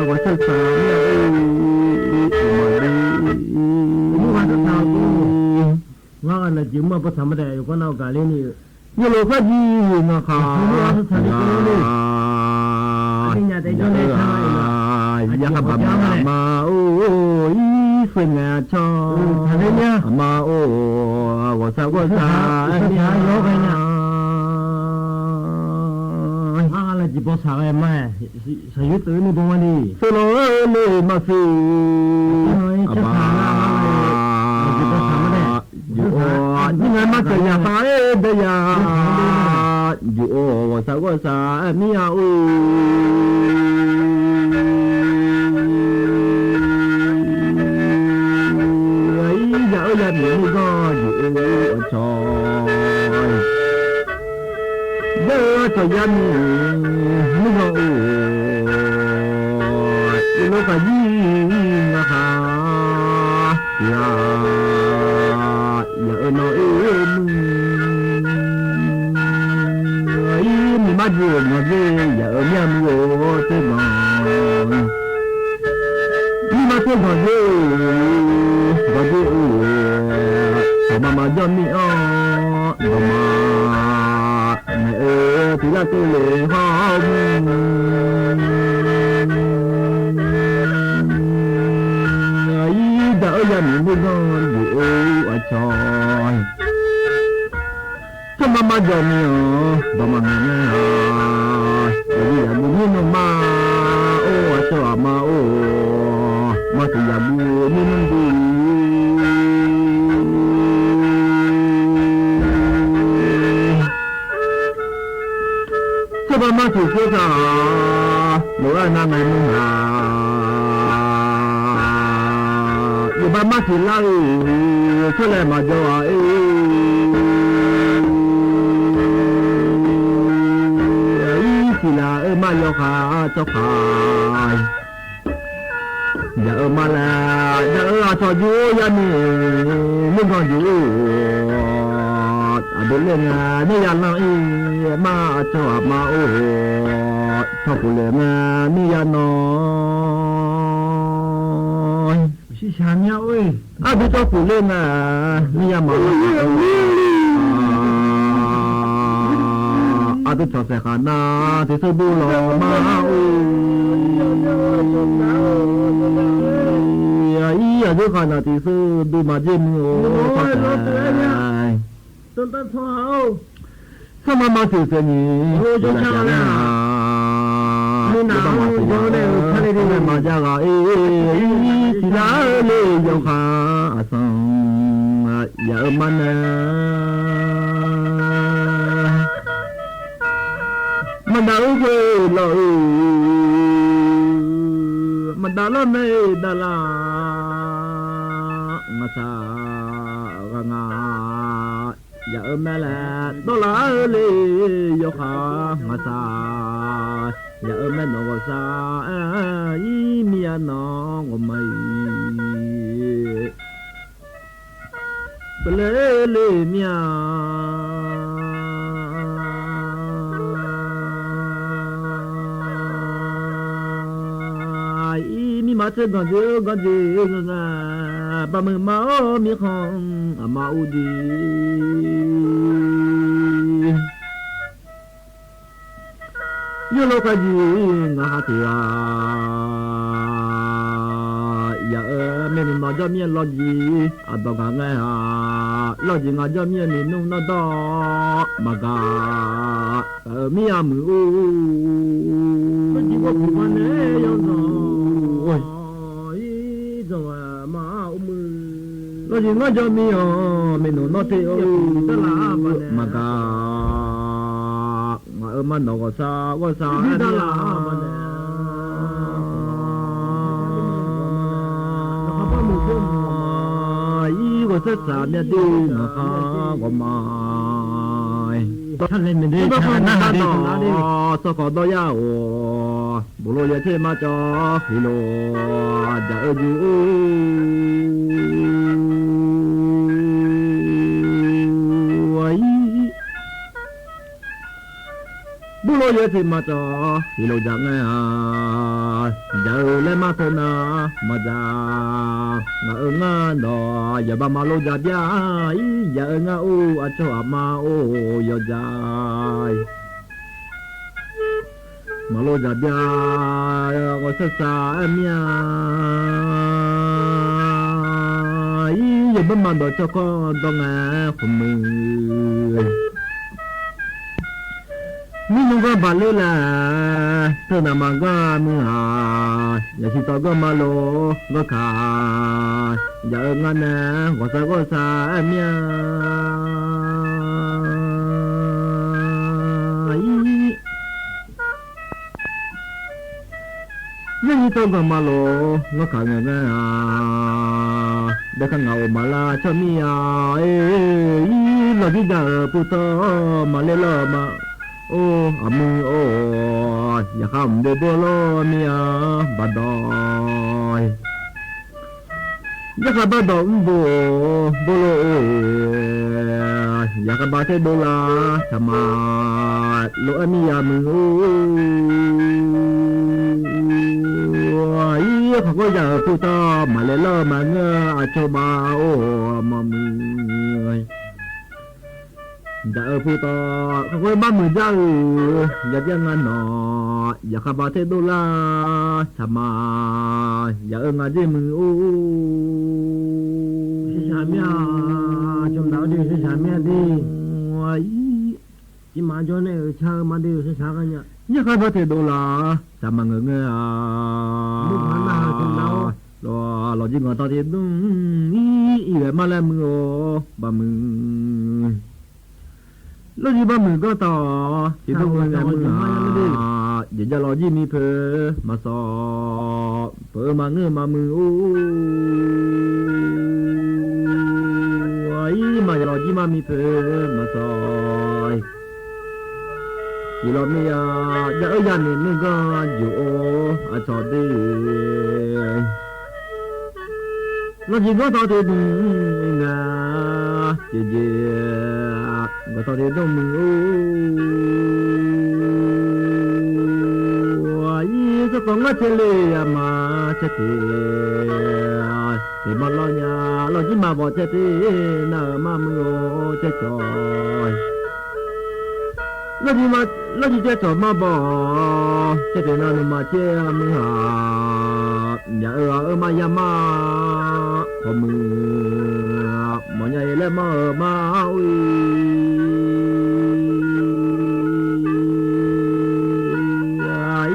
ว่าสาวสาวเมียโอ้ มาดี เมื่อวานสาวๆ ว่าอันน่ะจิ๋วเมื่อพระธรรมดาอยู่ก็เน่ากาเล่นนี่ อยู่โลกก็ดีอยู่นะคะ อันนี้อย่าแต่เจ้าเลยทำไมล่ะ อย่ากะบ่ามา โอ้ย สวยงามชอบ อืม ทำไมเนี่ย มา โอ้ ว่าสาว ว่าสาว อันนี้ อ่า อะไรจิ๋วปอสาวไอ้แม่ สายุตื่นนี่บ่มาดี สโลเลยมาสิ เอ้ย อาบา จะถามอะไร จิ๋วปอสาวมาได้ อยู่ โอ้ นี่ไงมาเจอยาตายเดีย อยู่ โอ้ ว่าสาว ว่าสาว เมีย โอ้ เอ้ย อย่า เอ้ย อย่าหนีก็อยู่ โอ้ ชอย เด้อ ก็ยังมีมึงก็โอ้ อีโลกายี่นะคะ อย่า อย่าเออหนอเออมึง เอ้ย มีมาเดือนหนอเย้ อย่าเออเมียมึงโอ้ เจ้าหนอ นี่มาเที่ยวก่อนเด้อ ก่อนเด้อ เออ ขอมา มาย่อมนี่อ้อ บ่มา แม่เออ ทีละเตเลห้อง อีดาเออ อย่าหนีมึงนอนอยู่เออ อาชอย ถ้ามา มาย่อมนี่อ้อ บ่มาแม่ เออ อย่ามีนี่นมา โอ้ อาเจ้ามา โอ้ มาสิอย่ามีนี่นดี ถ้ามา มาสิเสียสา หรือว่านางในมึงหา อยู่บ้านมาสิไล่ ช่วยแลมาเจ้าเอ้ย อีศิลาเอ้ย มาเยาะค่ะ เจ้าค่ะ อย่าเออมาแล อย่าเออ อาชออยู่ อย่าหนี มึงก็อยู่ อาดูเล่นงาน นี่อย่าเล่าอี มา อาชอมา โอ้ ชอบกูเล่นงาน นี่อย่าน้อย ชิชาเนี่ยเอ้ย อาดูชอบกูเล่นงาน นี่อย่ามา อาดูชอบใส่ขาหน้า ที่สุดดูหล่อมา โอ้ อี อาดูขนาดที่สุดดูมาเยี่ยม โอ้ โอ้ย ชอบใส่ ต้นตัดพอเอา สมา มาสิเสนี โอ้ย เจ้าข้านะ มีหนาว เดี๋ยวมาสิ เดี๋ยวได้ เออ ทะเลดี มาจากเอ อีศิลาเลยเจ้าข้า อาสัง อย่าเออมันนะ มันดาเออ เออ ละเออ มันดาละเน ดาละ งาสา กะงา อย่าเออแม่แล ดอลลาร์เออเลย ยกขามาสา อย่าเออแม่หนอก็สา อีเมียหนอก็ไม่ เปเลยเลยเมีย อีนี่มาเจอก่อนเจอก่อนเจอก่อน ปะมือมาโอ้ มีของ อามาอูดี โยโลกะยีงาหาเถือ อย่าเออ แม่หนุ่มน้อยเจ้าเมียลอดยี อาดอกกะไงหา ลอดยีงาเจ้าเมียนี่นุ่มน้อยดอก มากะ เออ เมียมืออู้ ก็ยิงว่าผมมันเอ้ย ยอมสอง โอ้ย อีเจ้าว่ามาเอามือ ลอดยีงาเจ้าเมีย แม่หนุ่มน้อยเต๋อ ตะหลาบะเนี่ย มากะ เออ มันดอกก็สา ก็สา อีกว่าเสียสาเมียดื้อนะคะ ก็ไม่ ท่านเล่นไม่ได้ ท่านเล่นไม่ได้ สะกอดดอยยาว บุโรเยเทมาจอ ฮิโล จะเอออยู่ บุโรเยเทมาจอ ฮิโลจะไงอ่ะ จะเออและมาเถอะนะ มาจา งาเอองาดอ อย่าบามาโลจะเบีย อย่าเอองาอู้ อาโชอามาโอ้ ยอดยาย มาโลจะเบีย ก็เสียสาเมีย อย่าบามาดอ เจ้าก็ต้องงาคนมือ มีนุ่งก็บาดเลยล่ะ เธอหน้ามาก็มือหา อย่าสิต่อก็มาโลก็ขา อย่าเอิงงานนะ ก็สาก็สาเมีย ยังสิต่อก็มาโลก็ขาเงาเงา เดี๋ยวข้างเหงามาลาชอบเมีย เอ้ย เราที่จะเออผู้ต่อมาเล่นเรามา အိၣ် အမုၢ်အိၣ် ယခါမုၢ်ဒိၣ်ဘိၣ်လိာ်မံယၤဘၣ်ဒီး ယခါဘၣ်ဒီးမုၢ်ဘိၣ် ဘိၣ်လိာ်အိၣ် ယခါဘၣ်ထဲဒိၣ်လၢ် ဆၣ်မၤလိာ်အမံယၤမုၢ်အိၣ် အံၤ ခီၣ်ခိၣ်ယၤအၢၣ်ဖုတီ မၤလဲၤလၢမၤငၢၢ်အဆိဘၣ်အိၣ် မုၢ်မုၢ် ယၤအၢၣ်ဖုတီ ခီၣ်ခိၣ်ဘၣ်မုၢ်ဒၣ်အုၣ် ယၤဒၣ်ငါနီၤ ယခါဘၣ်ထဲဒိၣ်လၢ် ဆၣ်မၤ ယၤအၢၣ်ငါဒၣ်မုၢ်အိၣ် ဆၣ်ဆၣ်မံယၤ ဆၣ်မၤဒၣ် ဆၣ်ဆၣ်မံယၤဒၣ် ဝါအံၤ ကံမၤကၠီန့ၣ် ဆၣ်မၤဒၣ် ဆၣ်ဆၣ်ကညး ယခါဘၣ်ထဲဒိၣ်လၢ် ဆၣ်မၤငၢၢ်ငၢၢ်ဧါ မုၢ်မၤနၢ်ဟါ ဆၣ်မၤ လီၤ လီၤကံမၤတီထဲဒိၣ် အံၤ အံၤဝဲမးလၢမုၢ်အိၣ် ဘၣ်မုၢ် လီၤကံဘၣ်မုၢ်ကီၢ်တီ ထဲဒိၣ်ဝဲမုၢ်ဧါ ယဲယၤလီၤကံမံဖုမၤစီ ပၢမၤငၢၢ်မၤမုၢ်အိၣ် အံၤ မၤယၤလီၤကံမံဖုမၤစီ ယလီၤမံယၤ ယၤအၢၣ်ယၤန့ၣ် မုၢ်ကီၢ်ယိၤအိၣ် အဆီဒၣ် လီၤကံကီၢ်တီထဲဒိၣ် နၤ ကဲကဲ ကီၢ်တီထဲဒိၣ်မုၢ်အိၣ် အံၤ သီသီငါဆဲးလ့ၣ်ယၤမၤဆဲးထဲး ထဲးမၤလီၤညါ လီၤကံမၤဘီဆဲးထဲး နၤအၢၣ်မးမုၢ်အိၣ် ဆဲးဆီ လီၤကံမၤ လီၤကံဆဲးဆီမၤဘီ ဆဲးထဲးနၤနုၢ်မၤဆဲးမုၢ်ဟါ ယၤအၢၣ်အၢၣ်မးယၤမး ခီမုၢ် မီၢ်ညါအံၤလၢမၤအၢၣ်မးဝံၤ အံ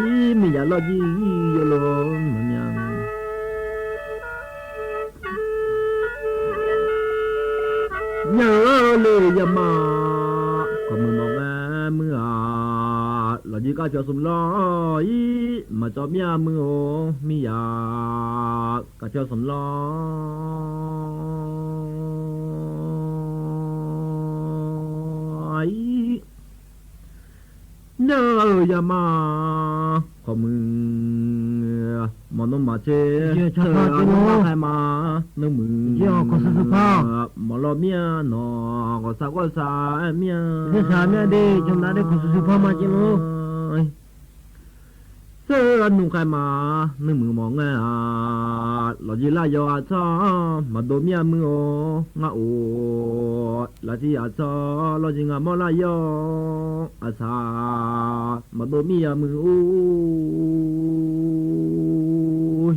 ၤ မ့ၢ်ယၤလီၤကံယိၤလိာ်မၤမံ ယၤအၢၣ်လၢယၤမး ခီမုၢ်မီၢ်ဝဲမုၢ်ဧါ လီၤကံကးဖျိးစူၤလီၤအံၤ မၤကၠီမံယၤမုၢ်အိၣ် မံယၤ ကးဖျိးစူၤလီၤအံၤ နၤအၢၣ်ယၤမး ခီမုၢ် မီၢ်နုၢ်မၤဆဲး ယဲၢ်ဆၣ်ဖးက့ၤနီၤ နုၢ်မုၢ် ယဲၢ်အီၣ်ခီၣ်ဆူၣ်ဆူၣ်ဖး မီၢ်လီၤမံယၤနီၤ ဂီၤစၢ်ဂီၤစၢ်မံယၤ ဆၣ်ဆၣ်မံယၤဒၣ် ဆၣ်မၤဒၣ်ခီၣ်ဆူၣ်ဆူၣ်ဖးမၤက့ၤနီၤ သၢအနုၢ်ခါမး နုၢ်မုၢ်မီၢ်ငါ လီၤကံလၢယီၤအဆီ မၤဒိးမံယၤမုၢ်အိၣ် ငါအိၣ် လၢထံအဆီ လီၤကံငါမီၢ်လၢယီၤ အဆၣ် မၤဒိးမံယၤမုၢ်အိၣ်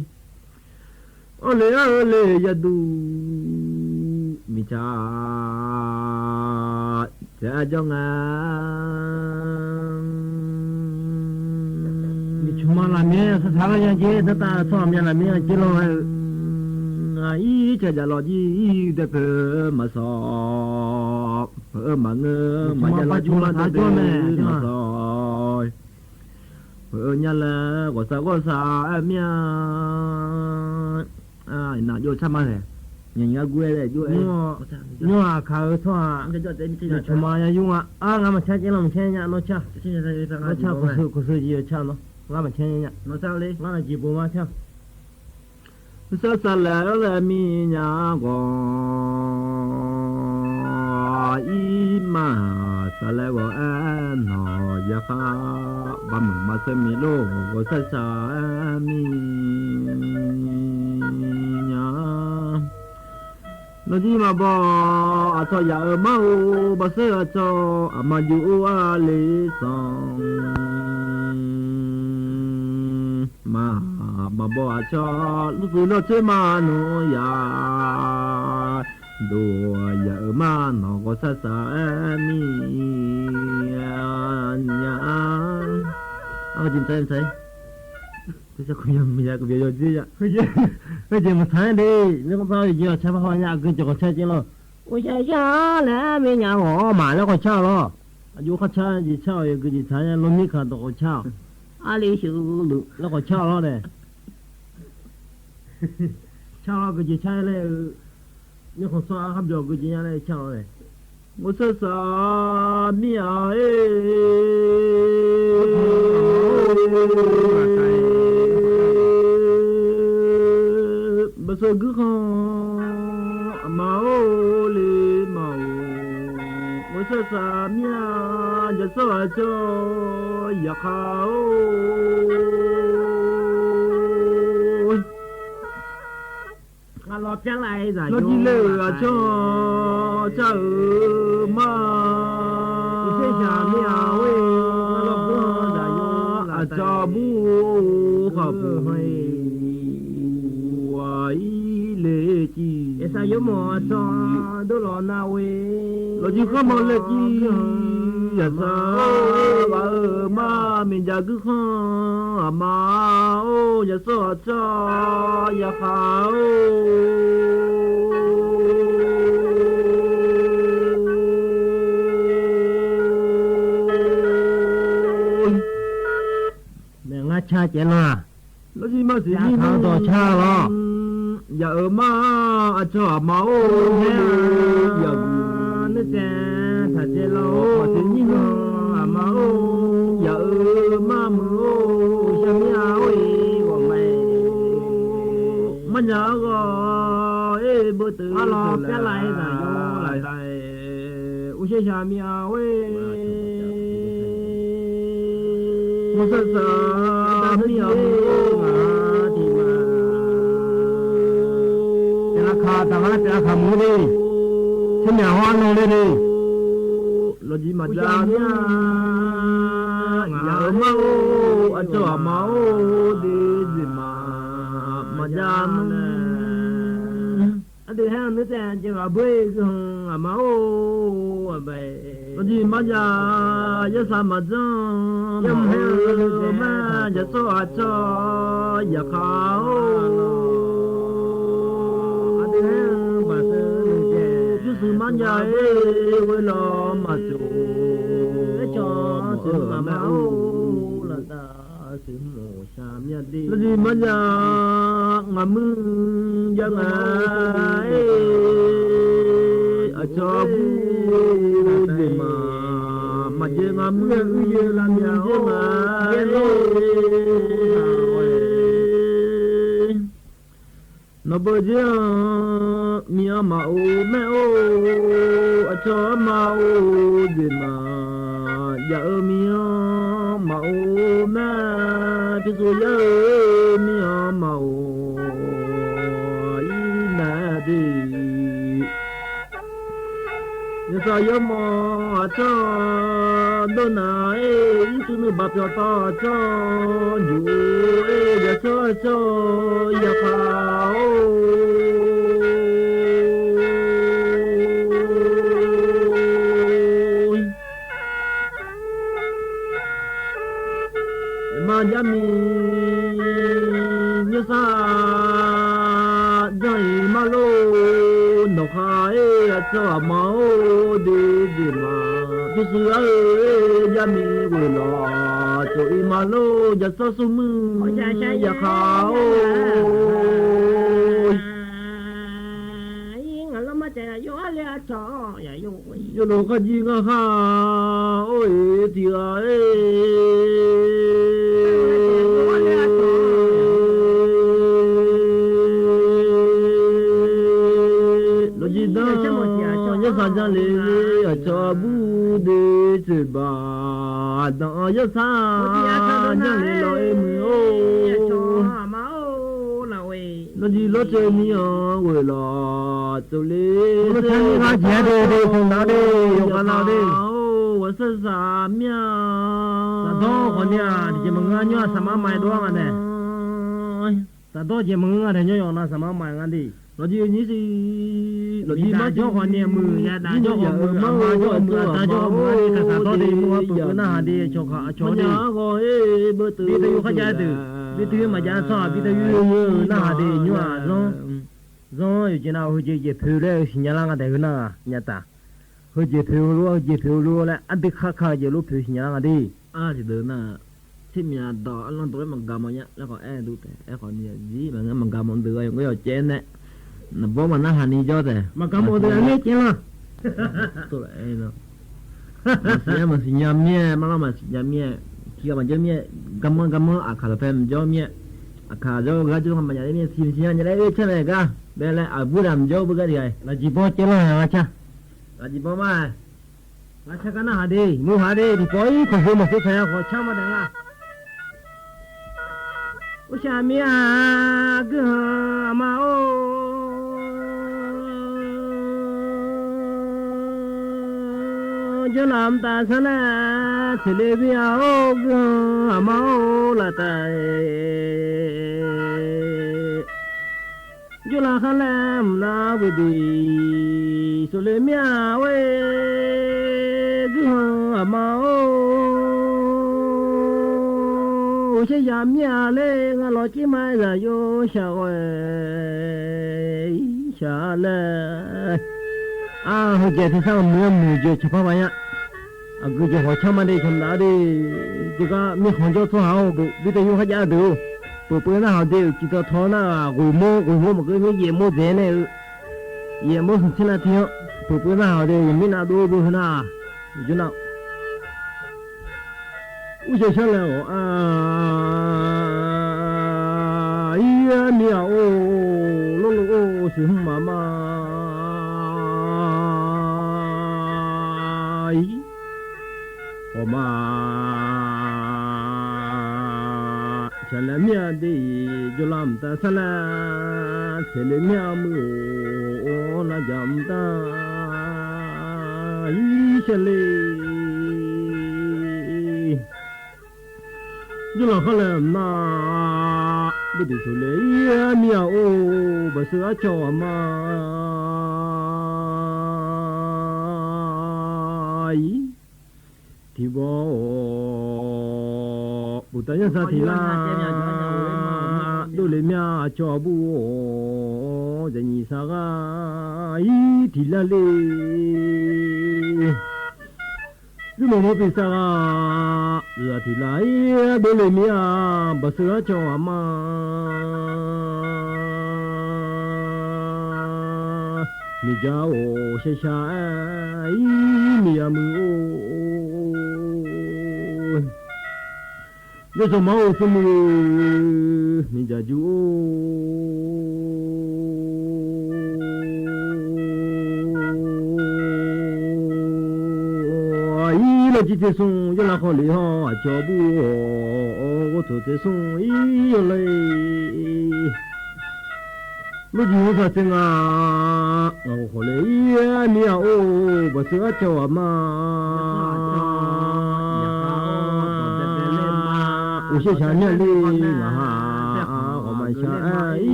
အိၣ်လၢအၢၣ်လၢယၤဒူ မုၢ်ဆၣ် ဆၣ်အကၠီငါ မုၢ်ဆၣ်မၤလၢမံယၤ ဆၣ်ဆၣ်လၢယၤက့ၤ တၢ်တၢ်ဆီၣ်မံယၤလၢမံယၤက့ၤလီၤ အံၤ ဆၣ်ယၤလီၤကံ ဒဲးဖုမၤစီ ဖုမၤငၢၢ် မၤယၤလီၤကံမၤတၢ်ဖု မၤစီ ဖုညါလၢ ဂီၤစၢ်ဂီၤစၢ်မံယၤ အံၤ နၤယိၤဆၣ်မးလဲၣ် ညါညါဂူဝဲလဲၣ် ယိၤအဲ ညိၣ်အခါအၢထီၣ်ဧါ မုၢ်ဆၣ်မၤယၤယိၤဧါ အါ ငါမၤဆဲးက့ၤလီၤ မၤဆဲးညါ နီၢ်ဆၣ် နီၢ်ဆၣ် ခိၣ်ဆူၣ် ခိၣ်ဆူၣ်ယိၤဆၣ်နီၤ ငါမၤဆဲးညါ နီၢ်ဆၣ်လၢ ငါနၤက့ၤဘိမးဆၣ် ဆၣ်ဆၣ်လၢလၢမံယၤဂီၤ အံၤမး ဆၣ်လၢဂီၤအဲၣ်နီၤ ယခါ ဘၣ်မုၢ်မၤဆၢမံၤလိာ် ဂီၤဆၣ်ဆၣ်မံယၤ လီၤကံမၤဘီ အဆီယၤအၢမးအိၣ် ဘၣ်ဆၢအဆီ အမၤယိၤအိၣ်အါလံစီ မၤ မၤဘီအဆီ လူသူၣ်လီၤဆၢမၤနီၤယၤ ဒိၣ်ယၤအၢမးနီၤ ဂီၤဆၣ်ဆၣ်မံယၤ အါ ကစၢ်မဆါ ကစၢ်ခူယၤမယၤ ကဘျီယီၤက့ၤယၤ ဟဲက့ၤမဆါဒၣ် မ့ၢ်ကဘၣ်ယီၤဆၣ်ဘၣ်ဟီညါ အကစၢ်ကီၤဆၣ်က့ၤလီၤ အိၣ်ဆၣ်ဆၣ်လၢမံယၤဂီၤ မၤလၢကီၤဆၣ်လီၤ အယိၤကီၤဆၣ် ယဆၣ်အီၤ ယကစၢ်ဆါညါ လီၤမံခးဒီးကီၤဆၣ် အါလံဆူလၢကီၤဆၣ်လီၤဒဲး ဆၣ်လီၤ ကစၢ်ဆါလၢ မ့ၢ်ကီၤဆၣ်အါခီပညီ ကစၢ်ညါလၢဆၣ်လီၤဒဲး မိၤဆၢၣ်သၢမံအၤဧၢ, ဘၣ်ဆၣ်ကုၢ်ဃီ အမါအိၣ်လၢမါအိၣ်, မိၤဆၢၣ်သၢမံအၤ ယစီၤအစီၤ ယခးအိၣ် လီၤကံလဲၣ်အစီၤ ဆၢၣ်ဧၢမါ, အစီၤဘူၣ်ဃီပူၤ ဝဲအံၤလဲၣ်ကံ လီၤကံဃီမီၤလဲၣ်ကံ ယစီၤ ဘၣ်ဧၢမါ မ့ၢ်ယၤကုၢ်ဃီ အမါအိၣ် ယစီၤအစီၤ ယခးအိၣ် မ့ၢ်ငါဆါကဲလီၤ လီၤကံမၤစံး ယခးဒီးဆါလီၤ ယၤဧၢမါ အစီၤအမါအိၣ် ယၤဧၢ နစဲး ထးစဲးလီၤ မၤစံး အမါအိၣ် ယၤဧၢ မါမုၢ်အိၣ် ဆၢမံအၤအိၣ်အံၤ ဂီၢ်မး မါညါအဂီၢ် အ့ၣ် ဘၣ်တၢ် လီၤကံလဲၣ် အိၣ်ဆၢၣ်ဆၢမံအၤဝဲ မိၤဆၢၣ်သၢမံအၤ တဲလၢခးတၢ်မၤ တဲလၢခးမုၢ်န့ၣ် ဆၢၣ်မံအၤဟီအနီၢ်လၢန့ၣ် လီၤကံမၤဒၣ် ယၤဧၢမါအိၣ် အစီၤအမါအိၣ် ဒ့ဒ့မး မၤဒၣ် အဒုးဟဲနုၢ်တဲ ကဘၣ်ဘှ့ၣ် အမါအိၣ် အဘဲ လီၤကံမၤဒၣ် ယသးမၤဒၣ် မါအိၣ် မါ ယစီၤအစီၤ ယခးအိၣ် ဒုးသုမၤဒၣ် ဝဲလီၤမၤစိၤ မါအိၣ် လီၤကံမၤဒၣ် ငါမုၣ်ယါမး အစီၤဘူၣ် ဒ့မး မၤကဲငါမုၣ် ယဲမး နီၢ်ပၢၢ်ကၠ့ မံအီၤမါအိၣ် မါအိၣ် အစီၤမါအိၣ် ဒ့မး ယၤဧၢ မံအီၤမါအိၣ် မါ ဖံစိယါဧၢ မံအီၤမါအိၣ် အံၤမးဒ့ ယသးယီမီၤ အစီၤ ဒိၣ်နၤအ့ၣ် ယုၢ်သုနုၢ်ဘၣ်ပျီၤတီၤ အစီၤ ယူၤအ့ၣ် ယစီၤအစီၤ ယခးအိၣ် မၤယါမံၤ ယသး ဒ်အံၤမးလိၤ နီၢ်ခးအ့ၣ် အစီၤအမါအိၣ် ဒ့ဒ့မး ဖံစိယါဧၢ ယါမံၤဝဲလီၤ စိၤအံၤမးလိၤ ယစီၤစိမုၣ် ယခးအိၣ် ယိၤလိာ်ခီၣ်ကံငါခး အိၣ်အ့ၣ် တံၤဂၤအ့ၣ် လီၤကံဒၣ် ယသးဒ်လဲၣ် အစီၤဘူၣ်ဒ့စၢၤဘၣ် ဒီးယသးဒ်လဲၣ် လီၤအ့ၣ်မုၢ်အိၣ် လီၤကံလီၤစၢၤမံအီၤဝဲလီၤ စိၤလ့ လီၤကံမၤကဲဒ့ဒ့ စိၤနၤဒ့ ယိၤကနၤဒ့ ဝဲဆၢၣ်သးမံအၤ တၢ်ဒီခီန့ၣ် တကဲမုၢ်ငါညီ သးမါမၤဒိၣ်မးန့ၣ် တၢ်ဒီကဲမုၢ်ငါဒဲးညီ ယိၤကနၤ သးမါမၤငါဒ့ လီၤကံ ယိၤကနၤ တၢ်ဒီခီန့ၣ် မုၢ်ယါ တၢ်ဒီခီ မုၢ်အမါ ဒီမုၢ်အတၢ် ဒီမုၢ်အဒ့ တၢ်သးဒီဒ့ မုၢ်အပၢၢ်ပၢၢ်နၢ်ဟးဒ့ အစီၤခး အစီၤဒ့ ဘံသယုၢ်ခီၣ်ကၠဲတုၤ ဘံသယုၢ်မၤကဲအစီၤ ဘံသယုၢ်နၢ်ဟးဒ့ ညီအစီၤ စီၤ ယိၤကနၤ ဟဲက့ၤက့ၤဖုးလၢ ဟဲစံၣ်ညါလၢငါဒဲး ဟဲနၢ် ညါတၢ် ဟဲက့ၤဖုးလိ ဟဲက့ၤဖုးလိလၢ အဒုးခးခးက့ၤလိဖုး ဟဲစံၣ်ညါလၢငါဒ့ အါ တဒုးနၢ် ဆ့ၣ်မံၤအဒီး အလီၢ်တဝဲမၤကၤမီၤညါ လၢခီအဲၣ်ဒိးတဲ အဲၣ်ခီန့ၣ်ယံၤ မၤကၤမီၤဒုး ယိၤကနၤ ကဲနဲၣ် နဘီမၤနၢ်ဟးနံၤကၠီတဲ မၤကၤမီၤဒုး အမ့ၢ်ကဲလီၤ တူၺ်းလႄႈ ဢေႈၼေႃႈ မၢၵ်ႇသီႇယႃႈ မၢၵ်ႇသီႇယႃႈမျၢတ်ႈ မႃးလႄႈ မၢၵ်ႇသီႇယႃႈမျၢတ်ႈ ၶီႈၵႂႃႇမၼ်းၸိူဝ်းမျၢတ်ႈ ၵမ်ႈမိူဝ်း ၵမ်ႈမိူဝ်း ဢႃႇၶႃႇတႃႇၽႅမ်ၸိူဝ်းမျၢတ်ႈ ဢႃႇၶႃႇၸိူဝ်းၵေႃႈ ၸိူဝ်းၵမ်ႈမၼ်းယႃႇလႆႈ မဵဝ်းသီႇသီႇယႃႈလႆႈ ဢိူဝ်ႈ ၸႂ်ႈၼႆၵေႃႈ ပဵၼ်လႆႈ ဢႃႇဝုတ်ႉဢမ်ႇၸႂ်ႈ ပိူဝ်ႈၵႃႈလႂ် လႃႇၸီႇပေႃး ၸႂ်ႈလႃႇ ႁႃႉၶႃႈ လႃႇၸီႇပေႃးမႃး လႃႇၸီႇၵႃႈၼႃႈႁႃႉ တေႉ မူႇႁႃႉတေႉ တီႈပေႃး ဢီး ၶွင်ၶိူဝ်းမႃး ၸိူဝ်းၶႃႈ ၶေႃႈၸၢမ်းမႃးလႄႈၼႃႈ ဢူးသျႃႇမီး ဢႃႇ ၵိုဝ်းႁႃႉ ဢမႃးဢူဝ်း ၸူဝ်ႈလမ်တႃႇသႃႇလႃႇ သေလႄႈမီး ဢႃႇ ဢူဝ်း ၵိုဝ်းႁႃႉ ဢမႃးဢူဝ်း လႃႇတႃႇ ၸူဝ်ႈလႃႇၶႃႈလႄႈ ဢမ်ႇၼႃႇ ဝေႇတီႇ သေလႄႈမီး ဢႃႇ ဢူဝ်း ၵိုဝ်းႁႃႉ ဢမႃးဢူဝ်း ဢူးသျႃႇမီး ဢႃႇ လႄႈ ငႃးလေႃးၸီးမႆႈ ၸႃႇယူဝ်း သျႃႇဢူၺ်း သျႃႇလႄႈ ဢႃႈ ႁူဝ်ၸႂ်ထူဝ်းသၢင်ႈ မိူဝ်ႈမိူဝ်ႈၸိူဝ်းၶျႃႉၽႃႉဝႃႈၼႆႉ ဢၵိုဝ်ႇၸဝ်ႈႁေႃၶျၢမ်းမႃးတႄႉ ၶျၢမ်းတႃႇတႄႉ ၸိူဝ်းၵေႃႈ မီးၶွင်ၸဝ်ႈၸိူဝ်းႁဝ်းၵေႃႈ ဝိတယုၶျႃႉၸႃႉတူဝ် ပိူဝ်ႈပိူဝ်ႈၼႃႈႁဝ်းတႄႉ ၸိတ်ႉတေႃးထေႃးၼႃႈ ၵူၺ်းမူဝ်း ၵူၺ်းမူဝ်း မၼ်းၵေႃႈမီးယဵပ်ႇမူဝ်းၸႂ်ၼႆႉ ယဵပ်ႇမူဝ်းသုတ်းၼႃႈတီႈ ပိူဝ်ႈပိူဝ်ႈၼႃႈႁဝ်းတႄႉ ယင်းမီးၼႃႈတူဝ်တူဝ်ၼႃႈ ယူႇၼႃႈ ဢူႈၸႂ်သႃႇလႄႈ ဢႃႈ ဢီး မီး ဢႃႈ ဢူဝ်း လူဝ်း လူဝ်း ဢူဝ်း သိုဝ်ႈမႃး မႃး ဢီး ဢေႃႈ မႃး သႃႇလႃႇ မီး ဢႃႈ တီႈ ၸူဝ်ႈလမ်တႃႇ သႃႇလႃႇ သေလႄႈ မီး ဢႃႈ မိူဝ်း ဢူဝ်း ဢူဝ်း လႃႇ ယမ်တႃႇ ဢီး သႃႇလႃႇ ယူႇလႃႈၶႃႈလႄႈၼႃႈ ပႆႇတေသူႇလႄႈ မီးဢႃႈဢူဝ်း ပႃႇသိူဝ်ႇဢၵျေႃႇမႃး ဢီး ထီႇဝေႃး ပုတ်ႉထၺႃႇသထီႇရႃႇ တူၺ်းလႄႈ မီးဢႃႈၸေႃႇပူႇ ၸၺ်ႇသႃႇၵႃႇ ဢီး ထီႇလႃႇလီႇ ယုမေႃးမေႃးပိသႃႇရႃႇ ဢိူဝ်ႈ ထီႇလႃႇ ဢီး တူၺ်းလႄႈမီးဢႃႈ ပႃႇသိူဝ်ႇၸဝ်ႈဢႃႈမႃး မီးၸဝ်ႈ ဢူဝ်း သျႃးသျႃး ဢီး မီးဢႃႈ မိူဝ်း ဢူဝ်း ယသေႃးမႃး ဢူဝ်း သူးမိူဝ်း မီးၸဝ်ႈၸူး ဢူဝ်း ဢီး လႃႇၸီႇၸေႇသုင် ယဝ်ႉလႃႇ ၶေႃႈလီႁေႃး ၸေႃႇပူႇ ဢူဝ်း ၸေႃႇၸေႇသုင် ဢီး ယဝ်ႉလႄႈ လူႇၸီႇႁူႉၽႃႇသင်ႇဢႃႈ ငဝ်ႈၶေႃႈလီ မီးဢႃႈ ဢူဝ်း ပႃႇသိူဝ်ႇၸဝ်ႈဢႃႈမႃး ဢူဝ်း သျႃးသျႃး ၼႆႉလီ ငႃးႁႃႉ ဢႃႈ ဢေႃႈ မႃးသျႃး ဢႃႈ ဢေႃႈ မႃးသျႃး ဢႃႈ ဢီး ၼႆႉလီ ဢႃႈ ယႃႇၶႃႈ ဢႃႈ ယႃႇၶႃႈ ၼႆႉ ယႃႇၶႃႈ ၼႆႉ ယႃႇၶႃႈ ၼႆႉ သျႃး မီးဢႃႈ မိူဝ်း ဢူဝ်း ဢေး ယသေႃးမႃး ဢူဝ်း သူးမိူဝ်း ယသႃႇ ဢူဝ်း ယလႃႇလႃႇ ၸမ်တႃႇသႃႇလႃႇ သေလႄႈ မီးဢႃႈ ဢူဝ်း ၸဝ်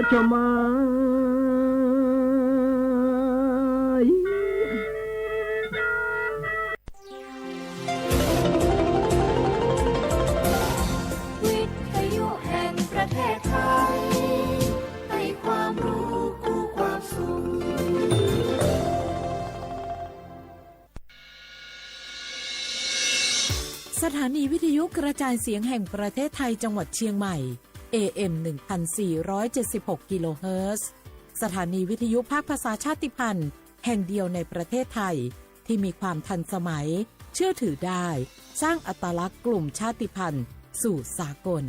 ႈမႃး วิทยุแห่งประเทศไทย ให้ความรู้คู่ความสุข สถานีวิทยุกระจายเสียงแห่งประเทศไทยจังหวัดเชียงใหม่ เอ เอ็ม หนึ่งพันสี่ร้อยเจ็ดสิบหก กิโลเฮิรตซ์ สถานีวิทยุภาคภาษาชาติพันธุ์แห่งเดียวในประเทศไทย ที่มีความทันสมัย เชื่อถือได้ สร้างอัตลักษณ์กลุ่มชาติพันธุ์สู่สากล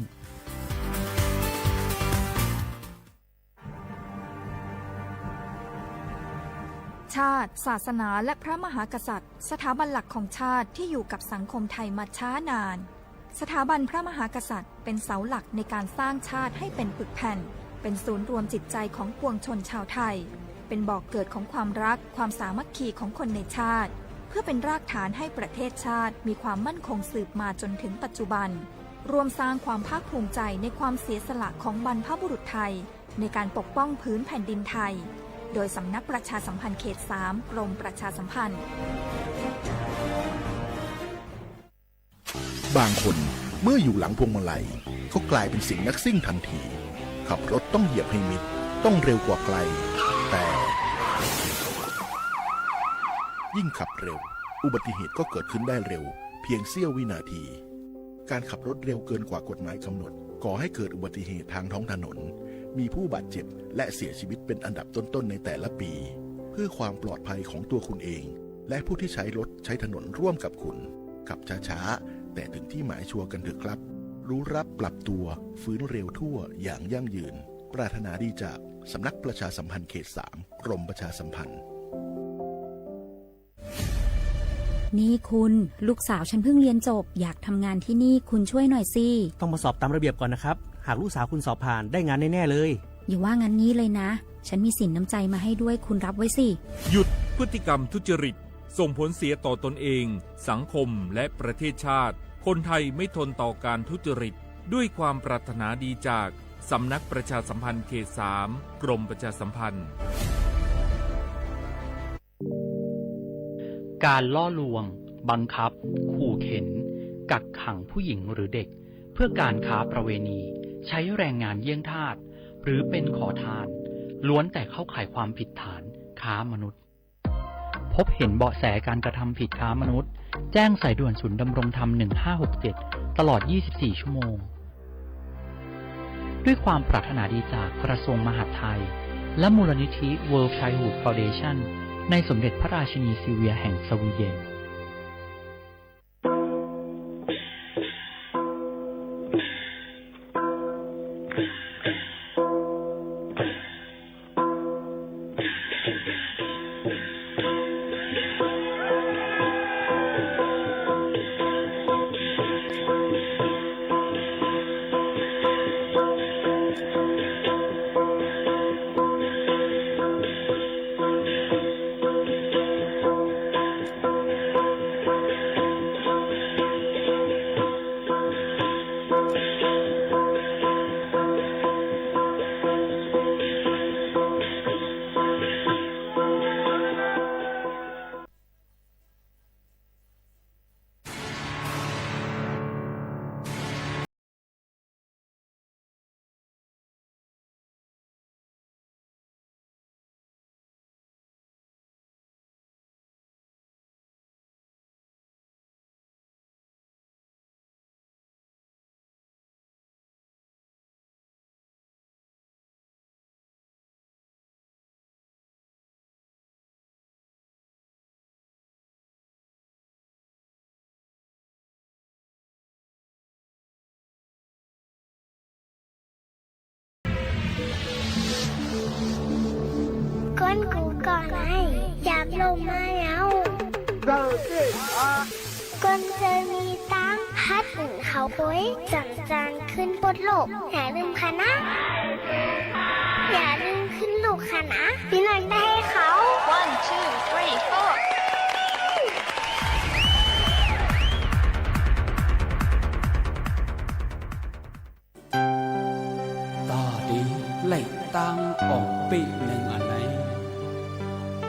ชาติ ศาสนา และพระมหากษัตริย์ สถาบันหลักของชาติที่อยู่กับสังคมไทยมาช้านาน สถาบันพระมหากษัตริย์เป็นเสาหลักในการสร้างชาติให้เป็นปึกแผ่น เป็นศูนย์รวมจิตใจของปวงชนชาวไทย เป็นบ่อกเกิดของความรัก ความสามัคคีของคนในชาติ เพื่อเป็นรากฐานให้ประเทศชาติมีความมั่นคงสืบมาจนถึงปัจจุบัน ร่วมสร้างความภาคภูมิใจในความเสียสละของบรรพบุรุษไทย ในการปกป้องผืนแผ่นดินไทย โดยสำนักประชาสัมพันธ์เขตสาม กรมประชาสัมพันธ์ บางคนเมื่ออยู่หลังพวงมาลัยก็กลายเป็นเสียงนักซิ่งทันที ขับรถต้องเหยียบให้มิด ต้องเร็วกว่าใคร แต่ ยิ่งขับเร็ว อุบัติเหตุก็เกิดขึ้นได้เร็ว เพียงเสี้ยววินาที การขับรถเร็วเกินกว่ากฎหมายกำหนด ก่อให้เกิดอุบัติเหตุทางท้องถนน มีผู้บาดเจ็บและเสียชีวิตเป็นอันดับต้นๆ ในแต่ละปี เพื่อความปลอดภัยของตัวคุณเอง และผู้ที่ใช้รถใช้ถนนร่วมกับคุณ ขับช้าๆ แต่ถึงที่หมายชัวร์กันเถอะครับ รู้รับปรับตัว ฟื้นเร็วทั่วอย่างยั่งยืน ปรารถนาดีจากสำนักประชาสัมพันธ์เขตสาม กรมประชาสัมพันธ์ นี่คุณ ลูกสาวฉันเพิ่งเรียนจบ อยากทำงานที่นี่ คุณช่วยหน่อยสิ ต้องมาสอบตามระเบียบก่อนนะครับ หากลูกสาวคุณสอบผ่าน ได้งานแน่ๆ เลย อย่าว่างั้นงี้เลยนะ ฉันมีสินน้ำใจมาให้ด้วย คุณรับไว้สิ หยุดพฤติกรรมทุจริต ส่งผลเสียต่อตนเอง สังคม และประเทศชาติ คนไทยไม่ทนต่อการทุจริต ด้วยความปรารถนาดีจากสำนักประชาสัมพันธ์เขตสาม กรมประชาสัมพันธ์ การล่อลวง บังคับ ขู่เข็น กักขังผู้หญิงหรือเด็ก เพื่อการค้าประเวณี ใช้แรงงานเยี่ยงทาส หรือเป็นขอทาน ล้วนแต่เข้าข่ายความผิดฐานค้ามนุษย์ พบเห็นเบาะแสการกระทำผิดค้ามนุษย์ แจ้งสายด่วนศูนย์ดำรงธรรม หนึ่งห้าหกเจ็ด ตลอด ยี่สิบสี่ ชั่วโมง ด้วยความปรารถนาดีจากกระทรวงมหาดไทย และมูลนิธิ World Childhood Foundation ในสมเด็จพระราชินีซิลเวียแห่งสวีเดนก้นกูก่อนไอ้ หยาบลงมาแล้ว ก้นเจอมีตังค์ ฮัดหนุนเขาโป๊ย จ๋ำจานขึ้นปดโลก อย่าลืมค่ะนะ อย่าลืมขึ้นลูกค่ะนะ พี่น้องได้ให้เขา One, two, three, four. ต๋าดีไล่ตางอ่องปี้นึ่งอันไหน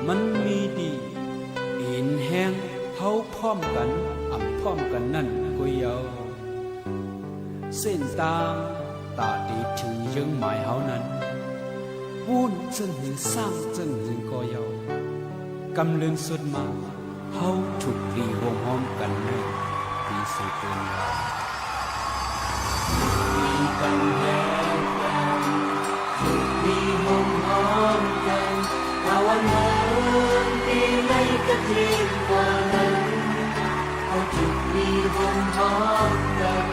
มันมีดีอินแฮง เฮาพร้อมกั๋น อ่ำพร้อมกั๋นนั้นก้วยเยาว์ เส้นตางต๋าดีเถิงเยื้องหมายเฮานั้น ปู้นเซิ่งหื้อ ซ้างเซิ่งหื้อก้อยเยาว์ กำเลินสุดมา เฮาถูกดีโฮมฮ้อมกั๋นในปี๋ใส่เปิ้น มีกั๋นแฮงกั๋น ถูกดีโฮมฮ้อมกั๋น ตะวันเฮาปี๋ใหม่กระเทียมกว่านั้น เฮาถูกดีโฮมฮ้อมกั๋น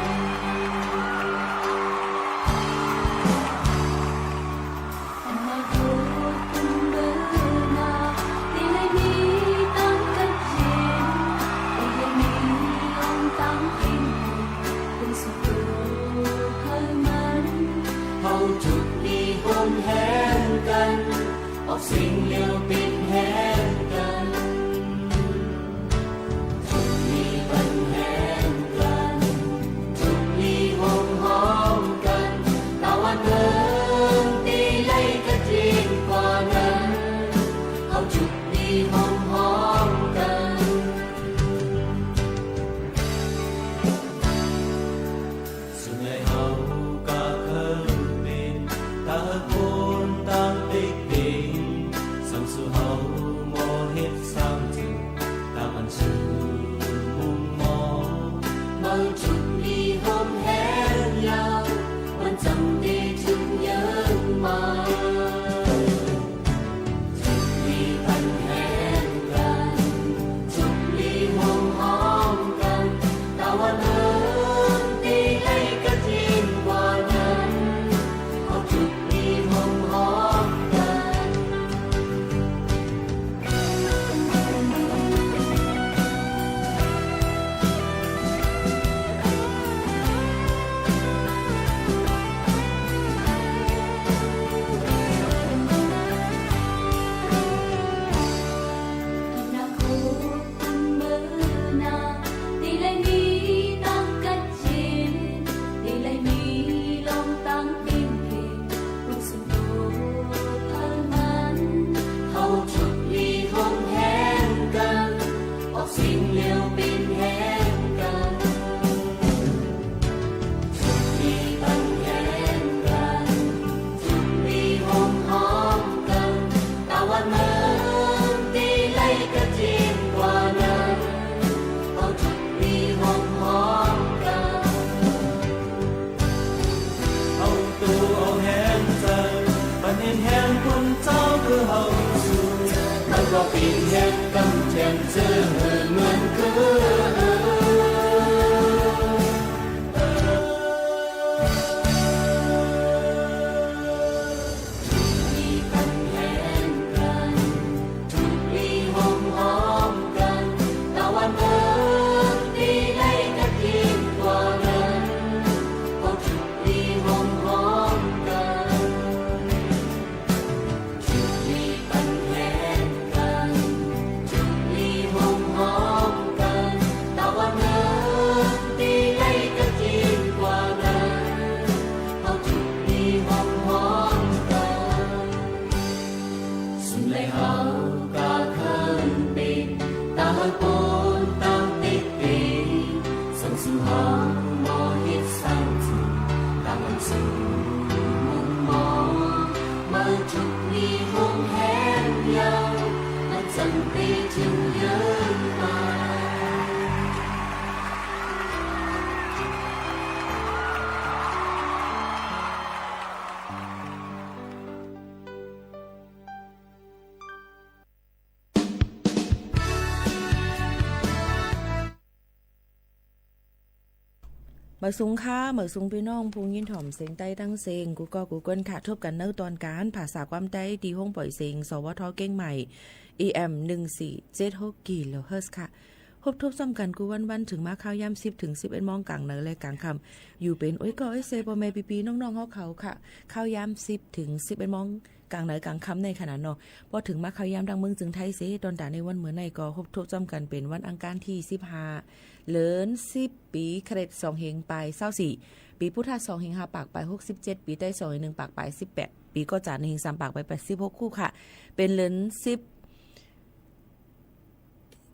เฮาถูกดีโฮมแฮงกั๋น ออกเสียงเดียวเป๋นแฮงกั๋น เปิ้นแหงกั๋น จุกลีปันแหงกั๋น จุกลีฮ่มหอมกั๋น ตะวันเมืองตี้ไล่กระเจียนกว่านั้น เฮาจุกลีฮ่มหอมกั๋น เอาตั๋วเอาแหงใจ๋ ปันเห็นแหงคนเจ้าคือเฮาสู่ มันก็เป๋นแหงกำแจ่มเจื้อหื้อเหมือนคือ จุกลีปันแหงกั๋น จุกลีฮ่มหอมกั๋น ตะวันเมืองตี้ไล่กระเจียนกว่านั้น เฮาจุกลีฮ่มหอมกั๋น จุกลีปันแหงกั๋น จุกลีฮ่มหอมกั๋น ตะวันเมืองตี้ไล่กระเจียนกว่านั้น เฮาจุกลีฮ่มหอมกั๋น สุดแลเฮากล้าเคินเป๋น ตาเฮาโปนตางเต๊กเป๋น ส่งสู่เฮาหมอฮิตสร้างจื้อ ตางอันสูงมุ่งหมอ เมื่อจุกลีฮ่มแหงยาว มันจั้งไปเถิงเยินมา หมายสูงค่ะ หมายสูงปี้น้องผู้ยินถ่อมเสียงใต้ตังเสียง กู้ก้อกู้ก้นค่ะ ทบกั๋นในตอนก๋านภาษาความใต้ตี้ห้องป่อยเสียง สวท เจียงใหม่ เอเอ็ม หนึ่งสี่เจ็ดหก กิโลเฮิรตซ์ค่ะ พบทบซ้ำกั๋นกู้วันๆ เถิงมาค่ำยามสิบเถิงสิบเอ็ดโมงก๋างเหนือและก๋างค่ำ อยู่เป๋นโอ้ยก้อโอ้ยเซ ป้อแม่ปี้ๆ น้องๆ เฮาเขาค่ะ ค่ำยามสิบเถิงสิบเอ็ดโมง ก๋างเหนือก๋างค่ำในขณะเนาะ ปอเถิงมาค่ำยามตางเมืองเจียงไฮ้เส ตอนต๋าในวันเมื่อในก็พบทบซ้ำกั๋นเป๋นวันอังคารตี้สิบห้า เดือนสิบ ปี๋คริสต์สองเฮงปายซาวสี่ ปี๋พุทธะสองเฮงห้าปากปายหกสิบเจ็ด ปี๋ใต้สองเฮงหนึ่งปากปายสิบแปด ปี๋ก๋อจ๋านหนึ่งเฮงสามปากปายแปดสิบหกคู่ค่ะ เป๋นเดือนสิบ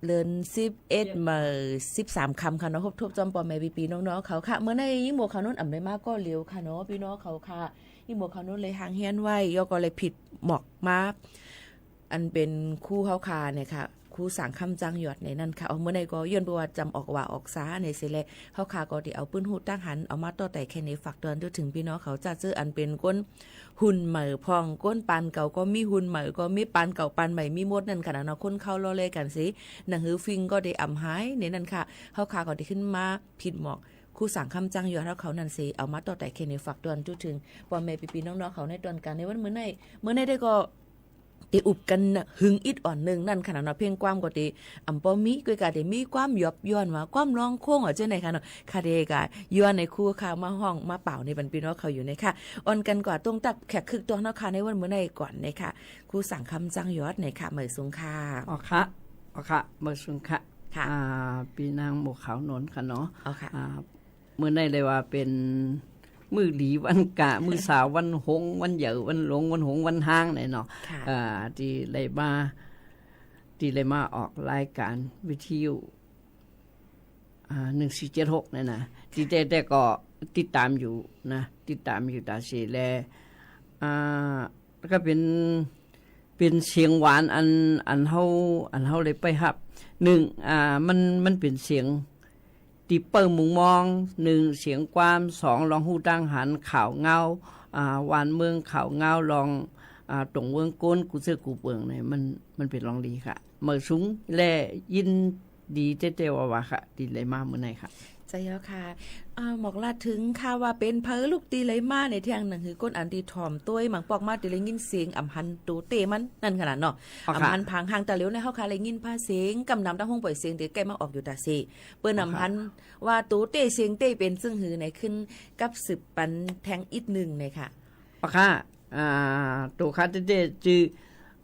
เดือนสิบเอ็ด เมื่อสิบสามค่ำค่ะเนาะ พบทบจ้อมป้อแม่ปี้ๆ น้องๆ เขาค่ะ เมื่อในยิ่งหมวกขาวนุ่นอ่ำได้มาก้อเดียวค่ะเนาะ ปี้น้องเขาค่ะ ยิ่งหมวกขาวนุ่นเลยห่างเฮี้ยนไว้ ยอก็เลยผิดหมอกมา อันเป๋นครูเฮาค่ะเนี่ยค่ะ ครูสร้างคำจ้างยอดในนั้นค่ะ เอาเมื่อในก็ย้อนบ่ว่าจ๋ำออกว่าออกสาในเสียแล เฮาค่ะก็ได้เอาปื้นฮู้ตั้งหัน เอามาต่อไต่แค่ในฝากตอนจนเถิงปี้น้องเขา จะเจออันเป๋นคน รุ่นใหม่พ่อง คนปานเก่าก็มี รุ่นใหม่ก็มี ปานเก่าปานใหม่มีหมดนั่นค่ะนะเนาะ คนเข้าล้อเล่นกั๋นสิ หนังหือฟิงก็ได้อ่ำหายในนั้นค่ะ เฮาค่ะก็ได้ขึ้นมาผิดหมอก ครูสร้างคำจ้างยอดเฮาเขานั่นสิ เอามาต่อไต่แค่ในฝากตอนจุเถิง ป้อแม่ปี้ๆ น้องๆ เขาในตอนก๋านในวันเมื่อใน เมื่อในได้ก็ ได้อุบกั๋นหึงอิดอ่อนนึ่งนั่นค่ะนะเนาะ เพลงความก็ได้อ่ำป้อมี ก้อยก๋าได้มีความหยอบย้อนว่า ความร้องโค้งว่าเจ้าไหนค่ะเนาะ ค่ะได้ก๋าย้อนในครูค่ะมาฮ้องมาเป่าในบรรปี้น้องเขาอยู่ในค่ะ อ่อนกั๋นกว่าตรงตั๊กแขกคึกตองเฮาค่ะในวันเมื่อในก่อนในค่ะ ครูสร้างคำจ้างยอดในค่ะ หมายสูงค่ะ อ๋อค่ะ อ๋อค่ะ หมายสูงค่ะ ค่ะ อ่า ปี้นางหมวกขาวนนท์ค่ะเนาะ อ๋อค่ะ อ่า เมื่อในเลยว่าเป๋นมื้อดีวันกะ มื้อสาววันฮง วันใหญ่วันหลวง วันฮงวันฮ้างไหนเนาะ ค่ะ อ่า ตี้ได้มา ตี้ได้มาออกรายก๋านวิทยุ อ่า หนึ่งสี่เจ็ดหก เนี่ยนะ ตี้แต่ แต่ก็ติดต๋ามอยู่นะ ติดต๋ามอยู่ต๋าเสแล อ่า แล้วก็เป๋น เป๋นเสียงหวานอัน อันเฮา อันเฮาได้ไปฮับ นึ่ง อ่า มัน มันเป๋นเสียงตี้เปิ้งมุมมอง นึ่ง เสียงความ สอง ลองฮู้ตั้งหัน ข่าวเงา อ่า วานเมือง ข่าวเงา ลอง อ่า ตรงเวิ้งก้น กูเสื้อกูเปิงเนี่ย มัน มันเป๋นลองดีค่ะ หมายสูงและยิน ดีเต๊ๆ ว่าๆ ค่ะ ตี้ได้มาเมื่อในค่ะ เจ้าค่ะ อ่า หมอกลาดเถิงค่ะว่าเป๋นใผลูกตี้ได้มาในเที่ยง หนังหือก้นอันตี้ถ่อมตวย หมางปอกมาตี้ได้ยินเสียง อ่ำหันโตเต้มันนั่นขนาดเนาะ อ๋อค่ะ อ่ำหันผางห่างต๋าเหลียวในเฮาค่ะได้ยินผ่าเสียง กำนำตั้งห้องป่อยเสียงตี้ใก้มาออกอยู่ต๋าเส เปิ้น อ๋อค่ะ อ่ำหันว่าโตเต้เสียงเต้เป๋นจึงหือไหน ขึ้นกับสืบปันแทงอิดนึ่งในค่ะ อ๋อค่ะ อ่า ตั๋วข้าเต๊ๆ จื้อ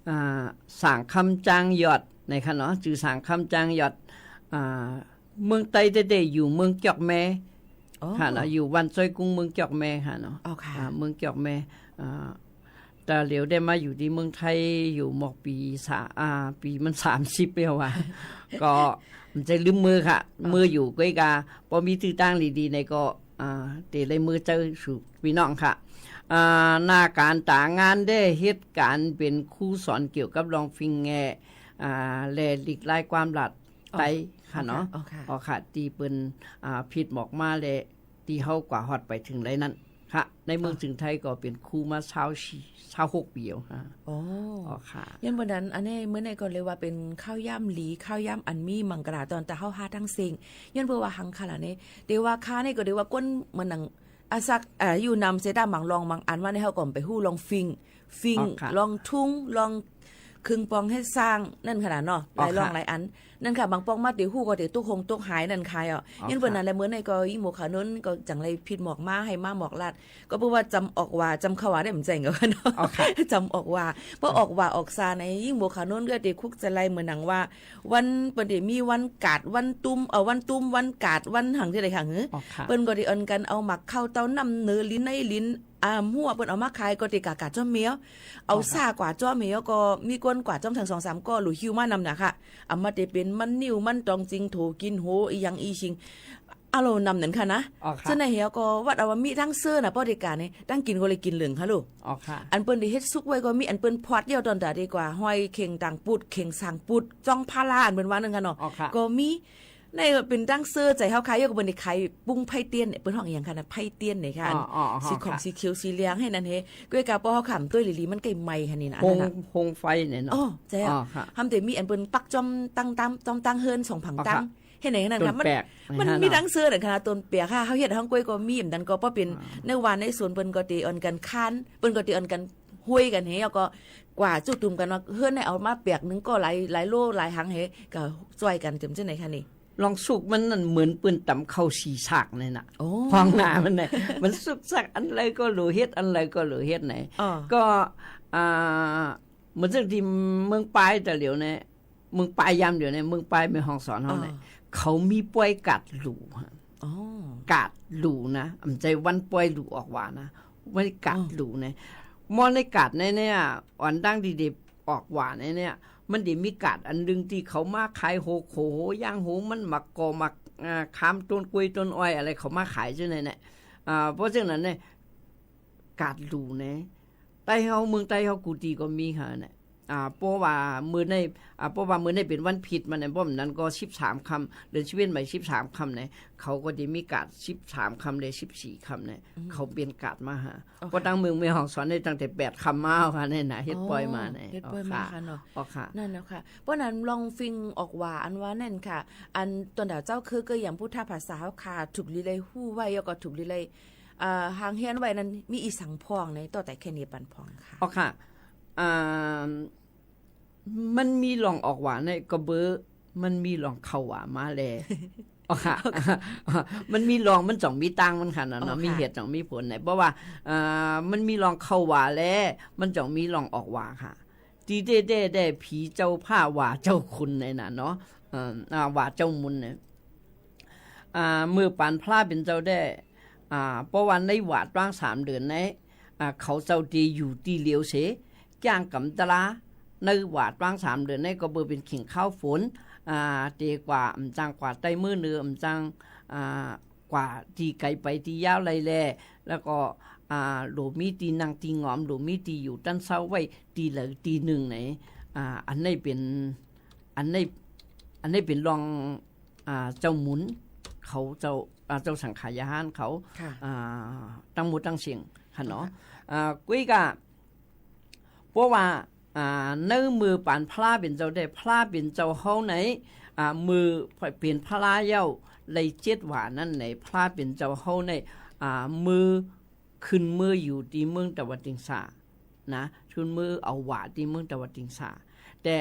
อ่า สร้างคำจ้างยอด ไหนคะเนาะ จื้อสร้างคำจ้างยอด อ่า เมืองใต้เต๊ๆ อยู่เมืองจอกแม อ๋อ ค่ะเนาะ อยู่บ้านซ้อยกุ้ง เมืองจอกแมค่ะเนาะ อ๋อค่ะ อ่า เมืองจอกแม อ่า แต่เหลียวได้มาอยู่ตี้เมืองไทย อยู่หมอกปี๋สา อ่า ปี๋มันสามสิบแล้วว่ะ ก็ บ่ใจ้ลืมเมิวค่ะ อ่า เมิวอยู่ ก้วยกา ปอมีตื้อตางดีๆ ในก็ อ่า เต๋ได้เมิวเจิญสู่ปี้น้องค่ะ อ่า หน้าก๋านต๋างานได้เฮ็ดก๋านเป๋นครูสอนเกี่ยวกับลองฟิงแง อ่า และหลีกลายความหลาดใต้ อ๋อ ค่ะเนาะ อ๋อค่ะ อ๋อค่ะ ตี้เปิ้น อ่า ผิดหมอกมาและ ตี้เฮากว่าฮอดไปเถิงได้นั้นค่ะ ในเมือง อ๋อ เจียงไท้ก็เป๋นครูมาซาวสี่ ซาวหกปี๋แล้วค่ะ อ๋อ อ๋อค่ะ ย้อนเปิ้นนั้น อันนี้เมิวในก็เลยว่าเป๋นข้าวยามหลี ข้าวยามอันมีมังกราตอนตาเฮาฮาตังเซ้ง ย้อนเปิ้นว่าหังค่ะละนี่ แต่ว่าข้านี่ก็ได้ว่าก้นเหมือนหนัง อาสัก อ่า อยู่นำเสียตางหมางลองหมางอันว่าในเฮาก็ไปฮู้ลองฟิง ฟิง อ๋อค่ะ ลองทุ่ง ลองเคิงปองเฮ็ดสร้าง นั่นค่ะเนาะ อ๋อค่ะ หลายลองหลายอัน นั่นค่ะ บางปองมาเต๋ฮู้ก็เต๋ตกหงตกหายนั่นค่ะ อ๋อ อ๋อ ย้อนเปิ้นนั้นแหละ ค่ะ เมิวในก็อิ้งหมวกขาวนนก็จั่งได้ผิดหมอกมา หื้อมาหมอกลาด ก็เปิ้นว่าจ๋ำออกหว่า จ๋ำเข้าหว่าได้เหมือนกั๋นเนาะ อ๋อค่ะ จ๋ำออกหว่า ปอออกหว่าออกซาในอิ้งหมวกขาวนนก็เต๋คุกจะไล่เหมือนหนังว่า วันเปิ้นเต๋มีวันกาด วันตุ้ม เอ่อ วันตุ้ม วันกาด วันหังตี้ใดหังหื้อ อ๋อค่ะ เปิ้นก็เต๋อ่อนกั๋นเอาหมากเข้าเต้าน้ำเนอ ลิ้นในลิ้น อ่า หัวเปิ้นเอามาขายก็เต๋ก๋ากาดจ้อมแมว เอา อ๋อค่ะ ซ่ากว่าจ้อมแมวก็มีก้นกว่าจ้อมเถิงสองสามก้อ หลู่หิ้วมานำน่ะค่ะ เอามาเต๋เป๋นมันนิ่ว มันตองจิง โถกินโห อีหยังอีชิง อะโลนำนั้นค่ะนะ อ๋อค่ะ เจ้าในเฮาก็วัดเอาว่ามีตังเซ้อน่ะ ป้อเต๋ก๋านี่ ตังกิ๋นก็เลยกิ๋นเหลืองค่ะลูก อ๋อค่ะ อันเปิ้นได้เฮ็ดสุกไว้ก็มี อันเปิ้นพอดเยี่ยวตอนตาดีกว่า ห้อยเข่งต่างปุด เข่งสางปุด จ้องพาราอันเปิ้นว่านั่นค่ะเนาะ อ๋อค่ะ ก็มี ในเป๋นตังเซ้อใจ๋เฮาขาย เยี่ยวก็เปิ้นได้ขายปุ้งไพ่เตี้ยนเนี่ย เปิ้นฮ้องอีหยังค่ะนะ ไพ่เตี้ยนเนี่ยค่ะ อ๋อ อ๋อ อ๋อ สีของ ค่ะ สีเขียวสีเหลืองหื้อนั่นเฮ ก้วยกาป้อเฮาขำต้วยหลีๆ มันใก้ไหม้ค่ะนี่นะ อันนั้นน่ะ โฮง โฮงไฟเนี่ยเนาะ อ๋อ ใจ้ อ๋อค่ะ ห้ามเต๋มีอันเปิ้นปักจ้อมตังตาง จ้อมตังเฮือนสองผังตัง อ๋อค่ะ หื้อไหนนั่นค่ะ ต้นแปก มัน มันมีตังเซ้อน่ะค่ะ ต้นแปกค่ะ เฮาเฮ็ดห้องก้วยก็มี อันนั้นก็ป้อเป๋น อ่า ในหว่านในสวนเปิ้นก็เต๋อ่อนกั๋นคาน เปิ้นก็เต๋อ่อนกั๋นห้อยกั๋นเฮ แล้วก็กว่าจุตุ้มกั๋นว่า เฮือนไหนเอามาแปกนึ่งก็หลาย หลายโลหลายหังเฮ ก็จ้อยกั๋นเจิ่มเจ้าไหนค่ะนี่ ลองสุกมันนั่นเหมือนเปิ้นต๋ำเข้าสี่สากเนี่ยน่ะ โอ้ ห้องนามันเนี่ย มันสุกสักอันใดก็หลู่เฮ็ด อันใดก็หลู่เฮ็ดไหน อ๋อ ก็ อ่า เหมือนเรื่องตี้เมืองปายต๋ะเหลียวเนี่ย เมืองปายยามเดียวเนี่ย เมืองปายแม่ฮ่องสอนเฮาเนี่ย อ่า เขามีป้อยกาดหลู่ฮะ อ๋อ กาดหลู่นะ บ่ใจ้วันป้อยหลู่ออกหว่านะ ไว้กาด อ๋อ หลู่นะ หม้อในกาดในเนี่ย อ่อนดั้งดีเดออกหว่าในเนี่ย มันได้มีกาดอันหนึ่งตี้เขามาขายโหโข โหย่าง โหมันหมากก่อ หมาก อ่า ขาม ต้นกล้วย ต้นอ้อย อะไรเขามาขายเจ้าในเนี่ย อ่า เพราะฉะนั้นเนี่ย กาดหลู่นะ ใต้เฮา เมืองใต้เฮากู้ตี้ก็มีค่ะเนี่ย อ่า เพราะว่ามื้อใน อ่า เพราะว่ามื้อในเป๋นวันผิดมาเนี่ย บ่นั้นก็สิบสามค่ำ เดือนสิบเอ็ดใหม่สิบสามค่ำเนี่ย เขาก็จะมีกาดสิบสามค่ำและสิบสี่ค่ำเนี่ย อืม เขาเป๋นกาดมาหา อ๋อ เพราะ ค่ะ ตังเมืองแม่ฮ่องสอนเนี่ยตั้งแต่แปดค่ำมาค่ะเนี่ยนะ เฮ็ดป้อยมาเนี่ย อ๋อ เฮ็ดป้อยมา อ๋อ ค่ะ ค่ะเนาะ อ๋อ ค่ะ นั่นแล้วค่ะ เพราะนั้นลองฟิงออกหว่าอันว่านั่นค่ะ อันต๋อนเจ้าคือ ก็อย่างปุทธภาษาเฮาค่ะ ถูกหลีไลฮู้ไว้ แล้วก็ถูกหลีไล เอ่อ หางเฮียนไว้นั้น มีอี่สังพ่องในต่อแต่แค่นี้ปันพ่องค่ะ อ๋อค่ะ อ่า มันมีลองออกหว่าในก็เบอร์ มันมีลองเข้าหว่ามาแล อ๋อค่ะ มันมีลอง มันจ๋องมีตางมันค่ะเนาะ อ๋อค่ะ มีเหตุจ๋องมีผลใน เพราะว่า อ่า มันมีลองเข้าหว่าแล มันจ๋องมีลองออกหว่าค่ะ ตี้แต๊ๆ แด่ผีเจ้าผ้าหว่าเจ้าคุณในน่ะเนาะ เอ่อ อ่า หว่าเจ้ามุนเนี่ย อ่า เมื่อปานพระเป๋นเจ้าได้ อ่า เพราะว่าในหว่าตว้างสามเดือนใน อ่า เขาเจ้าตี้อยู่ตี้เหลียวเส จ้างก๋ำตะลา ในหว่าตว้างสามเดือนในก็เบอร์เป๋นเข่งข้าวฝน อ่า เต๋กว่า อ่ำจังกว่าใต้เมืองเหนือ อ่ำจัง อ่า กว่าตี้ไก๋ไปตี้ยาวไลแล แล้วก็ อ่า หลู่มีตี้นั่งตี้หงอม หลู่มีตี้อยู่ตันเซ้าไว้ตี้ใดตี้นึ่งใน อ่า อันนี้เป๋น อันนี้ อันนี้เป๋นลอง อ่า เจ้ามุน เขาเจ้า อ่า เจ้าสังขายาหารเขา ค่ะ อ่า ตังหมดตังเสี้ยงค่ะเนาะ ค่ะ อ่า ก้วยกา เพราะว่า อ่า ในเมื่อปานพระเป๋นเจ้าได้ พระเป๋นเจ้าเฮาใน อ่า เมื่อเป๋นพระเย้าไลเจ็ดหว่านั้นใน พระเป๋นเจ้าเฮาใน อ่า เมื่อ ขึ้นเมืออยู่ตี้เมืองตะวันติงสานะ ขึ้นเมือเอาหว่าตี้เมืองตะวันติงสา แต่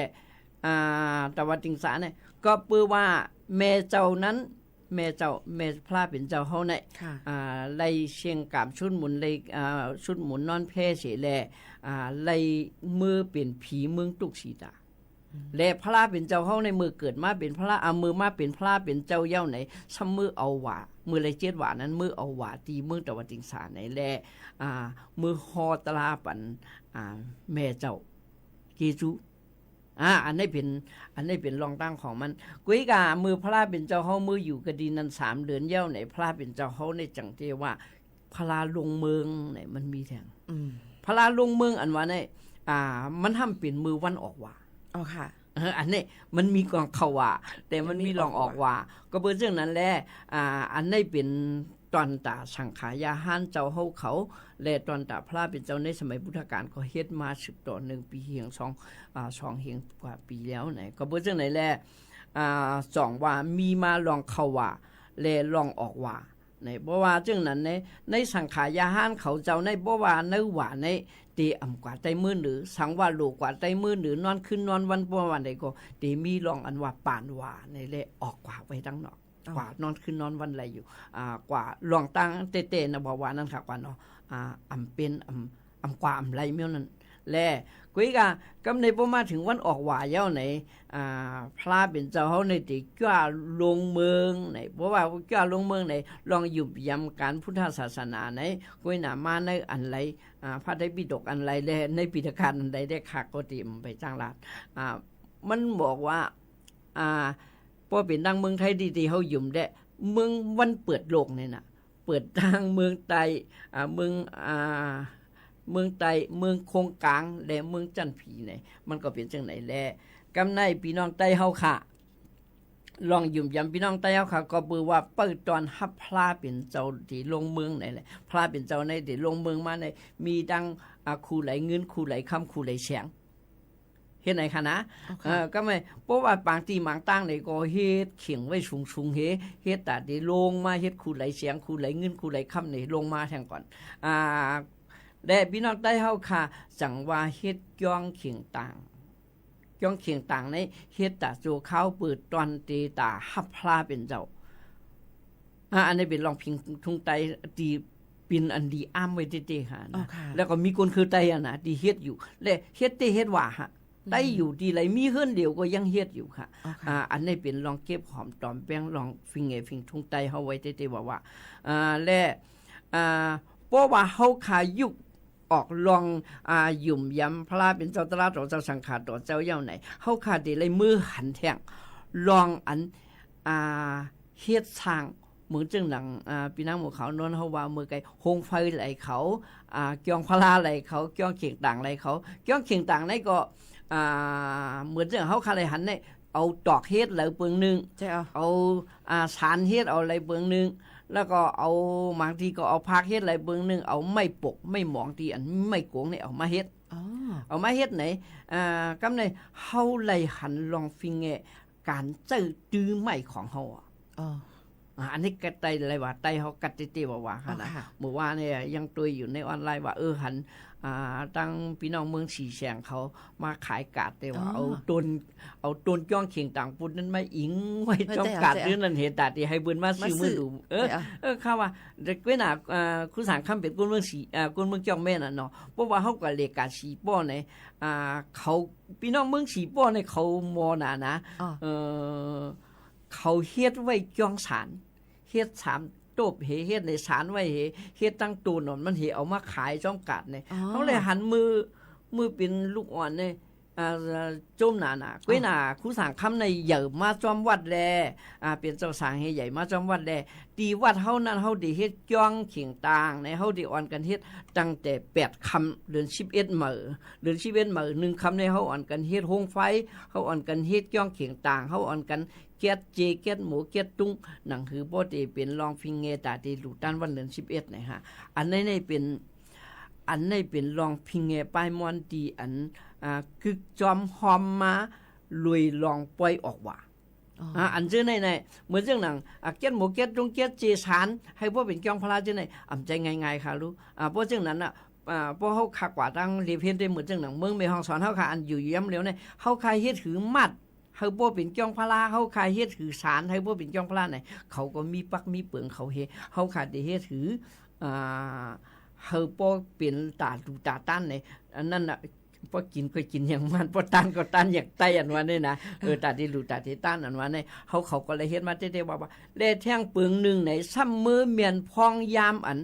อ่า ตะวันติงสาเนี่ย ก็เปื้อว่าแม่เจ้านั้น แม่เจ้า แม่พระเป๋นเจ้าเฮาเนี่ย ค่ะ อ่า ไลเสียงก๋ามชุดหมุน ไล อ่า ชุดหมุนนอนแพเสียแล อ่า ไลเมือเป๋นผีเมืองตุ๊กสีตา อืม และพระเป๋นเจ้าเฮาในเมื่อเกิดมาเป๋นพระ อ่า เมื่อมาเป๋นพระเป๋นเจ้าเย้าใน ซ้ำเมื่อเอาหว่า เมื่อไลเจ็ดหว่านั้น เมื่อเอาหว่าตี้เมืองตะวันติงสาใน และ อ่า เมื่อฮอตราปัน อ่า แม่เจ้าเยซู อ่า อันนี้เป๋น อันนี้เป๋นรองตั้งของมัน กุยก้า เมื่อพระเป๋นเจ้าเฮาเมื่ออยู่กะดีนั้นสามเดือนแล้วเนี่ย พระเป๋นเจ้าเฮาเนี่ยจั่งเต้ว่า พระลงเมืองเนี่ยมันมีแต๊ อืม พระลงเมืองอันว่าเนี่ย อ่า มันห้ามเป๋นเมื่อวันออกหว่า อ๋อค่ะ เออ อันนี้มันมีก่อนเข้าหว่า แต่มันมีรองออกหว่า ก็เป๋นเจ้านั้นแหละ อ่า อันนี้เป๋น ต๋อนต๋าสังฆายาฮานเจ้าเฮาเขา และต๋อนต๋าพระเป๋นเจ้าในสมัยพุทธกาลก็เฮ็ดมาสืบต่อเนืองปีเฮงสอง อ่า สองเฮงกว่าปี๋แล้วไหน ก็เป๋นเจ้าไหนแล อ่า จ่องว่ามีมารองเข้าหว่า และรองออกหว่า ไหน บ่ว่าเจ้านั้นใน ในสังฆายาฮานเขาเจ้าใน บ่ว่าในหว่าใน เต๋อ่ำกว่าใต้เมืองเหนือ สังว่าโหลกว่าใต้เมืองเหนือ นอนคืนนอนวัน บ่ว่าไหนก็ เต๋มีรองอันว่าปานหว่าในแล ออกกว่าไปตังนอก อ๋อ กว่านอนคืนนอนวันไหลอยู่ อ่า กว่ารองตั้งเต๊ๆ นะ บ่ว่านั้นค่ะ กว่าเนาะ อ่า อ่ำเป๋น อ่ำ อ่ำกว่าอ่ำไหลแมวนั้น และกุยก้า กำในพอมาเถิงวันออกหว่าแล้วไหน อ่า พระเป๋นเจ้าเฮาในเต๋จ้าลงเมืองไหน เพราะว่าจ้าลงเมืองไหน ลองหยุบยำก๋านพุทธศาสนาไหน กุยหน้ามาในอันไหล อ่า พระไตรปิฎกอันไหล และในปิฎกอันไหลได้ค่ะ ก็เต๋อ่ำไปจ้างลาด อ่า มันบอกว่า อ่า ปอเป๋นดังเมืองไทยตี้ ตี้เฮาหยุมแดะ เมืองวันเปิดโลกเนี่ยนะ เปิดตังเมืองใต้ อ่า เมือง อ่า เมืองใต้ เมืองโขงก๋าง และเมืองจั๊นผีเนี่ย มันก็เป๋นจั่งไหนแล กำในปี้น้องใต้เฮาค่ะ ลองหยุบยำปี้น้องใต้เฮาค่ะ ก็เป๋นว่าเปิ้นต้อนฮับพระเป๋นเจ้าตี้ลงเมืองไหนแหละ พระเป๋นเจ้าในตี้ลงเมืองมาใน มีตัง อ่า คู่ไหลเงิน คู่ไหลคำ คู่ไหลแสง เฮ็ดไหนคะนะ อ๋อค่ะ เออ ก็ไม่ เพราะว่าบางตี้บางตังเนี่ยก็เฮ็ดเข่งไว้สูงๆ เฮ เฮ็ดต๋าตี้ลงมา เฮ็ดคู่ไหลแสง คู่ไหลเงิน คู่ไหลคำเนี่ยลงมาแต๊ก่อน อ่า และปี้น้องใต้เฮาค่ะ จั่งว่าเฮ็ดจ้องเข่งต่าง จ้องเข่งต่างใน เฮ็ดต๋าจั่วคาวเปิ้นต้อนเต๋ต๋าฮับพระเป๋นเจ้า อ่า อันนี้เป๋นรองพิงทุงใต้ตี้เป๋นอันดีอ้ามไว้เต๊ๆ ค่ะนะ อ๋อค่ะ แล้วก็มีคนคือใต้อะนะ ตี้เฮ็ดอยู่ และเฮ็ดเต๊เฮ็ดว่าฮะ อืม ใต้อยู่ตี้ไหน มีเฮือนเดียวก็ยังเฮ็ดอยู่ค่ะ อ๋อค่ะ อ่า อันนี้เป๋นรองเก็บหอมต๋อมแป๋ง รองพิงแงพิงทุงใต้เฮาไว้เต๊ๆ ว่าว่า อ่า และ อ่า เพราะว่าเฮาค่ะยุคออกลอง อ่า หยุมยำพระเป๋นเจ้าต๋า ต่อเจ้าสังฆา ต่อเจ้าเย้าไหน เฮาค่ะเต๋เลยเมื่อหันแต๊ ลองอัน อ่า เฮ็ดสร้าง เหมือนเจ้าหนัง อ่า ปี้นางหมู่ขาวนวลเฮาว่าเมื่อไก่ โฮงไฟไหลเขา อ่า จ้องพระไหลเขา จ้องเข่งต่างไหลเขา จ้องเข่งต่างไหนก็ อ่า เหมือนเจ้าเฮาค่ะไหลหันไหน เอาตอกเฮ็ดไหลเปิงนึ่ง ใจ้ เอา เอา อ่า สานเฮ็ดเอาไหลเปิงนึ่ง แล้วก็เอา บางตี้ก็เอาผักเฮ็ดไหลเปิงนึ่ง เอาไม้ปก ไม้หมองตี้อันไม้โก๋งนี่เอามาเฮ็ด อ๋อ เอามาเฮ็ดไหน อ่า กำไหน เฮาไหลหันลองพิงแง ก๋านใจ๊ตื้อไม้ของเฮาอะ อ๋อ อ่า อันนี้ก็ใต้ไหลว่า ใต้เฮากัดเต๊ๆ ว่าว่า อ๋อ หั้นนะ ค่ะ เมื่อวานเนี่ยยังตวยอยู่ในออนไลน์ว่า เออ หัน อ่า ตังปี้น้องเมืองสี่แฉ่งเขามาขายก๋าดเต๊ว่า อ๋อ เอาต้น เอาต้นจ้องเข่งต่างปูนนั้นมาอิงไว้ เออ จ้องก๋าด ใจ้ ใจ้ เรื่องนั้นเหตุต๋าตี้หื้อเปิ้นมาซื้อ มาซื้อ มื้อดู เออ ใจ้ เออ ข้าว่า แต่ก้วยหน้า อ่า ครูสร้างคำเป๋นคนเมืองสี่ อ่า คนเมืองจ้องแม่นน่ะเนาะ เพราะว่าเฮาก็เรียกก๋าดสี่ป้อไหน อ่า เขา ปี้น้องเมืองสี่ป้อไหนเขามอหนานะ อ๋อ เออ เขาเฮ็ดไว้จ้องสาน เฮ็ดสานโต๊บเห เฮ็ดในสานไว้เห เฮ็ดตังโต๋นอนมันเห เอามาขายจ้องก๋าดเนี่ย อ๋อ เฮาเลยหันมือ มือเป๋นลูกอ่อนเนี่ย อ่า จ้มหนาๆ ก้วยหน้า ครูสร้างคำในใหญ่มาจ้อมวัดแล อ่า เป๋นเจ้าสร้างเห ใหญ่มาจ้อมวัดแล ตี้วัดเฮานั้นเฮาได้เฮ็ดจ้องเข่งต่างใน เฮาได้อ่อนกั๋นเฮ็ดตั้งแต่แปดค่ำเดือนสิบเอ็ดเหม่อ เดือนสิบเอ็ดเหม่อ นึ่งค่ำในเฮาอ่อนกั๋นเฮ็ดโฮงไฟ เฮาอ่อนกั๋นเฮ็ดจ้องเข่งต่าง เฮาอ่อนกั๋น แก๊สเจ แก๊สหมู แก๊สตุ๊ง หนังหือป้อเต๋เป๋นลองพิงแงต๋าตี้หลู่ต้านวันเดือนสิบเอ็ดไหนฮะ อันนี้นี่เป๋น อันนี้เป๋นลองพิงแงป้ายม้อนตี้อัน อ่า กึ๊กจ้อมฮ้อมมา ลวยลองป้อยออกว่า อ๋อ อ่า อันเจ้าไหนไหน เหมือนเจ้าหนัง อ่า แก๊สหมู แก๊สตุ๊ง แก๊สเจ สาน หื้อป้อเป๋นจ้องพระเจ้าไหน อ่ำใจ้ง่ายๆ ค่ะลูก อ่า เพราะเจ้านั้นน่ะ อ่า เพราะเฮาค่ะกว่าตังเลเพ่นได้เหมือนเจ้าหนังเมืองแม่ฮ่องสอนเฮาค่ะ อันอยู่ย้ำแล้วเนี่ย เฮาค่ะเฮ็ดหื้อมัด หื้อป้อเป๋นจ้องพระ เฮาค่ะเฮ็ดหื้อสาน หื้อป้อเป๋นจ้องพระไหน เขาก็มีปักมีเปิงเขาเห เฮาค่ะได้เฮ็ดหื้อ อ่า หื้อป้อเป๋นต๋าหลู่ต๋าต้านไหน อันนั้นน่ะ ป้อกิ๋นก็กิ๋นอย่างมัน ป้อต้านก็ต้านอย่างใต้อันว่านี่นะ เออ ต๋าตี้หลู่ต๋าตี้ต้านอันว่านี่ เฮาเขาก็เลยเฮ็ดมาเต๊ๆ ว่าๆ และแต๊งเปิงนึ่งไหน ซ้ำเมื่อเมียนพ้องยามอัน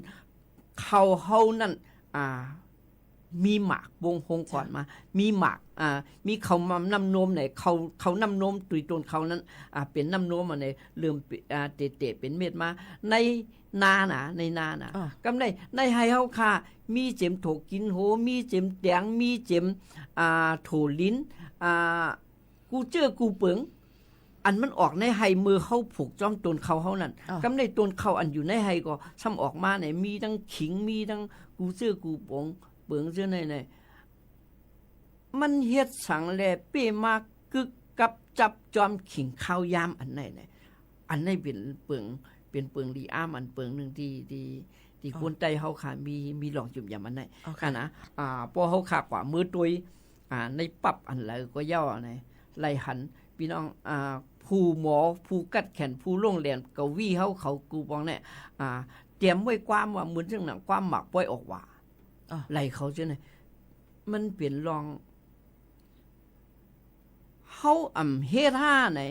เข้าเฮานั้น อ่า มีหมากบ่งฮงก่อนมา เจ้า มีหมาก อ่า มีข้าวน้ำนมไหน ข้าว ข้าวน้ำนมตุยตนข้าวนั้น อ่า เป๋นน้ำนมอันไหน เริ่มเป๋น อ่า เต๋ๆ เป๋นเม็ดมา ในนาน่ะ ในนาน่ะ อ่า กำใน ในไฮ่เฮาข้า มีเจ๋มโถกิ๋นโห มีเจ๋มแต๋ง มีเจ๋ม อ่า โถลิน อ่า กู้เจื้อกู้เปิง อันมันออกในไฮ่เมื่อเฮาผูกจ้องตนข้าวเฮานั่น อ่า กำในตนข้าวอันอยู่ในไฮ่ก็ซ้ำออกมาเนี่ย มีตังขิง มีตังกู้เจื้อกู้ปง เปิงเจื้อในใน มันเฮ็ดสังแลเป้มากึกกับจับจอมขิงข้าวยามอันในใน อันในเป๋นเปิง เป๋นเปิงลีอาร์มอันเปิงนึ่งตี้ ตี้ ตี้ อ๋อ คนใต้เฮาข้า มี มีหล่องจุ่มยำอันใน อ๋อ ค่ะ ค่ะนะ อ่า ป้อเฮาข้ากว่าเมื่อตวย อ่า ในปั๊บอันไหลก็เย้าใน ไหลหัน ปี้น้อง อ่า ผู้หมอ ผู้กัดแขน ผู้โล่งแหลมกวีเฮาเขากู้ปองเนี่ย อ่า เตรียมไว้ความว่าเหมือนเชิงหนังความหมากปอยออกหว่า อ๋อ ไหลเขาเจ้าเนี่ย มันเป๋นลอง เฮาอ่ำเฮ็ดห้าไหน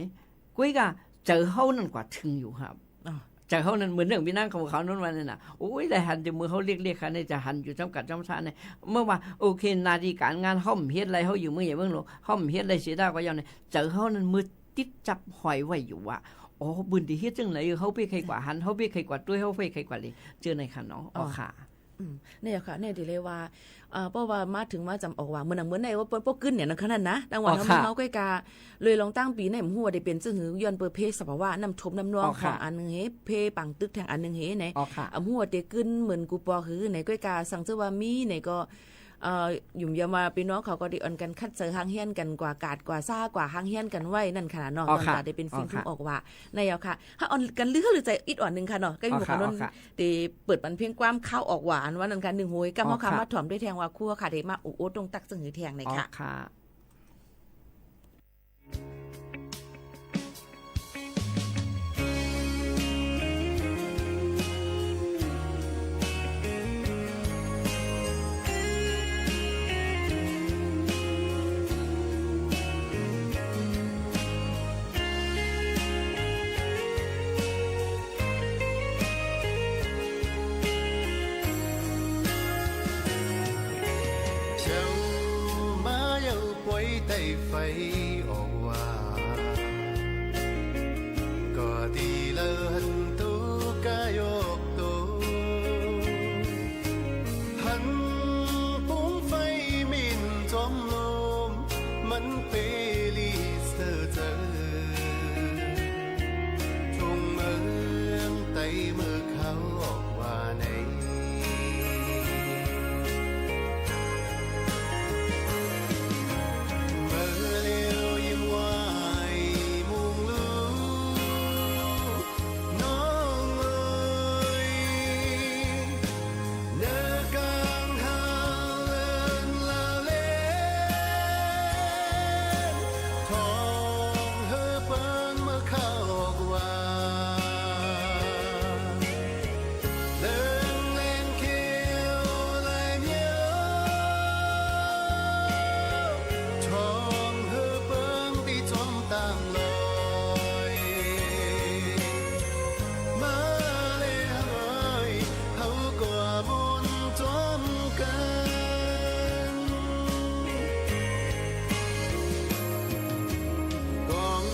ก้วยก้า เจ๋อเฮานั่นกว่าเถิงอยู่ครับ อ๋อ เจ๋อเฮานั่นเหมือนเรื่องปี้นางของเขานั้นว่านั่นน่ะ โอ้ย ได้หันแต่เมื่อเฮาเล็กๆ ค่ะ เนี่ยจะหันอยู่จ้ำกัดจ้ำซะเนี่ย เมื่อว่า โอเค หน้าตี้ก๋านงานเฮาบ่เฮ็ดอะไร เฮาอยู่เมืองใหญ่เมืองหลวง เฮาบ่เฮ็ดอะไรเสียได้ก็ยาวเนี่ย เจ๋อเฮานั่นเมื่อติดจับห้อยไว้อยู่ว่า อ๋อ เปิ้นตี้เฮ็ดจั่งไหน เฮาเป้ใค่กว่าหัน เฮาเป้ใค่กว่าตวย เฮาเป้ใค่กว่าเลย เจ้าในค่ะเนาะ อ๋อ อ๋อค่ะ อืม เนี่ยค่ะ เนี่ยตี้เลยว่า เอ่อ เพราะว่ามาเถิงมาจำออกว่า เหมือน เหมือนในว่าเปิ้นป้อขึ้นเนี่ยนะคะนั่นนะ ตังหวัด อ๋อ เฮา ค่ะ เฮาก้อยกา เลยลองตั้งปี๋เนี่ย บ่ฮู้ว่าได้เป๋นจั่งหื้อ ย้อนเปิ้นเพสภาวะน้ำท่วมน้ำนอง อ๋อ ค่ะ ของอันหนึ่งเฮ เพปังตึกแถงอันหนึ่งเฮไหน อ๋อ ค่ะ อ่ะ บ่ฮู้ว่าได้ขึ้นเหมือนกู้ปอหื้อไหน ก้อยกา สังเจ้าว่ามีไหนก็ เอ่อ หยุมยามว่าปี้น้องเขาก็ได้อ่อนกั๋นคัดเจอฮางเฮียนกั๋นกว่ากาดกว่าซ่ากว่าฮางเฮียนกั๋นไว้นั่นค่ะเนาะ อ๋อ ค่ะ ตอนตาได้เป๋นสิ่ง อ๋อ ค่ะ ทุ่งออกว่า ในเอาค่ะ เฮาอ่อนกั๋นลือลือใจอิดอ่อนหนึ่งค่ะเนาะ ก็มี อ๋อ ค่ะ คนนั้น อ๋อ ค่ะ ตี้เปิดปันเพลงความข้าวออกหว่าอันว่านั่นค่ะ นึ่งโหย กำ อ๋อ เฮาค่ะ ค่ะ มาถ่อมด้วยแทงว่าครัวค่ะ ได้มาอู้โอ้ตรงตักซึ่งหือแทงใน อ๋อ ค่ะ ค่ะ เจ้ามาเย้าป่วยไตไฟออกว่า ก็ตี้เลินตุ๊กะยกโต หันปุ้งไฟมินจอมลม มันเปรีเสอเจอ ทุ่งเมืองไตเมื่อเขาออกว่าไหน เมื่อเลียวยิ้มไหวมุงลู่ น้องเอ๋ย เนื้อกลางหาเลินลาเล่น ท่องหื้อเปิ้งเมื่อเขาออกว่า เลิงแลงเขียวลายเมียว ท่องหื้อเปิ้งตี้จอมต่างลอย มาเลยเฮย เฮากว่ามนต์จอมกั๋น กอง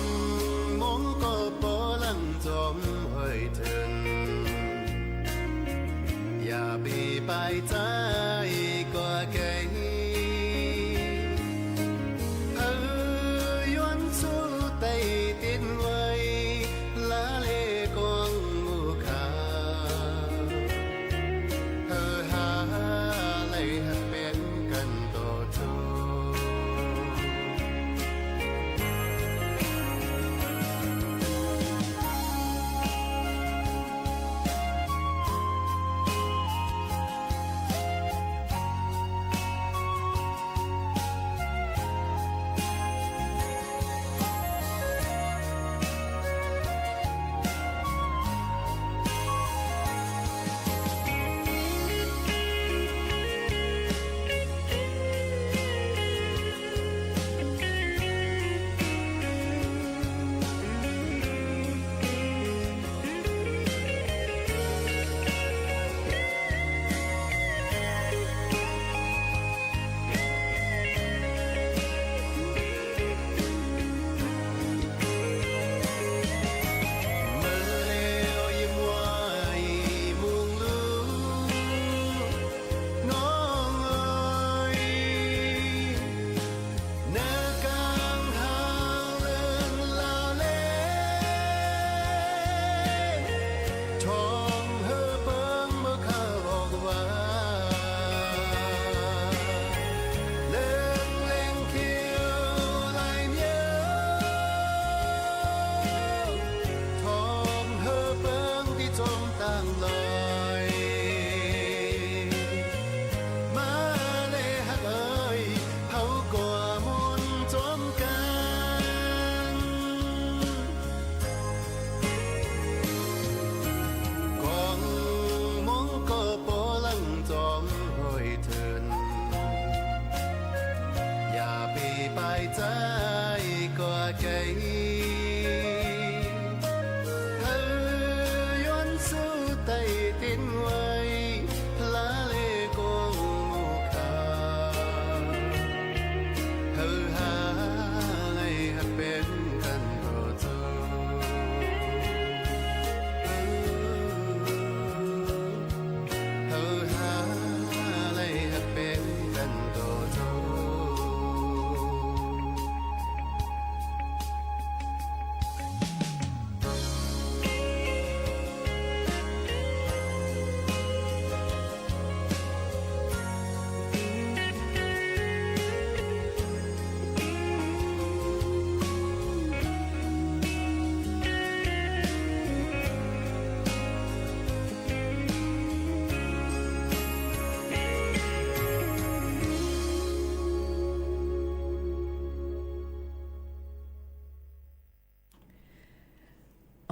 มงก็ปอลังจอมห้อยเถิน อย่าปี้ปายใจ๋กว่าไก๋ เฮายวนสู้ไต่ตินไว้ ลาเล่กองหมู่ข้า เฮาหาไหลหักแปงกั๋นต่อโต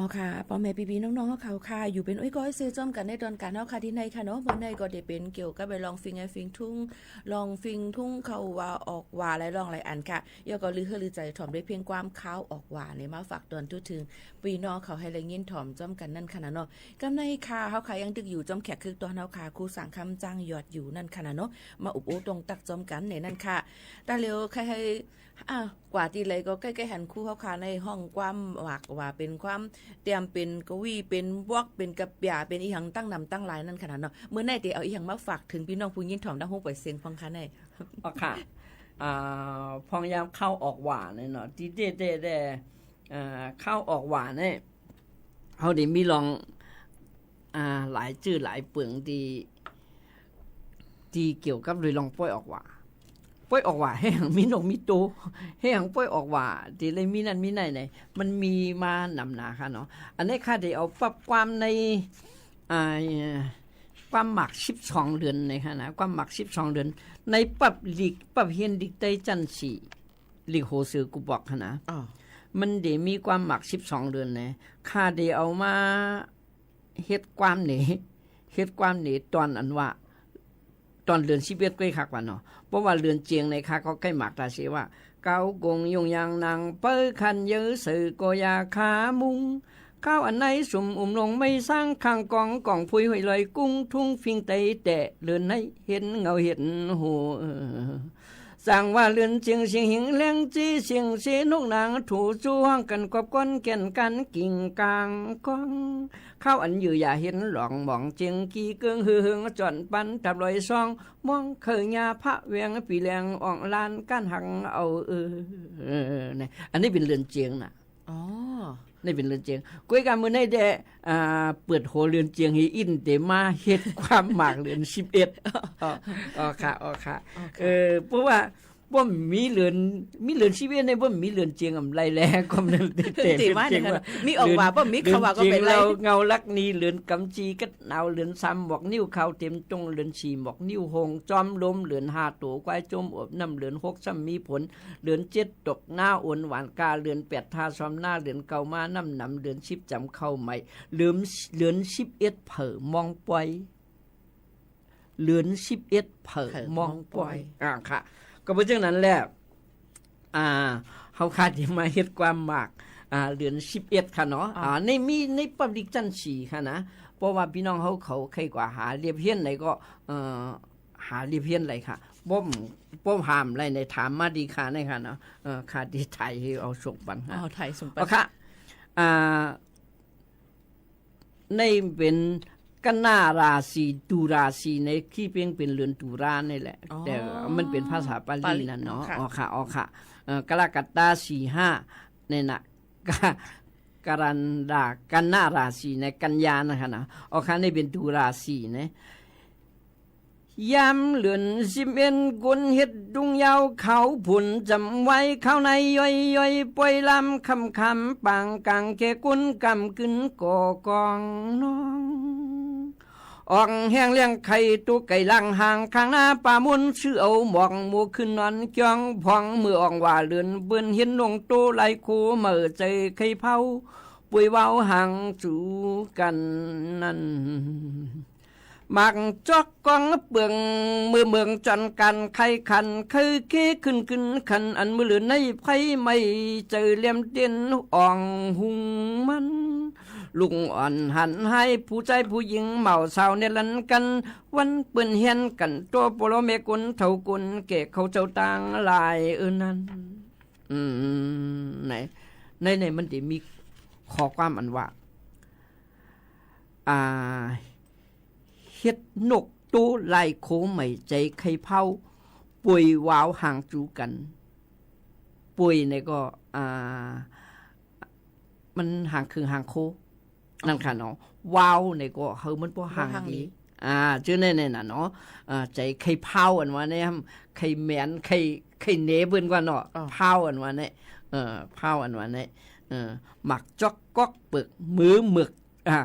เอาค่ะ ป้อแม่ปี้ๆ น้องๆ เฮาเขาค่ะ อยู่เป๋นอ้อยก้อยเซจอมกั๋นในตอนก๋านเฮาค่ะ ตี้นี่ค่ะเนาะ เมื่อนี้ก็ได้เป๋นเกี่ยวกับไปลองฟิงไอ้ฟิงทุ่ง ลองฟิงทุ่งเข้าว่าออกว่าหลายล่องหลายอันค่ะ แล้วก็ลือเฮือลือใจ๋ถ่อมด้วยเพลงความข้าวออกว่าเนี่ยมาฝากตอนทั่วเถิง ปี้น้องเขาหื้อได้ยินถ่อมจอมกั๋นนั่นค่ะนะเนาะ กำในค่ะ เฮาค่ะยังตึกอยู่จอมแขกคึกตอนเฮาค่ะ ครูสังคำ จ้างยอดอยู่นั่นค่ะนะเนาะ มาอุบอู้ตรงตักจอมกั๋นในนั้นค่ะ แต่เดี๋ยวใค่หื้อ อ่ะ กว่าตี้ไหนก็ใก้ๆ หันครูเฮาค่ะในห้องความหมากว่าเป๋นความเตียมเป๋นกวีเป๋นบล็อกเป๋นกระเปียเป๋นอีหยังตั้งนำตั้งหลายนั่นค่ะนะเนาะ เมื่อนี้เต๋เอาอีหยังมาฝากเถิงปี้น้องผู้ยินถ่อมตางฮู้ปล่อยเสียงพ่องค่ะใน อ๋อค่ะ อ่า พ่องยามข้าวออกว่าเนี่ยเนาะ ตี้เต๊ๆ เอ่อ ข้าวออกว่าเนี่ย เฮาได้มีลอง อ่า หลายจื้อหลายเปิงตี้ ตี้เกี่ยวกับเรื่องป้อยออกว่า ป้อยออกว่า หื้อหังมีนกมีโต หื้อหังป้อยออกว่า ตี้เลยมีนั่นมีในไหน มันมีมานำหนาค่ะเนาะ อันนี้ข้าได้เอาปับความใน อ่า ความหมากสิบสองเดือนนะคะนะ ความหมากสิบสองเดือน ในปับหลีก ปับเฮียนหลีกใต้จั้นสี่ หลีกโหเสือกูบอกค่ะนะ อ๋อ มันได้มีความหมากสิบสองเดือนนะ ข้าได้เอามา เฮ็ดความเหน เฮ็ดความเหนตอนอันว่า ตอนเดือนสิบเอ็ดก้อยคักว่าเนาะ เพราะว่าเดือนเจียงในข้าก็ใก้หมากตาเสว่า เก๊ากงยุงยางนางเปิ้อคันเย้อเสือก็อย่าขามุง ข้าวอันในสุมอุ่มลงไม่สร้างข้างกองกองพุยห้วยลอยกุ้งทุ่งฟิงไตแตะเดือนในเห็นเงาเห็นหัว เออ สั่งว่าเดือนเจียงเสียงหิงแลงจี้เสียงเสนกนางถูจู้ห้องกั๋นกอบก้อนแก่นกั๋นกิ่งกลางก้อง ข้าวอันอยู่อย่าเห็นหลองหมองเจียงกี่เกิงหือเหิงจ่อนปันทับลอยซอง มองเขยญาพระแวงปีแลงอ่องลานก้านหังเอาเออ เออ เนี่ย อันนี้เป๋นเดือนเจียงน่ะ อ๋อ นี่เป๋นเดือนเจียง ก้อยกามื้อนี้แดะ อ่า เปิดหัวเดือนเจียงหื้ออิ้นเต๋มาเฮ็ดความหมากเดือนสิบเอ็ด อ๋อ อ๋อค่ะ อ๋อค่ะ อ๋อค่ะ เออ เพราะว่าบ่มีเดือน มีเดือนสิบเอ็ดในบ่มีเดือนเจียงอำไรแล ก็มันเต๋ เต๋ว่า เต๋ว่าเนี่ยค่ะ มีออกว่าบ่มีเขาว่าก็เป๋นไร เดือนเจียงเฮาเงาลักนี เดือนกำจีกัดหนาว เดือนสามหมอกนิ้วขาวเต๋มตรง เดือนสี่หมอกนิ้วหงจอมลม เดือนห้าโตควายจมอบน้ำ เดือนหกซ้ำมีผล เดือนเจ็ดตกนาโอนหว่านกล้า เดือนแปดทาซ้อมนา เดือนเก้ามาน้ำหนำ เดือนสิบจ๋ำข้าวใหม่ เดือน เดือนสิบเอ็ดเผิ่มองปอย เดือนสิบเอ็ดเผิ่มองปอย เผิ่มองปอย อ่าค่ะ ก็เป๋นเจ้านั้นแหละ อ่า เฮาข้าจะมาเฮ็ดความหมาก อ่า เดือนสิบเอ็ดค่ะเนาะ อ๋อ อ่า ในมี ในปับหลีกจั้นสี่ค่ะนะ เพราะว่าปี้น้องเฮาเขาใค่กว่าหาเลียบเฮียนไหนก็ เอ่อ หาเลียบเฮียนไหนค่ะ บ่ม บ่มห้ามไหนในถามมาดีค่ะในค่ะเนาะ เอ่อ ข้าจะถ่ายหื้อเอาส่งปันค่ะ อ๋อ ถ่ายส่งปัน อ๋อค่ะ อ่า ในเป๋นกนาราศี ตุลาศีในขี้เปียงเป๋นเดือนตุลานี่แหละ อ๋อ แต่มันเป๋นภาษาปาลีนั่นเนาะ ปาลี ค่ะ อ๋อค่ะ อ๋อค่ะ เอ่อ กรกฎาศีห้า เนี่ยนะ กะ กรันดา กนาราศีในกันยานะคะนะ อ๋อค่ะ นี่เป๋นตุลาศีนะ ยามเดือนสิบเอ็ดกุนเฮ็ดดุงยาวขาวผุ่นจำไว้ข้าวในย่อยๆ ปอยลำค่ำๆ ปางกลางแก่กุนกำกึนก่อกองน้อง ออกแห้งเลี้ยงไข่ตุกไก่ล่างห่างข้างหน้าป่ามุน ซื้อเอาหมอกหมูขึ้นนอนจ้องพอง เมื่อออกว่าเดือนเปิ้นเห็นนงโตหลายโค เมื่อใจ๋ไข่เผา ป่วยเว้าห่างจู๋กั๋นนั้น หมากจอกกองเปิง มือเมืองจอนกั๋นไข่ขัน ไข่เคขึ้นขึ้นขัน อันมือเหลือในไผไม่เจอเหลี่ยมเด่นอ่องหุงมัน ลุงอ่อนหันให้ผู้จายผู้หญิงเหมาสาวเนรันกั๋น วันเปิ้นเฮียนกั๋นตัวปอลอแม่กุนเฒ่ากุนแก่เขาเจ้าต่างหลายเออนั้น อืม ใน ใน ในมันจะมีข้อความอันว่า อ่า เฮ็ดนกโตหลายโคไหมใจ๋ไข่เผา ป่วยว้าวห่างจู๋กั๋น ป่วยในก็ อ่า มันห่างเคิงห่างโค นั่นค่ะเนาะ ว้าวในก็เฮามันบ่ห่างดี บ่ห่างดี อ่า จื้อในในน่ะเนาะ อ่า ใจ๋ไข่เผาอันว่าเนี่ย ไข่แหมน ไข่ ไข่เหนเปิ้นกว่าเนาะ อ๋อ เผาอันว่าเนี่ย เออ เผาอันว่าเนี่ย เออ หมากจอกก๊อกเปิก มือเมือก อ่า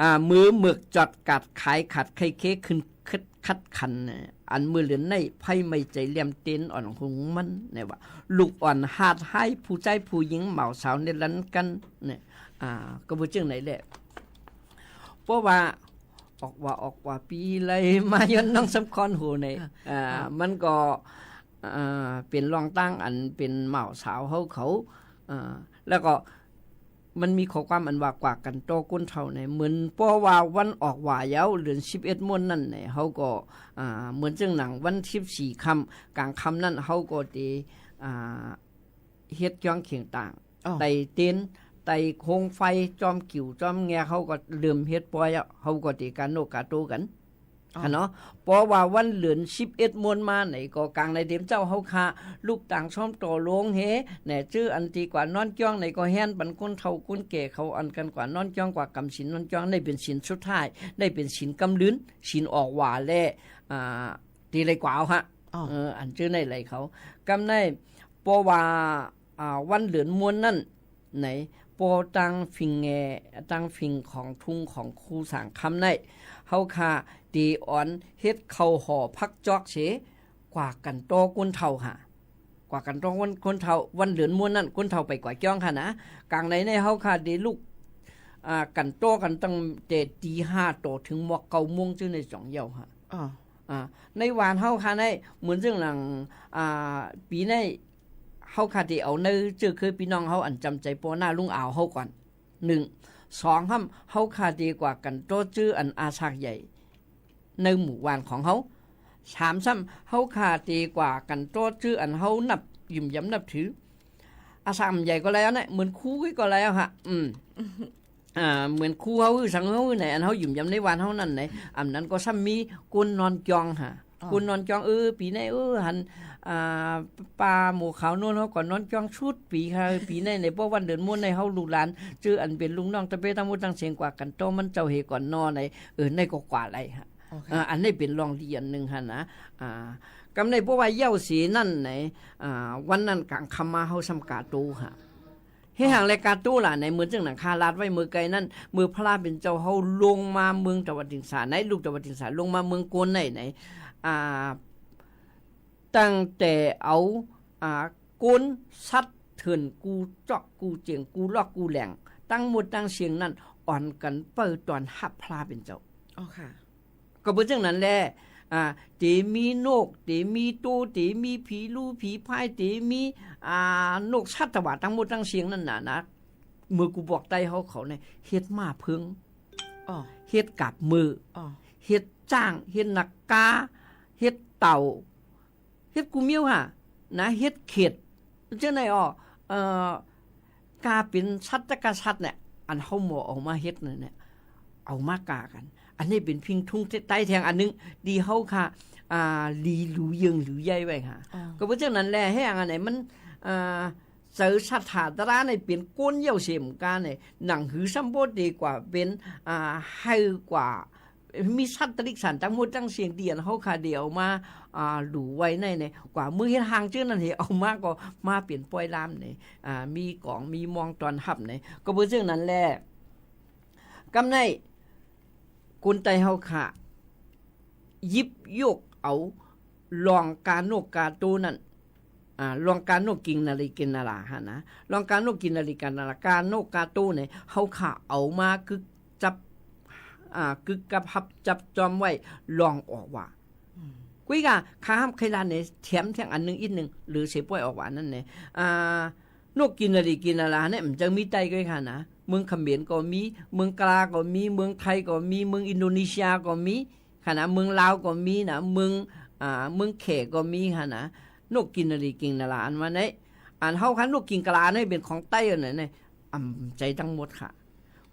อ่า มือเมือกจอดกัดขายขัด ไข่เคขึ้นคัด คัดขันเนี่ย อันมือเหลือนในไผไม่ใจ๋เหลี่ยมเต้นอ่อนของมันเนี่ยว่า ลูกอ่อนหาดหายผู้จายผู้หญิงเหมาสาวเนรันกั๋นเนี่ย อ่า ก็เปื้อเจิ่งไหนแหละ เพราะว่าออกว่า ออกว่าปี๋ไหลมาย้อนน้องสำคอนโหนไหน ค่ะ อ่า ค่ะ มันก็ อ่า เป๋นรองตั้งอันเป๋นหม่าวสาวเฮาเขา อ่า แล้วก็มันมีข้อความอันว่ากว่ากั๋นต่อก้นเฒ่าไหน เหมือนเพราะว่าวันออกว่าเย้า เดือนสิบเอ็ดม้วนนั่นไหน เฮาก็ อ่า เหมือนเจิ่งหนังวันสิบสี่ค่ำ ก๋างค่ำนั่นเฮาก็เต อ่า เฮ็ดจ้องเข่งต่าง อ๋อ ไต่เต็นท์ ไต่โคมไฟ จอมกิ่ว จอมแง เฮาก็เริ่มเฮ็ดป้อยแล้ว เฮาก็เตก๋าโนกก๋าโตกั๋น อ๋อ ค่ะเนาะ เพราะว่าวันเดือนสิบเอ็ดม้วนมาไหนก็ ก๋างในเต็มเจ้าเฮาค่ะ ลุกตางซ้อมต่อโลงเฮ แหน่ จื้ออันตี้กว่านอนจ้องไหนก็แฮนปันคนเฒ่าคนแก่เขาอันกั๋นกว่านอนจ้อง กว่ากำศีลนอนจ้อง ได้เป๋นศีลสุดท้าย ได้เป๋นศีลกำลืน ศีลออกว่าแล อ่า ตี้ไหลกว่าเอาฮะ อ๋อ เออ อันจื้อในไหลเขา กำใน เพราะว่า อ่า วันเดือนม้วนนั่นไหน ปอตางฟิงแง ตางฟิงของทุ่งของคูสร้างค่ำไหน เฮาค่ะเต๋อ่อนเฮ็ดข้าวห่อผักจ๊อกเส กว่ากั๋นต่อก้นเฒ่าค่ะ กว่ากั๋นต่อก้น ก้นเฒ่า วันเดือนม้วนนั่น ก้นเฒ่าไปกว่าจ้องค่ะนะ ก๋างในในเฮาค่ะเต๋ลุก อ่า กั๋นต่อกั๋นตั้งแต่ตี๋ห้าต่อเถิงหมอกเก้าโมง จื้อในสองเย้าค่ะ อ๋อ อ่า ในหว่านเฮาค่ะใน เหมือนเจิ่งหลัง อ่า ปี๋ใน เฮาค่ะเต๋เอาในเจื้อคือปี้น้องเฮาอันจำใจ๋ปอหน้าลุงอาวเฮาก่อน นึ่ง สอง ห้ำ เฮาค่ะเต๋กว่ากั๋นต่อจื้ออันอาสากใหญ่ ในหมู่บ้านของเฮา สาม ซ้ำ เฮาค่ะเต๋กว่ากั๋นต่อจื้ออันเฮานับ หยุมหยำนับถือ อาสากใหญ่ก็แล้วนะ เหมือนครูก็แล้วฮะ อืม อ่า เหมือนครูเฮาหื้อสังเฮาหื้อไหน อันเฮาหยุมหยำในบ้านเฮานั่นไหน อันนั้นก็ซ้ำมีก้นนอนจ้องฮะ อ๋อ ก้นนอนจ้อง เออ ปี๋ใน เออ หัน อ่า ป้าหมู่ขาวนวลเฮาก็นอนจ้องสุดปี๋ค่ะ ปี๋ในใน เพราะวันเดือนม้วนในเฮาลูกหลาน จื้ออันเป๋นลูกน้องตะเป๊ะตังหมดตังเสียงกว่ากั๋นต่อมันเจ้าเฮก่อนนอนไหน เออ ในก็กว่าไหลฮะ โอเค อ่า อันนี้เป๋นรองดีอันนึ่งฮะนะ อ่า กำในเพราะว่าเย้าเสนั่นไหน อ่า วันนั้นก๋างค่ำมาเฮาซ้ำก๋าโตฮะ เฮหางแลก๋าโตล่ะไหน เหมือนเจิ่งหนังข้าลาดไว้เมื่อไกลนั้น เมื่อพระเป๋นเจ้าเฮาลงมาเมืองตะวันติงสาไหน ลูกตะวันติงสาลงมาเมืองโกนไหนไหน อ่า ตั้งแต่เอา อ่า คนสัตว์เถื่อนกู้จ๊อกกู้เจียงกู้ลอกกู้แหล่ง ตังหมดตังเสียงนั้น อ่อนกั๋นเปิดต้อนฮับพระเป๋นเจ้า อ๋อค่ะ ก็เปื้อเจิ่งนั้นแล อ่า เต๋มีนก เต๋มีโต เต๋มีผีลู่ผีพาย เต๋มี อ่า นกสัตว์ตะวาตังหมดตังเสียงนั้นน่ะนะ เมื่อกูบอกไต้เฮาเขาเนี่ย เฮ็ดม้าเผิง อ๋อ เฮ็ดกาบเมือ อ๋อ เฮ็ดจ๊าง เฮ็ดนากา เฮ็ดเต่า เฮ็ดกู้เมี้ยวฮะ นะ เฮ็ดเข็ด เจ้าไหนอ่อ เอ่อ กาเป๋นสัตว์จักกะสัตว์เนี่ย อันเฮาหมอเอามาเฮ็ดนั่นเนี่ย เอามากากั๋น อันนี้เป๋นพิงทุงไต้แทงอันนึ่ง ตี้เฮาค่ะ อ่า หลีหลูเยิงหลูใย่ไว้ค่ะ อ๋อ ก็เปื้อเจิ่งนั้นแล แฮงอันไหนมัน อ่า เสาสัตว์หาตราในเป๋นคนเย้าเสียมกาเนี่ย หนังหือซ้ำโพดดีกว่าเป๋น อ่า หื้อกว่า มีสัตว์ตะลิกสันตังหมดตังเสียงเดียนเฮาค่ะเดี๋ยวมา อ่า หลู่ไว้ในเนี่ย กว่าเมืองเฮ็ดฮางจื้อนั้นเห เอามาก็มาเป๋นป้อยลามเนี่ย อ่า มีก๋องมีมองต้อนฮับเนี่ย ก็เปื้อเจิ่งนั้นแล กำใน คนไต้เฮาค่ะ หยิบยกเอา ลองกาโนกกาโตนั้น อ่า ลองกาโนกกินนารีกินนาราฮะนะ ลองกาโนกกินนารีกินนารา กาโนกกาโตเนี่ย เฮาค่ะเอามากึ๊กจับ อ่า กึ๊กกับฮับจับจอมไว้ ลองออกว่า อืม กุ้ยก่ะ ข้าห้ำไคลานเนี่ย แถมแทงอันนึ่งอิดนึ่ง หรือเสป้อยออกว่านั้นเนี่ย อ่า นกกินนารีกินนาราเนี่ย มันจะมีไต้ก้อยค่ะนะ เมืองเขมรก็มี เมืองกลาก็มี เมืองไทยก็มี เมืองอินโดนีเซียก็มี ค่ะนะ เมืองลาวก็มีนะ เมือง อ่า เมืองแขกก็มีค่ะนะ นกกินนารีกินนาราอันว่าไหน อันเฮาค่ะ นกกินกะลาเนี่ยเป๋นของไต้อันไหนเนี่ย อ่ำใจ๋ตังหมดค่ะ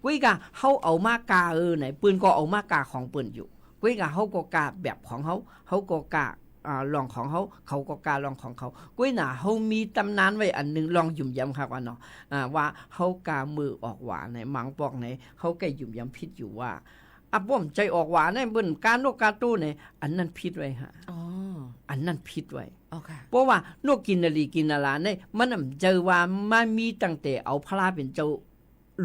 กุ้ยก่ะ เฮาเอามากาเออไหน เปิ้นก็เอามากาของเปิ้นอยู่ กุ้ยก่ะ เฮาก็กาแบบของเฮา เฮาก็กา อ่า ลองของเฮา เขาก็กาลองของเขา กุ้ยหนา เฮามีต๋ำนานไว้อันนึ่ง ลองหยุมหยำค่ะก่อนเนาะ อ่า ว่าเฮากาเมือออกว่าไหน หมางปอกไหน เฮาก็หยุมหยำผิดอยู่ว่า อ่ะ บ่มใจ๋ออกว่าในเปิ้นกาโนกกาโตเนี่ย อันนั้นผิดไว้ฮะ อ๋อ อันนั้นผิดไว้ อ๋อค่ะ เพราะว่านกกินนารีกินนาราเนี่ย มันอ่ำใจ๋ว่ามามีตั้งแต่เอาพระเป๋นเจ้า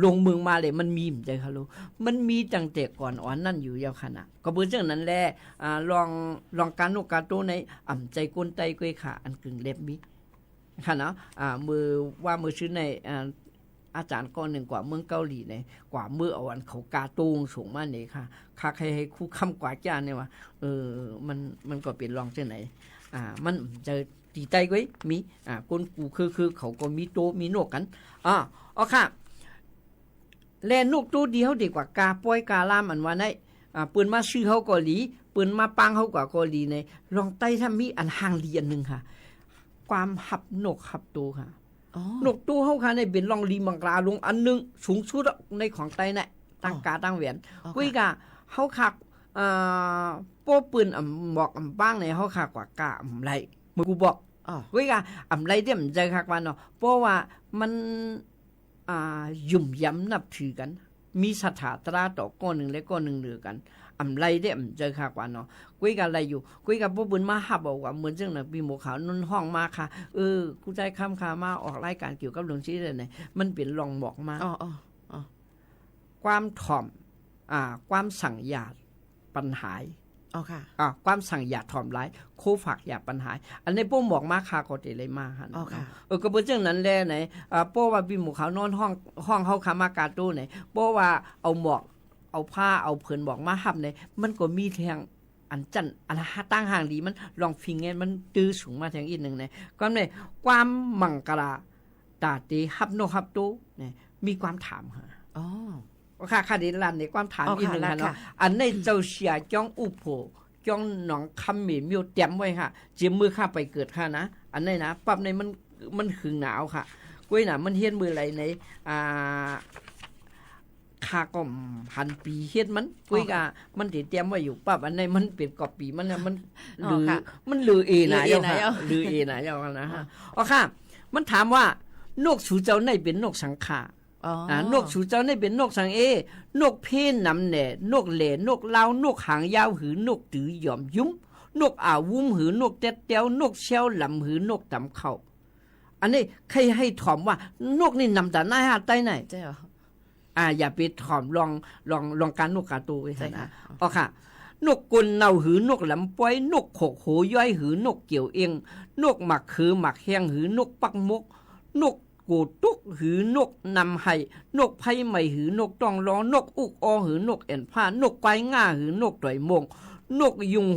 ลงเมืองมาเลย มันมีอ่ำใจ๋ค่ะลูก มันมีตั้งแต่ก่อนอ่อนนั้นอยู่แล้วค่ะนะ ก็เปื้อเจิ่งนั้นแล อ่า ลอง ลองกาโนกกาโตเนี่ย อ่ำใจ๋คนไต้ก้อยค่ะ อันกึ่งเล็บมี ค่ะเนาะ อ่า เมื่อว่าเมื่อซื่นใน อ่า อาจ๋ารย์ก้อนนึ่งกว่าเมืองเกาหลีเนี่ย กว่าเมื่อเอาอันเขากาโต้งส่งมาเนี่ยค่ะ ข้าใค่ให้ครูคำกวาดจ้าเนี่ยว่า เออ มัน มันก็เป๋นรองเจ้าไหน อ่า มันจะตี้ใต้ก้วย มี อ่า คนกู่คือ คือเขาก็มีโต๊ะมีนกกั๋น อ่า อ๋อค่ะ และนกโต๊ะตี้เฮาได้กว่ากาป๊อยกาลามอันว่าไหน อ่า เปิ้นมาซื้อเฮาก็ดี เปิ้นมาปางเฮากว่าก็ดีเนี่ย รองใต้ถ้ามีอันห่างดีอันนึ่งค่ะ ความฮับนกฮับโต๊ะค่ะ อ๋อ นกโต๊ะเฮาค่ะเนี่ยเป๋นรองดีมังกราหลวงอันนึ่ง สูงสุดในของใต้เนี่ย ตั้งกาตั้งแหวน อ๋อค่ะ ก้วยกา เฮาค่ะ อ่า ป้อเปิ้นอ่ำหมอกอ่ำปางเนี่ย เฮาค่ะกว่ากาอ่ำไล่ เมื่อกูบอก อ๋อ ก้วยกา อ่ำไล่เดี่ยมใจ๋ค่ะกว่าเนาะ เพราะว่ามัน อ่า ยุ่มยำนับถือกั๋น มีศรัทธาตราต่อก้อนนึ่งและก้อนนึ่งเหลือกั๋น อ่ำไล่เดี่ยมใจ๋ค่ะกว่าเนาะ ก้วยกาไล่อยู่ ก้วยกาป้อเปิ้นมาฮับเอากว่า เหมือนเจ้าหน้าปี้หมวกขาวนุ่นฮ้องมาค่ะ เออ ครูใต้คำค่ะ มาออกรายก๋านเกี่ยวกับเรื่องนี้เลยเนี่ย มันเป๋นรองหมอกมา อ๋อ อ๋อ อ๋อ ความถ่อม อ่า ความสั่งอย่าปันหาย อ๋อค่ะ อ่า ความสั่งอย่าถ่อมหลาย โคฝากอย่าปันหาย อันนี้ป้อหมอกมาข้าก็เต๋เลยมาหัน อ๋อค่ะ เนาะ เออ ก็เป๋นเจ้านั้นแลไหน อ่า ป้อว่าปี้หมวกขาวนอนฮ้อง ฮ้องเฮาค่ะมากาโต้ไหน ป้อว่าเอาหมอก เอาผ้า เอาเผินหมอกมาฮับไหน มันก็มีแทงอันจั้น อันตั้งห่างดี มันรองฟิงไง มันตื้อสูงมาแทงอีกนึ่งไหน ก็ในความมังกรา ต๋าเต๋ฮับนกฮับโต๊ะเนี่ย มีความถามค่ะ อ๋อ ข้า ข้าเดลันในความถาม อ๋อ อีกนึ่งค่ะ ค่ะเนาะ ค่ะ อันนี้เจ้าเสียจ้องอุโผ จ้องหนองคำเหม็นเมียวเตรียมไว้ค่ะ เจียมมื้อข้าไปเกิดค่ะนะ อันนี้นะ ปั๊บในมัน มันหึงหนาวค่ะ ก้วยนะ มันเฮ็ดมื้อไหลใน อ่า ข้าก็หันปี๋เฮ็ดมัน ก้วยกา มันเต๋เตรียมไว้อยู่ปั๊บ อันนี้มันเป๋นกอบปี๋มันเนี่ย มัน อ๋อ ลือ ค่ะ มันลือเอหนาเย้าค่ะ ลือเอหนาเย้า ลือเอหนาเย้านะฮะ อ๋อ อ๋อค่ะ มันถามว่า นกสูเจ้าไหนเป๋นนกสังค่ะ อ๋อ อ่า นกสูเจ้านี่เป๋นนกสังเอ นกเพนำแหน่ นกแหล่ นกลาว นกหางยาวหือ นกตื๋อหย่อมยุ้ม นกอ่าววุ้มหือ นกแต๊ดแต๊ว นกแซ้วหลำหือ นกต๋ำเข้า อันนี้ใค่ให้ถ่อมว่า นกนี่นำต๋าไหนฮะ ใต้ไหน ใจ้เหรอ อ่า อย่าไปถ่อมลอง ลอง ลองกานกกาโตไว้ ใจ้ นะ ค่ะ อ๋อค่ะ นกกลเนาหือ นกหลำป๊อย นกขกโหย้อยหือ นกเกี่ยวเอ็ง นกหมากเขือหมากแฮงหือ นกปักมก นก โกตุกหือ นกนำไห่ นกไพไหม้หือ นกต้องลอ นกอุกออหือ นกแอ่นผ้า นกควายง่าหือ นกต่อยโมง นกยุง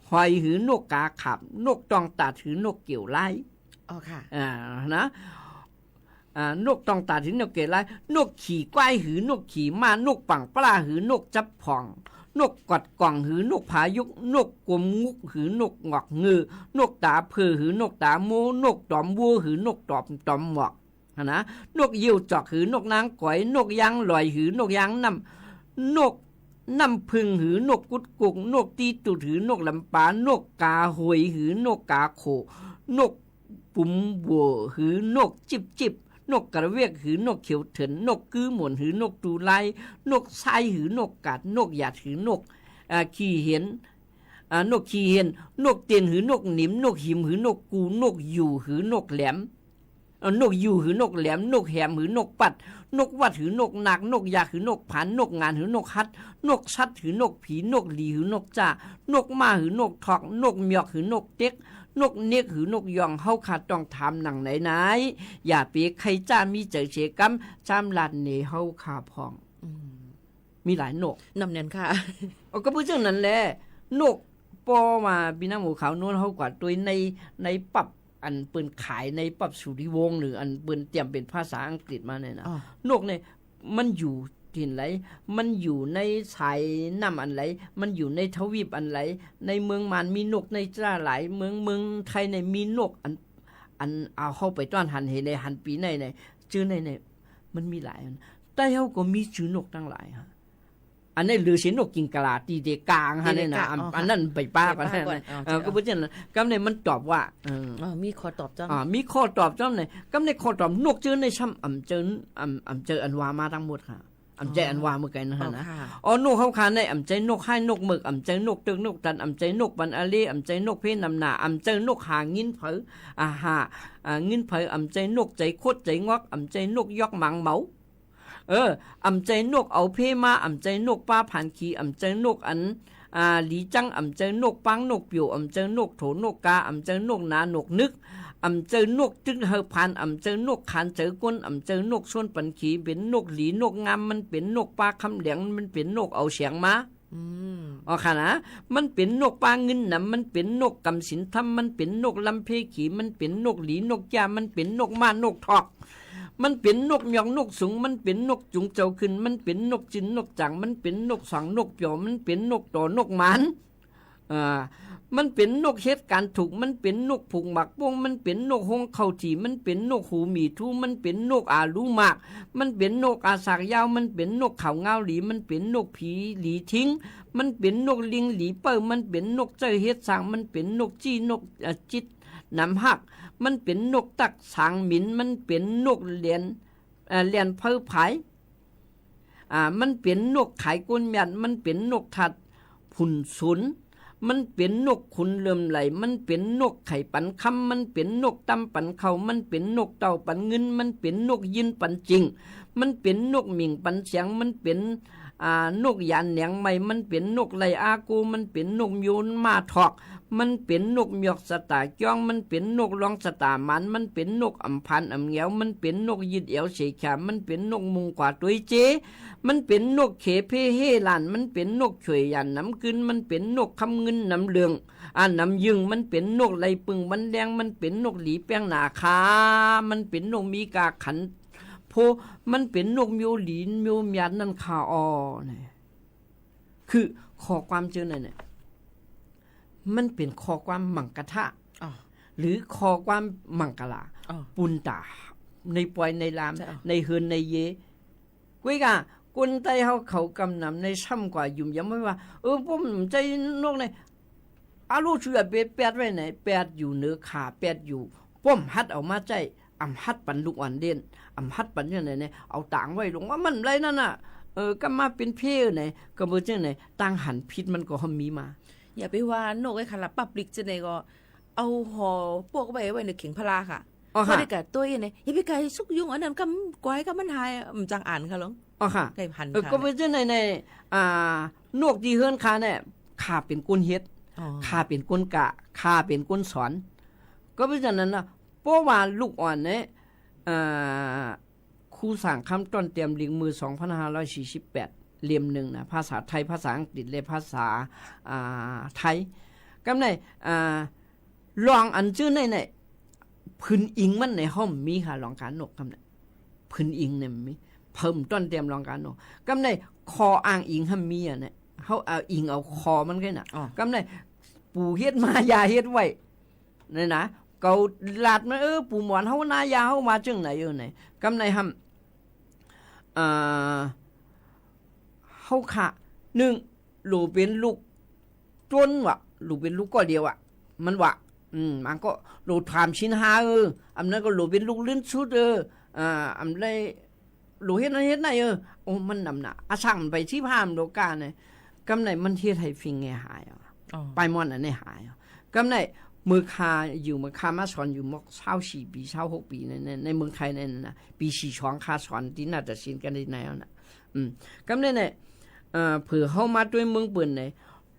หอยหือ นกกาขาบ นกตองตาดหือ นกเกี่ยวลาย อ๋อค่ะ อ่า นะ อ่า นกตองตาดหือ นกเกี่ยวลาย นกขี่ควายหือ นกขี่ม้า นกปังปลาหือ นกจับผ่อง นกกอดก่องหือ นกผายุก นกกลมงุกหือ นกงอกเงือ นกต๋าเผลอหือ นกต๋าโม นกต๋อมวัวหือ นกต๋อม ต๋อมหมอก หั้นนะ นกเยี่ยวจอกหือ นกนางก๋อย นกยางลอยหือ นกยางน้ำ นกน้ำผึ้งหือ นกกุดกุก นกตี้ตุ๊ดหือ นกลำปา นกกาหวยหือ นกกาโข นกปุ๋มบั่วหือ นกจิบจิบ นกกระเวกหือ นกเขียวเถิน นกกือหมวนหือ นกตูไล นกไซหือ นกกาด นกหยาดหือ นก อ่า ขี้เห็น อ่า นกขี้เห็น นกเตียนหือ นกหนิม นกหิมหือ นกกู นกอยู่หือ นกแหลม เอ่อ นกยูงหือ นกแหลม นกแหมหือ นกปัด นกวัดหือ นกนาค นกยากหือ นกผาน นกงานหือ นกฮัด นกสัตว์หือ นกผี นกหลีหือ นกจ้า นกม้าหือ นกทอก นกเมียกหือ นกเต็ก นกเน็กหือ นกยอง เฮาข้าต้องถามหนังไหนไหน อย่าเป๋ใค่จ้ามีใจ๋เสียกำ จ้ำลาดเหน่เฮาข้าพ่อง อืม มีหลายนก นำแน่นค่ะ เออ ก็เปื้อเจื้องนั้นแหละ นก ป้อว่าปี้น้องหมูขาวนวลเฮากว่าตวยใน ในปั๊บ อันเปิ้นขายในปั๊บสุริวงศ์ หรืออันเปิ้นเตรียมเป๋นภาษาอังกฤษมาเนี่ยนะ อ๋อ นกเนี่ย มันอยู่ถิ่นไหน มันอยู่ในสายน้ำอันไหน มันอยู่ในทวีปอันไหน ในเมืองมานมีนกในจ้าหลาย เมือง เมืองไทยเนี่ยมีนกอัน อันเอาเข้าไปต้อนหันเหน่ หันปี๋ไหนเนี่ย จื้อไหนเนี่ย มันมีหลายอัน ใต้เฮาก็มีจื้อนกตั้งหลายฮะ อันนี้เหลือเสียนกกิงกะลาตี้เต๋กางฮะเนี่ยนะ ตี้เต๋กาง อัน อ๋อค่ะ อันนั้นไปป้า ไปป้า ก่อน ก่อน นะ อ๋อ เออ เจ้า ก็เปื้อเจื้องนั้น กำเนี่ยมันตอบว่า เออ อ๋อ มีข้อตอบจ้อม อ่า มีข้อตอบจ้อมเนี่ย กำเนี่ยข้อตอบนกจื้อเนี่ยซ้ำอ่ำเจอ อ่ำ อ่ำเจออันว่ามาตึงหมดค่ะ อ่ำเจออันว่าเมื่อกี้นะฮะ อ๋อ นะ ค่ะ อ๋อ นกเฮาข้าเนี่ยอ่ำเจอนกฮ้ายนกเมิก อ่ำเจอนกเติ๊กนกตัน อ่ำเจอนกปันอาเล อ่ำเจอนกเพนำหน้า อ่ำเจอนกหางิ้นเผอ อ่า หา อ่า งิ้นเผอ อ่ำเจอนกใจ๋คดใจ๋งอก อ่ำเจอนกยอกหมางเหมา เออ อ่ำเจอนกเอาเพมา อ่ำเจอนกป้าผานขี่ อ่ำเจอนกอัน อ่า หลีจั้ง อ่ำเจอนกปางนกเปียว อ่ำเจอนกโถนกกา อ่ำเจอนกหนาหนวกนึก อ่ำเจอนกตึงหื้อผ่าน อ่ำเจอนกขานเจอก้น อ่ำเจอนกชวนปันขี่ เป๋นนกหลีนกงาม มันเป๋นนกปาคำแหลง มันเป๋นนกเอาแสงมา อืม อ๋อค่ะนะ มันเป๋นนกปาเงินหนำ มันเป๋นนกกำศีลธรรม มันเป๋นนกลำเพขี่ มันเป๋นนกหลีนกจ้า มันเป๋นนกม้านกทอก มันเป๋นนกหยองนกสุง มันเป๋นนกจุงเจ้าขึ้น มันเป๋นนกจืนนกจ๋าง มันเป๋นนกสว่างนกเปียว มันเป๋นนกต่อนกหมาน อ่า มันเป๋นนกเฮ็ดก๋านถูก มันเป๋นนกผูกหมากป้ง มันเป๋นนกฮงเข้าถี่ มันเป๋นนกหูหมีทู มันเป๋นนกอาลูมาก มันเป๋นนกอาสากยาว มันเป๋นนกเขางาวหลี มันเป๋นนกผีหลีทิ้ง มันเป๋นนกลิงหลีเป้อ มันเป๋นนกเจ้อเฮ็ดสร้าง มันเป๋นนกจี้นก อ่า จิตหนำฮัก มันเป๋นนกตั๊กสางหมิน มันเป๋นนกแหลน อ่า แหลนเผาผาย อ่า มันเป๋นนกขายก้นแมด มันเป๋นนกทัดผุ่นสุน มันเป๋นนกขุนเหลื่อมไหล มันเป๋นนกไข่ปันคำ มันเป๋นนกตำปันข้าว มันเป๋นนกเต้าปันเงิน มันเป๋นนกยืนปันจิ่ง มันเป๋นนกหมิ่งปันแสง มันเป๋น อ่า นกหยานแหนงไหม้ มันเป๋นนกไล่อากู มันเป๋นนกโยนม้าทอก มันเป๋นนกหยอกสะตาจ้อง มันเป๋นนกลองสะตาหมาน มันเป๋นนกอ่ำผานอ่ำแหงว มันเป๋นนกยืดแอวเสฉา มันเป๋นนกมุงขวาตวยเจ มันเป๋นนกเขเพเฮหล้าน มันเป๋นนกช่วยหยันหนำกึน มันเป๋นนกคำเงินหนำเหลือง อ่า หนำยึง มันเป๋นนกไล่ปึ้งวันแลง มันเป๋นนกหลีแป้งหนาคา มันเป๋นนกมีกาขันโพ มันเป๋นนกเมียวหลีเมียวหยาดนั่นคาออ เนี่ย คือข้อความเจ้านั้นเนี่ย มันเป๋นข้อความมังกะทะ อ๋อ หรือข้อความมังกะลา อ๋อ ปูนต๋า ในปอยในลาม เจ้า ในเฮือนในเย ก้วยก่ะ คนใต้เฮาเขากำนำในซ้ำกว่าหยุมหยำไว้ว่า เออ ป้อมใจ้นกใน อาลูกเสือเปดแปดไว้ไหน แปดอยู่เหนือขา แปดอยู่ ป้อมหัดเอามาใจ้ อ่ำหัดปันลูกอ่อนเล่น อ่ำหัดปันอย่างไหนเนี่ย เอาต๋างไว้ลงว่ามันไรนั่นน่ะ เออ ก็มาเป๋นเพไหน ก็เป๋นจั่งไหน ตางหันผิดมันก็มีมา อย่าไปว่านกไอ้ขะละปับลิกจั่งไหนก็ เอาห่อปวกไว้ ไว้ในเข่งพลาค่ะ อ๋อค่ะ พอได้กะตวยเนี่ย อย่าไปไก่ซุกยุงอันนั้น ก็กวายก็มันหาย มันจังอ่านค่ะหลวง อ๋อค่ะ ไก่หัน เออ ค่ะ ก็เป๋นจั่งไหนใน อ่า นกตี้เฮือนข้าเนี่ย ข้าเป๋นคนเฮ็ด อ๋อ ข้าเป๋นคนกะ ข้าเป๋นคนสอน ก็เป๋นจั่งนั้นนะ เพราะว่าลูกอ่อนเนี่ย อ่า ครูสร้างคำต้อนเตรียมลิงมือ สองพันห้าร้อยสี่สิบแปด เล่มหนึ่งนะ ภาษาไทย ภาษาอังกฤษ และภาษา อ่า ไทย กำใน อ่า ลองอันจื้อในเนี่ย ผืนอิงมันในห้องมีค่ะ ลองกานกกำใน ผืนอิงเนี่ยมันมี เพิ่มต้อนเตรียมลองกานก กำใน ข้ออ้างอิงห้ามมีอะเนี่ย เฮาเอาอิงเอาข้อมันไงน่ะ อ๋อ กำใน ปู่เฮ็ดมา ย่าเฮ็ดไว้ เนี่ยนะ เก่าลาดมา เออ ปู่หมอนเฮานาย่าเฮามาจั่งไหน เออ ไหน กำในห้าม อ่า เฮาค่ะ นึ่ง หลูเป๋นลูกจนวะ หลูเป๋นลูกก้อเดียวอะ มันวะ อืม มันก็หลูถามศีลห้า เออ อันนั้นก็หลูเป๋นลูกลื่นสุด เออ อ่า อันใด หลูเฮ็ดนั้นเฮ็ดนั้น เออ โอ้ มันนำหน้า อะ ซ่างมันไปตี้พามโลกาเนี่ย กำในมันเฮ็ดหื้อฝิ่งแง่หายอะ อ๋อ ปายม่อนอันนี้หายอะ กำใน เมื่อข้าอยู่ เมื่อข้ามาสอนอยู่มอก ซาวสี่ปี๋ ซาวหกปี๋ ใน ใน ในเมืองไทยนั่นน่ะ ปี๋สี่สองข้าสอนตี้นาฏศิลป์กันตี้ไหนเอาน่ะ อืม กำในเนี่ย เอ่อ เผื่อเฮามาตวยเมืองเปิ้นเนี่ย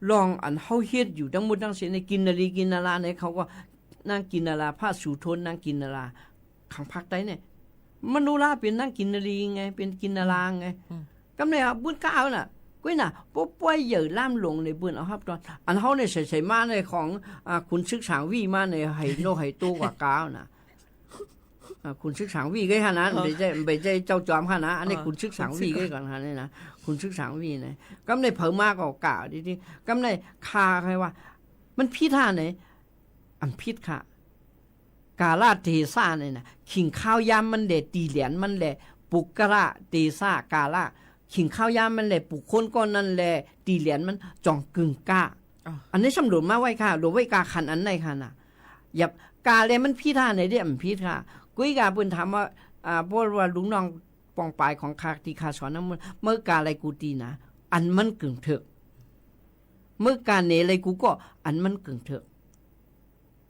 ลองอันเฮาเฮ็ดอยู่ตังหมดตังสิ้นในกินนารีกินนาราเนี่ย เขาก็นางกินนารา พระสุทน นางกินนารา ขังภาคใต้เนี่ย มโนราเป๋นนางกินนารีไง เป๋นกินนาราไง อืม กำในอะ เปิ้นก็เอาน่ะ ก้อยน่ะ ป้อป้อยใหญ่ล่ามหลวงในเปิ้นเอาฮับตอน อันเฮาเนี่ยใส่ๆ มาในของ อ่า ขุนศึกสางวีมาในไหโนไหโตกว่ากาวน่ะ อ่า ขุนศึกสางวีไงฮะนะ อ๋อ บ่ใจ้ บ่ใจ้เจ้าจอมฮะนะ อันนี้ อ๋อ ขุนศึกสางวีไงก่อนฮะเนี่ยนะ ขุนศึกสางวีนะ กำในเผามาก็กล่าวดีๆ กำในข้าใครว่า มันผิดฮะไหน อันผิดค่ะ กาลเทศะเนี่ยนะ ขิงข้าวยามมันแล ตี้แหลนมันแล ปุคคละเทศะกาละ ขิงข้าวยามมันแล ปุคคลก้อนนั้นแล ตี้แหลนมัน จ่องกึ่งก้า อ๋อ อันนี้สำรวจมาไว้ค่ะ หลวงไว้กาขันอันไหนค่ะน่ะ อย่า กาแลมันผิดฮะไหนเด้ อันผิดค่ะ ก้อยกาเปิ้นถามว่า อ่า เพราะว่าลูกน้องปองปายของข้าตี้ข้าสอนนั้น เมื่อกาอะไรกูตี้นะ อันมันกึ่งเถิก เมื่อกาเหนอะไรกูก็ อันมันกึ่งเถิก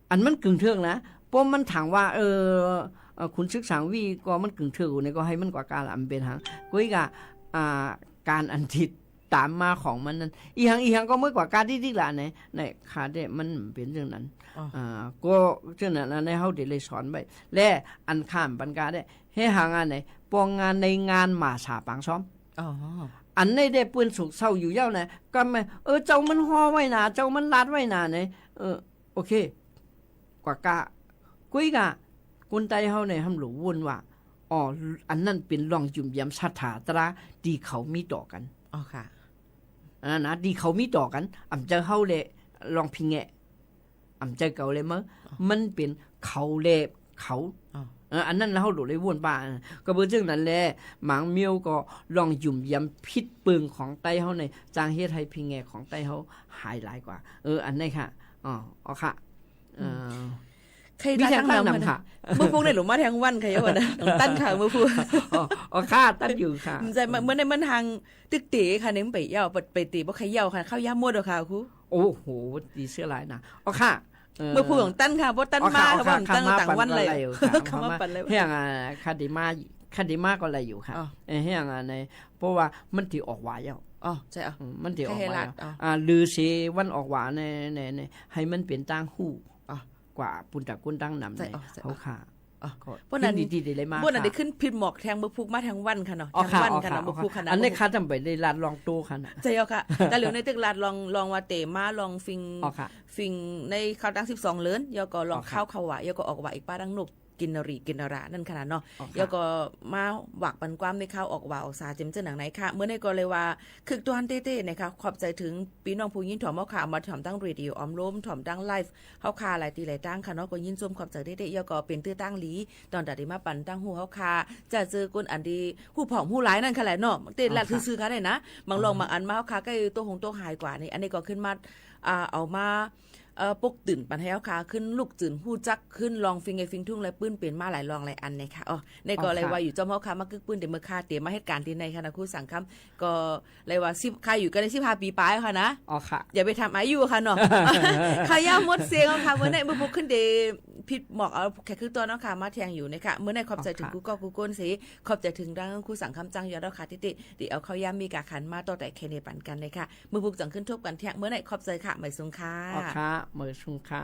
อันมันกึ่งเถิกนะ เพราะมันถามว่า เออ เอ่อ ขุนศึกสางวีก็มันกึ่งเถิกอยู่เนี่ย ก็หื้อมันกว่ากาละ อันเป๋นหัง ก้อยกา อ่า การอันถิด ต๋ามมาของมันนั้น อี่หังอี่หังก็เมื่อกว่ากาติ๊กๆ ละ ใน ในข้าเด้มันเป๋นเจ้านั้น อ๋อ อ่า ก็เจ้านั้นนะ ในเฮาเดะเลยสอนไว้ และอันข้ามปันกาเด้ เฮหังอันไหน ปองงานในงานหม่าสาปางซ้อม อ๋อ อันนี้เด้เปิ้นโศกเศร้าอยู่เย้านะ ก็ไม่ เออ เจ้ามันฮ้อไว้นา เจ้ามันลาดไว้นา ใน เออ โอเค กว่ากา กุ้ยกา คนใต้เฮาในห้ำหลูวุ่นว่า อ๋อ อันนั้นเป๋นรองหยุมหยามศรัทธาตราตี้เขามีต่อกั๋น อ๋อค่ะ อันนั้นนะ ตี้เขามีต่อกั๋น อ่ำเจ้าเฮาแลรองผิงแงะ อ่ำเจ้าเก่าแลเมอ อ๋อ มันเป๋นเขาแลเขา อ๋อ เออ อันนั้นเฮาหลูเลยวุ่นว่า เออ ก็เป๋นเจ้านั้นแล หมางเมียวก็รองหยุมหยามผิดเปิงของใต้เฮาใน จางเฮ็ดหื้อผิงแงะของใต้เฮาหายหลายกว่า เออ อันนี้ค่ะ อ๋อ อ๋อค่ะ เออ ใค่ลาดตั้งนำค่ะ เมื่อพูกในหลูมาแทงวันค่ะ เย้าวันนะ ตั้นค่ะ เมื่อพูก อ๋อ อ๋อค่ะ ตั้นอยู่ค่ะ ใจ้ เมื่อ เมื่อในมันทางตึกเต๋ค่ะ ในมันไปเย้า ไป ไปเต๋บ่ใค่เย้าค่ะ เข้ายามหมดแล้วค่ะครู โอ้โห ดีเสียหลายนะ อ๋อค่ะ เออ เมื่อพูกตั้นค่ะ บ่ตั้นมาค่ะ บ่ตั้นมาต่างวันเลย เข้ามาปันเลย แห่ง อ่า คดีมา คดีมาก็ได้อยู่ค่ะ อ๋อ เออ แห่ง อ่า ใน เพราะว่ามันตี้ออกหว่าเย้า อ๋อ ใจ้ อ๋อ อืม มันตี้ออกหว่าเย้า ใค่ลาด อ๋อ อ่า หรือเสียวันออกหว่าใน ใน ใน หื้อมันเป๋นตางฮู้ อ๋อ กว่าปุ้นต๋ากุ้นตั้งนำ ใจ้ ใน อ๋อ ใจ้ เฮาค่ะ อ๋อ ก็ เปิ้นนั้น ยินดีตี้ได้มา เปิ้นนั้น ค่ะ ได้ขึ้นผิดหมอกแทงเมื่อพูกมาแทงวันค่ะเนาะ อ๋อ แทงวันค่ะ ค่ะ เนาะ อ๋อ เมื่อพูกค่ะ ค่ะ อันนี้ข้าจำไปได้ลาดรองโต้ค่ะนะ ใจ้ อ๋อค่ะ แต่เหลียวในตึกลาดรอง รองว่าเต๋มา รองฟิง อ๋อค่ะ ฟิงในเข้าตั้งสิบสองเลิน แล้วก็รอง อ๋อค่ะ เข้าเข้าหว่า แล้วก็ออกหว่าอีกป้าดังนก กินนารีกินนารานั่นค่ะนะเนาะ อ๋อค่ะ แล้วก็มาหวากปันความในข่าวออกหว่าออกสาเจ๋มเจ้าหนังไหนค่ะ เมื่อในก็เลยว่า คึกต้านเต้ๆ นะคะ ขอบใจ๋เถิงปี้น้องผู้ยินถ่อมเฮาค่ะ มาถ่อมตางเรดิโอออมโลม ถ่อมตางไลฟ์เฮาค่ะ หลายตี้หลายตางค่ะเนาะ ก็ยินชมขอบใจ๋เต้ๆ แล้วก็เป๋นตื้อตางหลี ต๋อนต๋าตี้มาปันตางฮู้เฮาค่ะ จะเจอคนอันตี้ฮู้ผ่องฮู้หลายนั่นค่ะแหละเนาะ เต้ลาด อ๋อค่ะ ซื่อๆ ค่ะได้นะ บางรอง อ๋อ บางอันมาเฮาค่ะ ใก้โต๊ะหงโต๊ะหายกว่านี่ อันนี้ก็ขึ้นมา อ่า เอามา เอ่อ ปลุกตื่นปันหื้อเฮาค่ะ ขึ้นลุกตื่นฮู้จัก ขึ้นลองฟิงไอ้ฟิงทุ่ง และปื้นเป๋นมาหลายรองหลายอันเนี่ยค่ะ อ๋อ ในก็ อ๋อ เลย ค่ะ ว่าอยู่จ้อมเฮาค่ะ มากึ๊กปื้นเต๋มเมื่อค่ะ เต๋มาเฮ็ดก๋านตี้ในค่ะนะ ครูสังคำ ก็เลยว่าสิบ ค่ะ อยู่กั๋นได้สิบห้าปี๋ป๋ายค่ะนะ อ๋อค่ะ อย่าไปถามอายุค่ะเนาะ ค่ะ ย่าหมดเสียงแล้วค่ะ เมื่อในเมื่อพูกขึ้นเต๋ผิดหมอกเอาแขกคึกต้านเนาะค่ะ มาแทงอยู่เนี่ยค่ะ เมื่อในขอบใจ๋เถิง อ๋อค่ะ กู้ก้อกู้ก้นเสีย ขอบใจ๋เถิงตางครูสังคำจังยอดเฮาค่ะ ตี้ ตี้ ตี้เอาข้าวยามมีก๋าขันมาต่อแต๋าแคเนปันกั๋นเลยค่ะ เมื่อพูกจังขึ้นทบกั๋นเที่ยง เมื่อในขอบใจ๋ค่ะ หมายสูงค่ะ อ๋อค่ะ หมายสูงค่ะ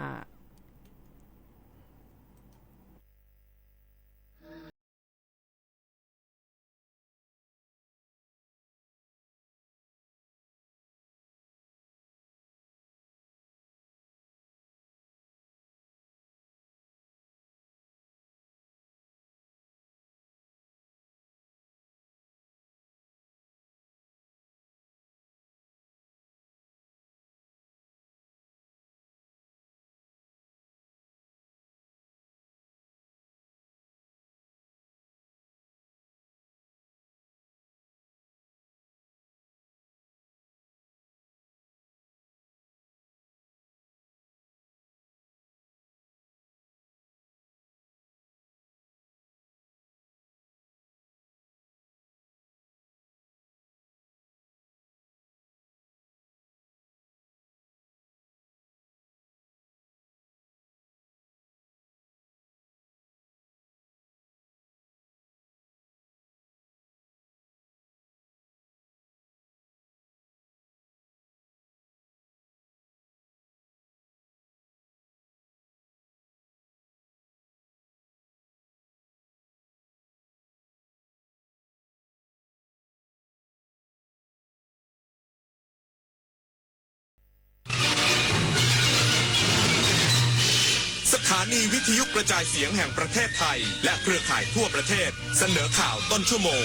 สถานีวิทยุกระจายเสียงแห่งประเทศไทย และเครือข่ายทั่วประเทศ เสนอข่าวต้นชั่วโมง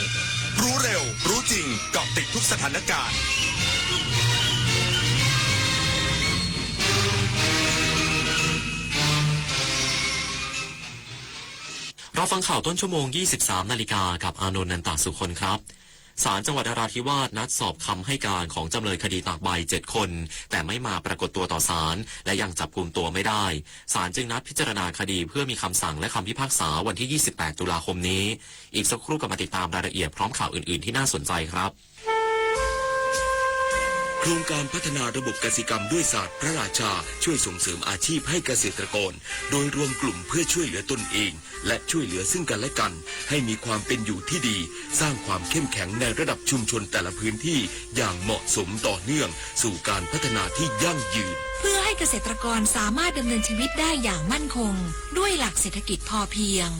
รู้เร็ว รู้จริง เกาะติดทุกสถานการณ์ รับฟังข่าวต้นชั่วโมง ยี่สิบสามนาฬิกา กับอานนท์ นันตสุคนครับ ศาลจังหวัดนราธิวาสนัดสอบคำให้การของจำเลยคดีตากใบ เจ็ดคน แต่ไม่มาปรากฏตัวต่อศาล และยังจับกุมตัวไม่ได้ ศาลจึงนัดพิจารณาคดีเพื่อมีคำสั่งและคำพิพากษาวันที่ ยี่สิบแปด ตุลาคมนี้ อีกสักครู่กลับมาติดตามรายละเอียดพร้อมข่าวอื่นๆ ที่น่าสนใจครับ โครงการพัฒนาระบบกสิกรรมด้วยศาสตร์พระราชา ช่วยส่งเสริมอาชีพให้เกษตรกร โดยรวมกลุ่มเพื่อช่วยเหลือตนเอง และช่วยเหลือซึ่งกันและกัน ให้มีความเป็นอยู่ที่ดี สร้างความเข้มแข็งในระดับชุมชนแต่ละพื้นที่อย่างเหมาะสมต่อเนื่อง สู่การพัฒนาที่ยั่งยืน เพื่อให้เกษตรกรสามารถดำเนินชีวิตได้อย่างมั่นคง ด้วยหลักเศรษฐกิจพอเพียง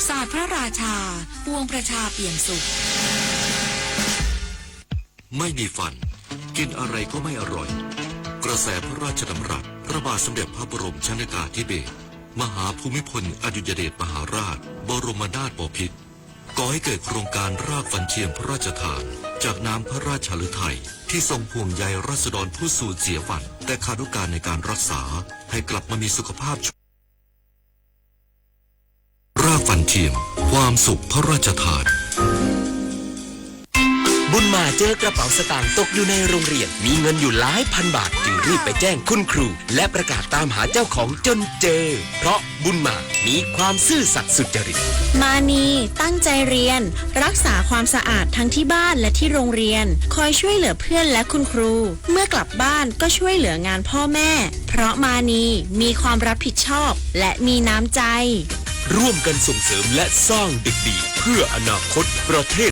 ศาสตร์พระราชา ปวงประชาเปี่ยมสุข ไม่มีฟัน กินอะไรก็ไม่อร่อย กระแสพระราชดำรัส พระบาทสมเด็จพระบรมชนกาธิเบศร มหาภูมิพลอดุลยเดชมหาราช บรมนาถบพิตร ก่อให้เกิดโครงการรากฟันเทียมพระราชทาน จากน้ำพระราชฤทัย ที่ทรงห่วงใยราษฎรผู้สูญเสียฟัน แต่ขาดโอกาสในการรักษา ให้กลับมามีสุขภาพ รากฟันเทียม ความสุขพระราชทาน บุญมาเจอกระเป๋าสตางค์ตกอยู่ในโรงเรียน มีเงินอยู่หลายพันบาท จึงรีบไปแจ้งคุณครู และประกาศตามหาเจ้าของจนเจอ เพราะบุญมามีความซื่อสัตย์สุจริต มานีตั้งใจเรียน รักษาความสะอาดทั้งที่บ้านและที่โรงเรียน คอยช่วยเหลือเพื่อนและคุณครู เมื่อกลับบ้านก็ช่วยเหลืองานพ่อแม่ เพราะมานีมีความรับผิดชอบและมีน้ำใจ ร่วมกันส่งเสริมและสร้างเด็กดี เพื่ออนาคตประเทศ